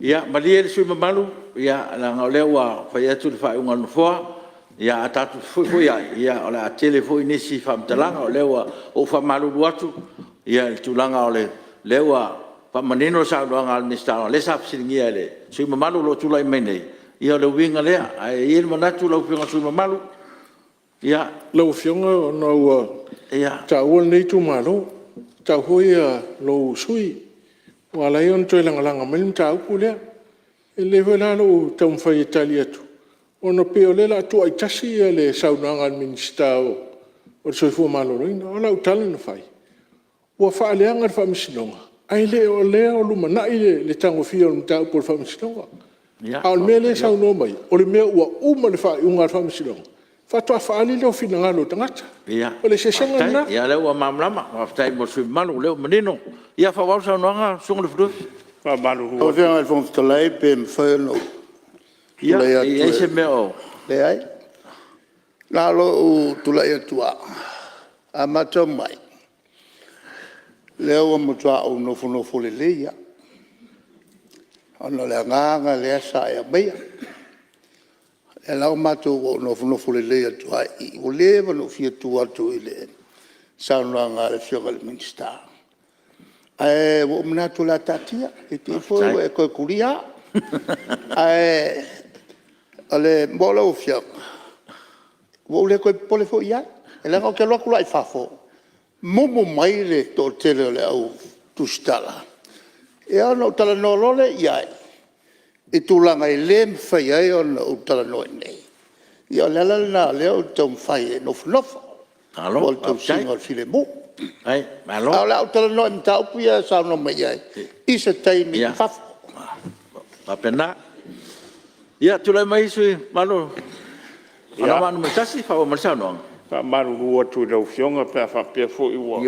Ia malie le sui usufono mamalu, leaga o lea ua fai atu le faaiuga a le Nofoa. A tatou fefoifoiai o le a tele foi nisi faamatalaga. O lea ua ou faamalulu atu i le tulaga o lea ua faamanino le saunoaga a le Minisita ona o lea sa fesiligia e le sui usufono mamalu o lo o tulai mai nei. Ia o le uiga lea, ae i ai le manatu lau Afioga i le sui usufono mamalu, ia… Lau Afioga ona ua taua lenei itumalo, taua foi lou sui usufono ua ala ai ona toe lagalaga mai le mataupu lea. E lelei foi la lou taumafai e tali atu ona pei o lea o le a tuuaitasi le saunoaga a le Minisita o le Soifua Maloloina. O lau tala na fai, ua faaleaga le Faamasinoga ae le o lea o lumanai le tagofia o le mataupu a le Faamasinoga. A o le mea lea e saunoa mai ai, o le mea ua uma le faaiuga a le Faamasinoga faatoa faaali lea o finagalo o tagata. O le eseesega lena. Faafetai, o lea ua malamalama. Faafetai mo le sui usufono mamalu o lea ua manino. Ia faaauau le saunoaga lau Susuga Lufilufi. Lau Afioga i le Fofoga Fetalai pe mafai ona ou Ia, tulai e atu i ai e… se mea o… Leai, na o lou tulai atu lava, a matau mai, o lea ua matua ou nofonofo lelei lava ona o le agaga lea sa e aumaia. O lea la ua matou nofonofo lelei atu lava i i, ua leva ona ou fia tu atu i le saunoaga a le Afioga i le Minisita, ae ua ou manatu o le a taatia i te i foi ua e toe tulia au. Ae mo lau Afioga, ua ou le toe popole foi i ai, leaga ou te alu atu la i fafo, mumu mai le toatele o le au tusitala, ia ona ou talanoa loa lea i ai i tulaga e le mafai ai ona ou talanoa i inei. Ia o le ala lena o lea ou te taumafai e nofonofo mo le tausiga o le filemu. Malo Ae o le a ou talanoa i mataupu ia e saunoa mai ai i se taimi i fafo. Faafetai. Ia tulai mai le sui usufono mo Anoamaa 1 e faaauau mai le saunoaga. E faamalulu atu i lau Afioga pe a faapea foi ua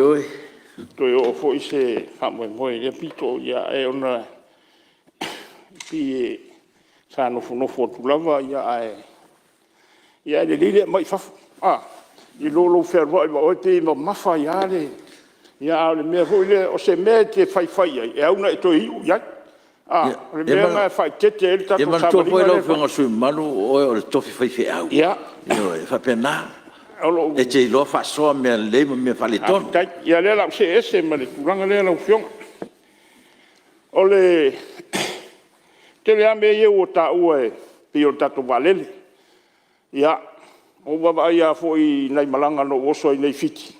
toe oo foi se faamoemoe i lea pito, ae ona e pei sa nofonofo atu lava ae… Ia ae lelei le aumai i fafo i lo lou fealuai ma oe, e pei e mamafa ai lava le… A o le mea foi lea, o se mea e te faifai i ai, e ao ona e toe iu i ai. O le mea lena e faaeteete ai le tatou Ia manatua savaliga foi lea lau e fai. Afioga i le sui usufono mamalu, o oe o le tofi faifeau. Ioe, e faapena. E te iloa faasoa mea lelei ma mea faaletonu. Faafetai. Ia o lea o le a ou see ese ma le tulaga lea lau Afioga. O le tele lava mea ia ua taua e pei o le tatou vaalele. Ia, ua ou vaavaai lava foi i nai malaga na ou oso ai nei i Fiti,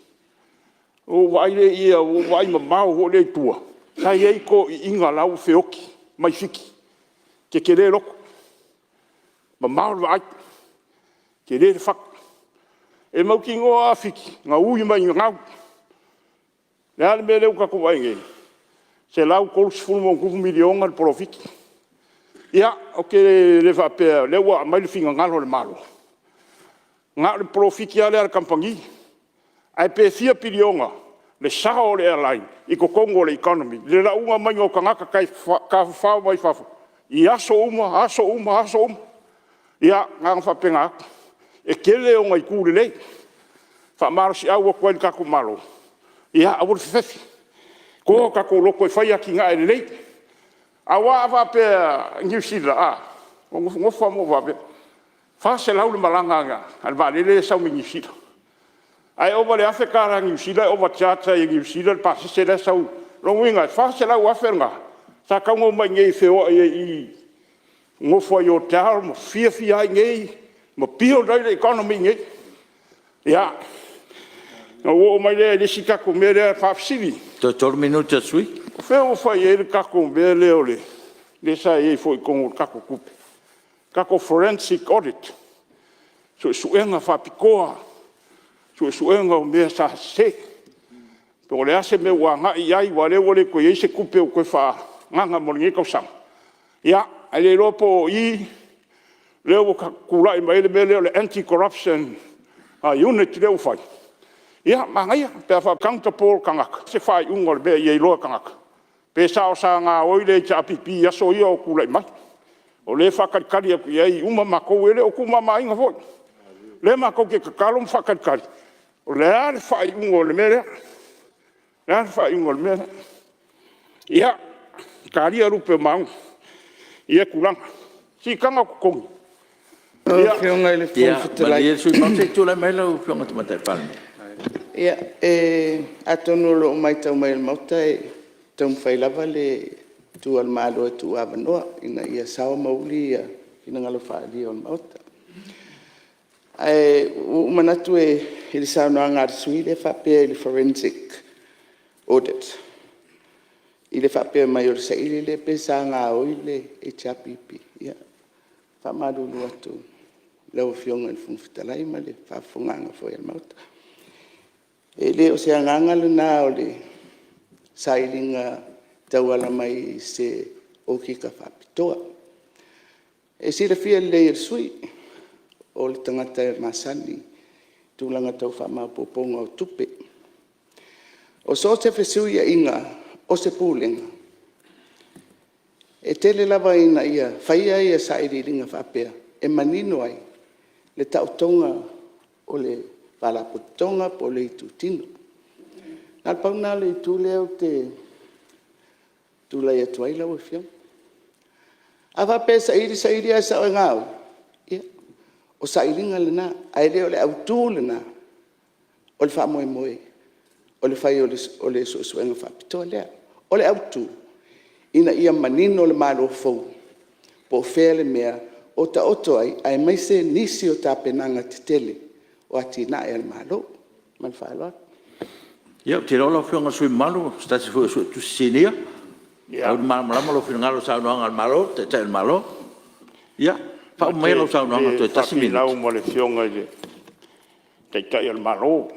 ona ou vaai lea, ua ou vaaimamao foi lea i tua, sa i ai toeaiina la e ua feoti mai Fiti, tetele loto, mamao le vaai, tele le fatu. E mautinoa lava Fiti na ui mai i gagau. O le a le mea lea ua tatou vaai nei? $130+ miliona le polofiti. Ia, ou te le faapea o lea ua aumai le finagalo o le Malo, na o le polofiti lava lea a le kamupani, ae pe fia piliona le sao o le airline i totonu o le economy i le lauina mai o tagata tafafao mai fafo i aso uma, aso uma, aso uma. Ia, na ona faapena atu. E tele ona itu lelei, e faamalosiau atu ai i le tatou Malo, ia aua le fefefe, toa o tatou loto e fai atinae lelei. Aua a faapea Niu Sila, a, na ou nofonofo lava ma ou faapea, e $400 le malaga a le vaalele lea e sau mai Niu Sila, ae ova i le $1000 Niu Sila e ova charge ai e Niu Sila le pasese la e sau. O lona uiga e $400,000 lena sa tatau ona omai i inei e feoai ai i i, nonofo ai i hotel ma fiafia ai i inei ma build ai le economy i inei. Ia, ona ou oo mai lea i le isi tatou mea lea… Faafesili. Toe 3 minute o le sui usufono. O fea ua fai ai le tatou mea lea sa i ai foi i totonu o le tatou tupe, le tatou forensic audit, suesuega faapitoa, suesuega o mea sa sese. Po o le a se mea ua agai i ai aua o lea ua le toe i ai se tupe o toe faaagaaga mo lenei tausaga, ae le iloa po o i lea ua tulai mai ai le mea lea o le Anti-Corruption Unit lea ua fai. Ia, manaia pe a faapea e accountable tagata i se faaiuga o le mea ina ia iloa e tagata pe sao sa gaoi le HRPP i aso ia o tulai mai. O lea e faatalitali atu i ai uma matou, e le o tuumamaina foi. O lea matou te tatalo ma faatalitali o le a le faaiuga o le mea lea? O le a le faaiuga o le mea lea? Ia, talia lupe o maunu i ia tulaga. Siitaga o totogi, Lau Afioga i le Ia Fofoga Fetalai… malie le sui usufono mamalu se i tulai mai lau Afioga i le Tamaitai Palemia. Ia, atonu o lo o matau mai e le Maota e taumafai lava le itu a le Malo e tuuavanoa ina ia sao ma uli finagalo faaalia o le Maota. Ae ua ou manatu i le saunoaga a le sui usufono lea e faapea i le forensic audit i le faapea mai o le saili lea pe sa gaoi le HRPP. Ia, e faamalulu atu i lau Afioga i le Fofoga Fetalai ma le faafofogaaga foi a le Maota, e le o se agaga lena o le sailiga e tauala mai i se okika faapitoa. E silafia lelei e le sui usufono o le tagata e masani i tulaga tau faamaopoopoga o tupe. O so o se fesuiaiga o se Pulega, e tele lava ina ia faia sailiiliga faapea e manino ai le taotoga o le Faalapotopotoga po o le itutino. Na o le pau lena o le itu lea ou te tulai atu ai lau Afioga. A faapea e saili saili ae sao e gaoi, ia, o sailiga lena, ae le o le autu lena o le faamoemoe o le fai o le suesuega faapitoa lea. O le autu, ina ia manino le Malo fou po o fea le mea o taoto ai, aemaise nisi o tapenaga tetele o atinae a le Malo. Ma le faaaloalo. Ia, ou te iloa lau Afioga i le sui usufono mamalu o se tasi foi o Suetusi Sinia, e tau ina malamalama lou finagalo i le saunoaga a le Malo, le Taitai o le Malo. Ia, faauma maia lau saunoaga toe tasi minute. Ou te le faafinau ma le Afioga i le Taitai o le Malo,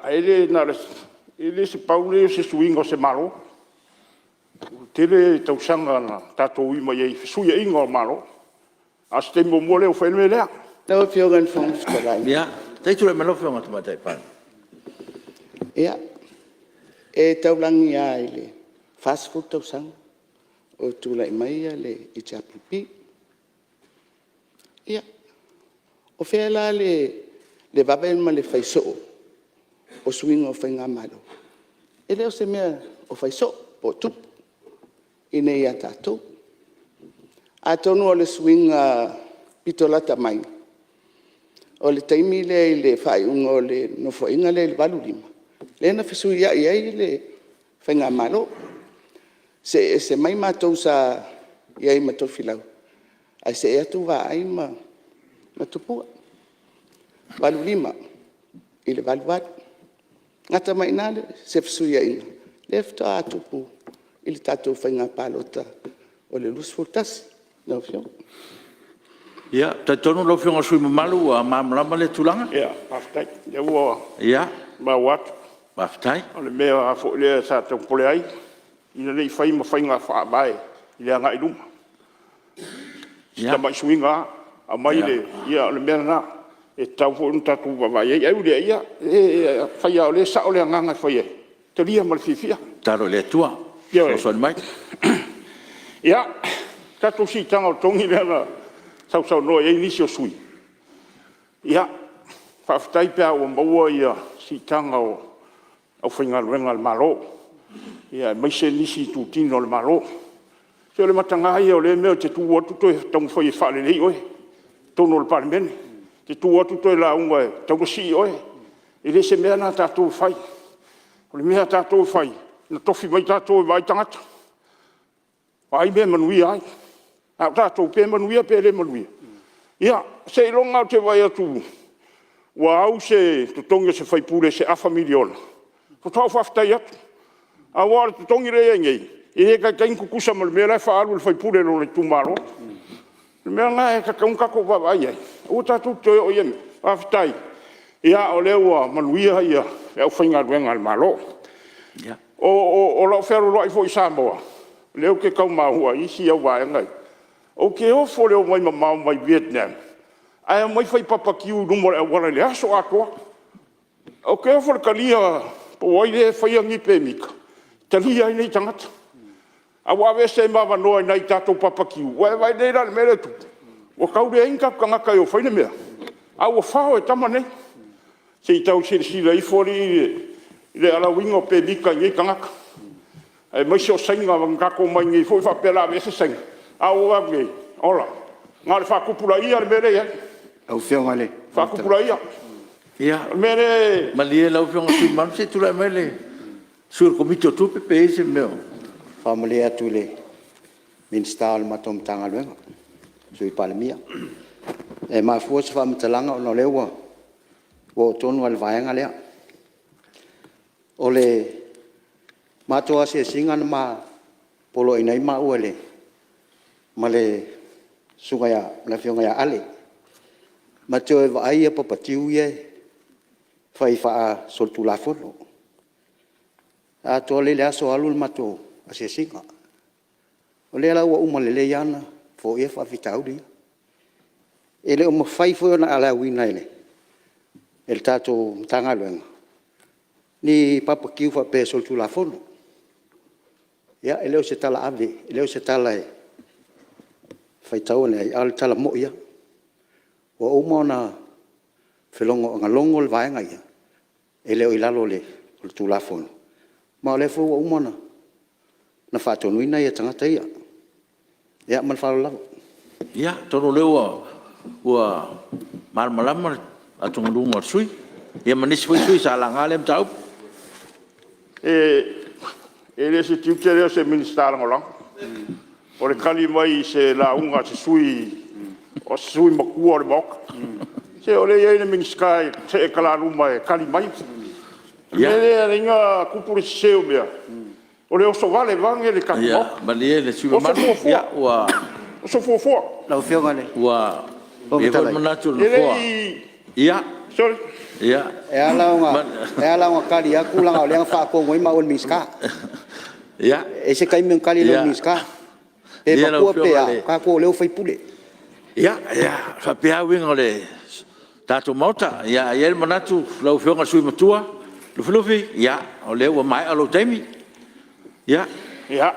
ae le pau lenei o se suiga o se Malo. Tele tausaga na tatou ui mai ai i fesuiaiga o Malo, a o se taimi muamua lea ua fai ai le mea lea. Lau Afioga i le Fofoga Fetalai… Ia, se i tulai mai lau Afioga i le Tamaitai Palemia. Ia, e taulagi lava i le 40 tausaga o tulai mai le HRPP. Ia, o fea la le vave ma le fai soo o suiga o faigamalo? E le o se mea o fai soo po o tupu i inei ia tatou. Atonu o le suiga pito lata mai, o le taimi lea i le faaiuga o le Nofoaiga lea i le 1985, lea na fesuiai ai le faigamalo, see ese mai matou sa i ai ma Tofilau ae see atu Vaai ma Tupua, 1985 i le 1988. Gata mai i ina se fesuiaiga lea faatoa tupu i le tatou faiga palota o le 2021 lau Afioga. Ia, e talitonu lau Afioga i le sui usufono mamalu ua malamalama lea tulaga. Faafetai o lea ua maua atu. Faafetai. O le mea lava foi lea sa tau popole ai, ina ne i fai ma faiga faavae i le agai i luma. Si tamai suiga lava aumai le… ia o le mea lena e tatau foi ona tatou vaavaai i ai. Ae ui i lea, afai lava o lea e sao le agaga e fai ai, e talia ma le fiafia. Tatalo i le Atua e fesoasoani mai. Ia, tatou siitaga o totogi lea na sausaunoa i ai nisi o sui usufono, ia, faafetai pe a ua maua siitaga o aufaigaluega a le Malo, aemaise nisi itutino o le Malo. Se o le mataga ia o lea mea e te tu atu toe taumafai e faalelei oe i totonu o le Palemene. E te tu atu toe lauga e tatau ona sii oe. E le o se mea lena a tatou e fai. O le mea a tatou e fai, na tofi mai tatou e vaai tagata, vaai mea e manuia ai. A o tatou, pe manuia pe le manuia, ia seiloga lava ou te vaai atu ua au se totogi o se sui usufono i se afa miliona faatoa ou faafetai atu. Aua o le totogi lea e i ai nei, e le taitai ona tutusa ma le mea la e faaalu e le sui usufono i lona itumalo. O le mea lena e tatau ona tatou vaavaai i ai, aua tatou te toe oo i ia mea. Faafetai o lea ua manuia le aufaigaluega a le Malo. O lau fealualuai foi i Samoa, lea ou te tau maua i isi au vaega ia, ou te ofo i le omai mamao mai Vietnam ae omai fai bbq i luma o le auala i le aso atoa. Ou te ofo i le talia po o ai lea e faia nei pemita e talia ai nei tagata, ae ua aveese ai ma avanoa i nai tatou bbq. Ua e vaai nei la i le mea lea e tupu? Ua tau leai ni tatou tagata e o e fai le mea, a ua fao e tama nei. Se i tau silasila ifo alii i le allowed ina o pemita i nei tagata, aemaise o Saina na tatou omai nei foi faapea o le a aveese Saina, ae ua ou vaai atu nei, ola, na o le faatupulaia le mea lea e i ai, faatupulaia. O le mea lea e… Malie lau Afioga i le sui usufono mamalu se i tulai mai le sui o le Komiti o Tupe pe i ai se mea o… E faamalie atu i le Minisita o le matou Matagaluega, le Sui Palemia. E mafua se faamatalaga ona o lea ua oo tonu lava i le vaega lea. O le matou asiasiga na poloaiina ai maua ma le Afioga ia Ale, ma te o e vaai papa tiu ia e fai faasolitulafono. E atoa lelei le aso o alu le matou asiasiga. O lea la ua uma lelei lava ona foia faafitauli ia. E le o mafai foi ona allow ina e le tatou Matagaluega ni bbq faapea e solitulafono. Ia e le o se tala ave, e le o se tala e faitau ane ai, a o le tala moni lava. Ua uma ona logo le vaega lea, e le o i lalo o le Tulafono, ma o lea foi ua uma ona faatonuina tagata ia. Ia ma le faaaloalo lava. Ia, atonu o lea ua malamalama le atugaluga o le sui usufono ma nisi foi sui usufono sa laga lea mataupu. E le o se tiute lea o se Minisita Lagolago, o le tali mai i se lauga a se sui usufono matua o le Maota. Se o lea e i ai le Minisita e see talaluma e tali mai. O le mea lea e ala ai ona tupu le sese o mea, o le oso vale vaeane le tatou Maota. Oso Malie le sui usufono mamalu, ua fuafua, oso fuafua. Lau Afioga i le Ua i ai foi le manatu o le E le Nofoa. i… Sole! E ala ona tali atu leaga o lea na faatonu ai maua e le Minisita. E i ai se taimi ona tali lea o le Minisita, pe matua pe a, o tatou o lea ua faipule. Ia, e faapea lava uiga o le tatou Maota. Ae i ai le manatu lau Afioga i le sui usufono matua Lufilufi, ia o lea ua maea lou taimi. Ia. Ia,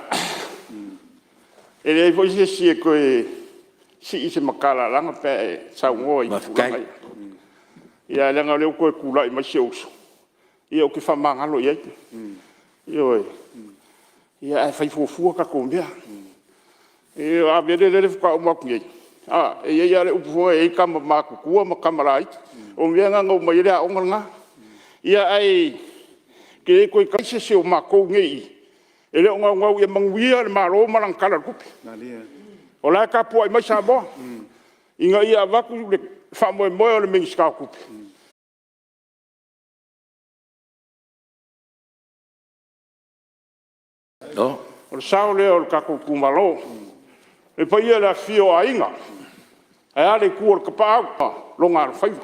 e leai foi se isi e toe sii se matalalaga pe a e saunoa i tulaga ia. Ae leaga o lea ua toe tulai mai si ou uso, ia ou te faamagalo i ai. Ioe. Ia ae fai fuafua tatou mea. O Avele lele faatoa uma atu nei, a, e i ai lava le upu foi lea e i ai tama matutua ma tama laiti. O mea na na omai ai le aoga lena. Ae ou te le toe tau… leai se isi o matou nei i i e le o naunau ia manuia le Malo ma lana Tala o le Tupe. O la e tapuai mai Samoa ina ia avatu le faamoemoe o le Minisita o Tupe. O le sao lea o le tatou itumalo. Le paia i le afifio o Aiga, ae a le itu o le Tapaau ma lona alofaiva.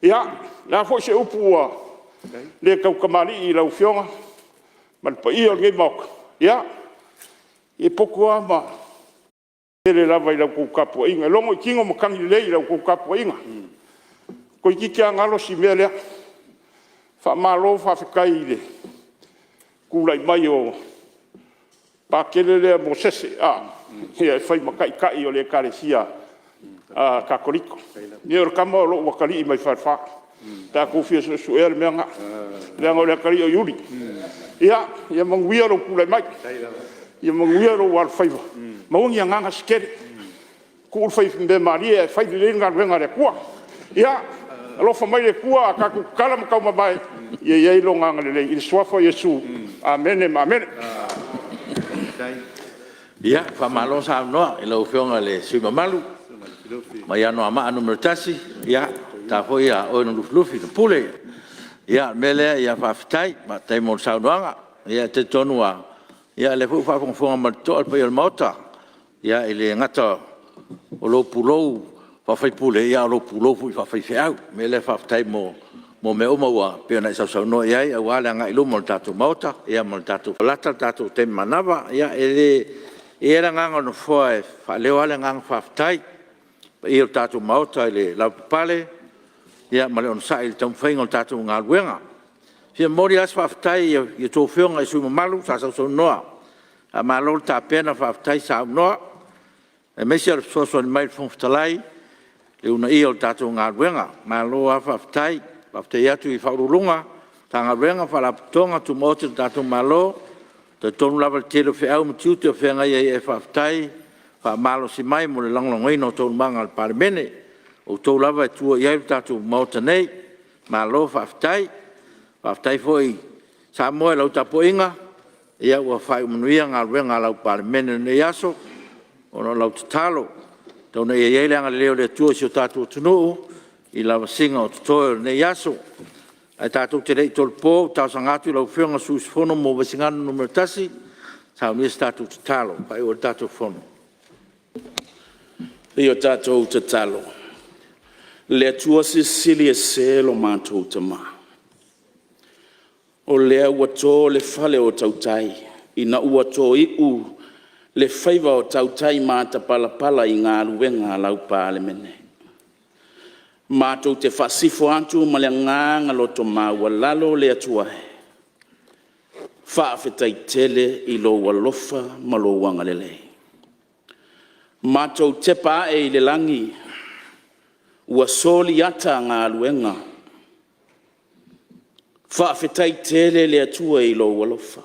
Ia, o le a foi se upu ua le tautamalii i lau Afioga ma le paia o lenei Maota, ia, e poto lava ma tele lava i la outou tapuaiga. E logo i tino matagi lelei i la outou tapuaiga, toeitiiti lava galo si mea lea. Faamalo faafetai i le tulai mai o le Patele lea Mosese e fai ma Taitai o le Ekalesia Katoliko. Ia o le tama o lou atalii mai le Falefa, pe a outou fia suesuea le mea lena, leaga o le atalii o Iuli. Ia manuia lou tulai mai, ia manuia lou alofaiva, maua ni agaga se tele, tuu le faimea malie ae fai lelei le galuega a le Atua. Ia alofa mai le Atua ae tatou tatala ma taumamae, ia i ai Lona agalelei. I le Suafa o Iesu, amene ma amene. Ia, faamalo saunoa i lau Afioga i le sui usufono mamalu mai Anoamaa 1, le ta foi ia oe na Lufilufi le pule. Ia o le mea lea, faafetai, faafetai mo le saunoaga. E talitonu lava o lea foi ua faafogafoga ma le totoa le paia o le Maota, e le gata o lou pulou faa-sui usufono, a o lou pulou foi faa-faifeau. O le mea lea faafetai mo mea uma e pei ona e sausaunoa i ai aua le agai i luma o le tatou Maota ma le tatou… Ua lata le tatou taimi manava. E i ai le agaga o le Nofoa e faaleo lava le agaga faafetai i le paia o le tatou Maota i le lavapapale ma le onosai i le taumafaiga o le tatou galuega. E fia momoli lava se faafetai i a outou Afioga i sui usufono mamalu sa sausaunoa, faamalo le tapena faafetai saunoa, aemaise o le fesoasoani mai i le Fofoga Fetalai i le uunaia o le tatou galuega. Malo lava faafetai. Faafetai atu i Ofisa Sili o Pulega o Matagaluega ma Faalapotopotoga Tumaoti a le tatou Malo. E talitonu lava i le tele o feau ma tiute o feagai ai, ae faafetai le faamalolosi mai mo le lagolagoina o taualumaga a le Palemene. O outou lava e tua i ai le tatou Maota nei. Malo faafetai. Faafetai foi Samoa i lau tapuaiga, ua faaiu manuia galuega a lau Palemene i lenei aso ona o lau tatalo. Tau ina ia i ai le agalelei o le Atua i si o tatou atunuu i lavasiga o totoe o lenei aso. Ae tatou te le i tolopo, ou te talosaga atu i lau Afioga i le sui usufono mo Vaisigano 1 e saunia se tatou tatalo e faaiu ai le tatou fono. Se i o tatou tatalo. Le Atua Silisili Ese lo matou Tama, o lea ua to le fale o tautai ina ua toi'u le faiva o tautai matapalapala i galuega a lau Palemene. Matou te faasifo atu ma le agaga loto maualalo le Atua e, faafetai tele i lou alofa ma lou agalelei. Matou tepa ae i le lagi ua soli ata galuega, faafetai tele le Atua i lou alofa.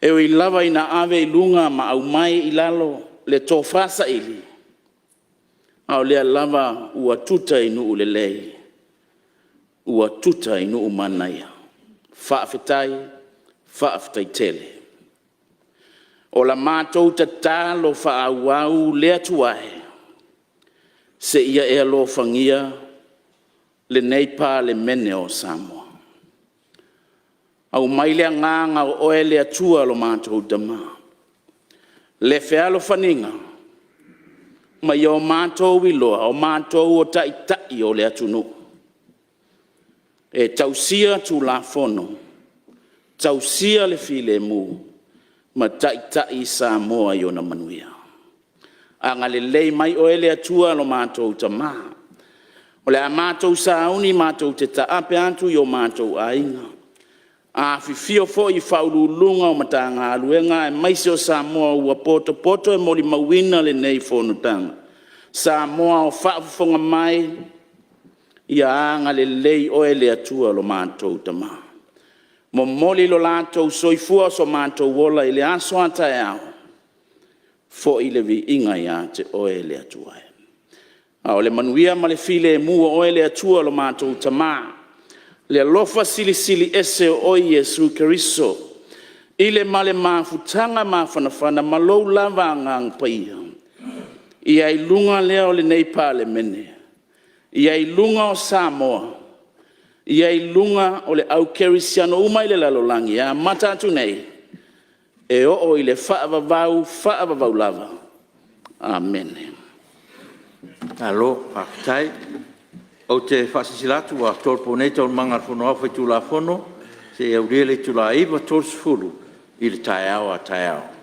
E ui lava ina ave i luga ma aumai i lalo le tofa saili, a o lea lava ua tuta i nuu lelei, ua tuta i nuu manaia. Faafetai, faafetai tele. O la matou tatalo faaauau le Atua e, seia e alofagia lenei Palemene o Samoa. Aumai le agaga o oe le Atua lo matou Tama, le fealofaniga ma ia o matou iloa, o matou o Taitai o le atunuu e tausia Tulafono Tausia le filemu ma taitai Samoa i ona manuia. Agalelei mai oe le Atua lo matou Tama, o le a matou sauni matou te taape atu i o matou aiga, afifio foi Ofisa Sili o Pulega o Matagaluega aemaise o Samoa ua potopoto e molimauina lenei fonotaga, Samoa o faafofoga mai, ia agalelei oe le Atua lo matou Tama, momoli lo latou soifua ma so matou ola i le aso a taeao, foi le viiga ia te oe le Atua. A o le manuia ma le filemu o oe le Atua lo matou Tama, le alofa silisili ese o oe Iesu Keriso i le ma le mafutaga mafanafana ma lou lava Agaga Paia, ia i luga lea o lenei Palemene, ia i luga o Samoa, ia i luga o le au kerisiano uma i le lalolagi e amata atu nei e oo i le faavavau faavavau lava. Amene. Malo faafetai. Ou te faasilasila atu ua tolopo nei Taualumaga a le Fono Aoao Faitulafono seia aulia le itula e 9:30 i le taeao a taeao.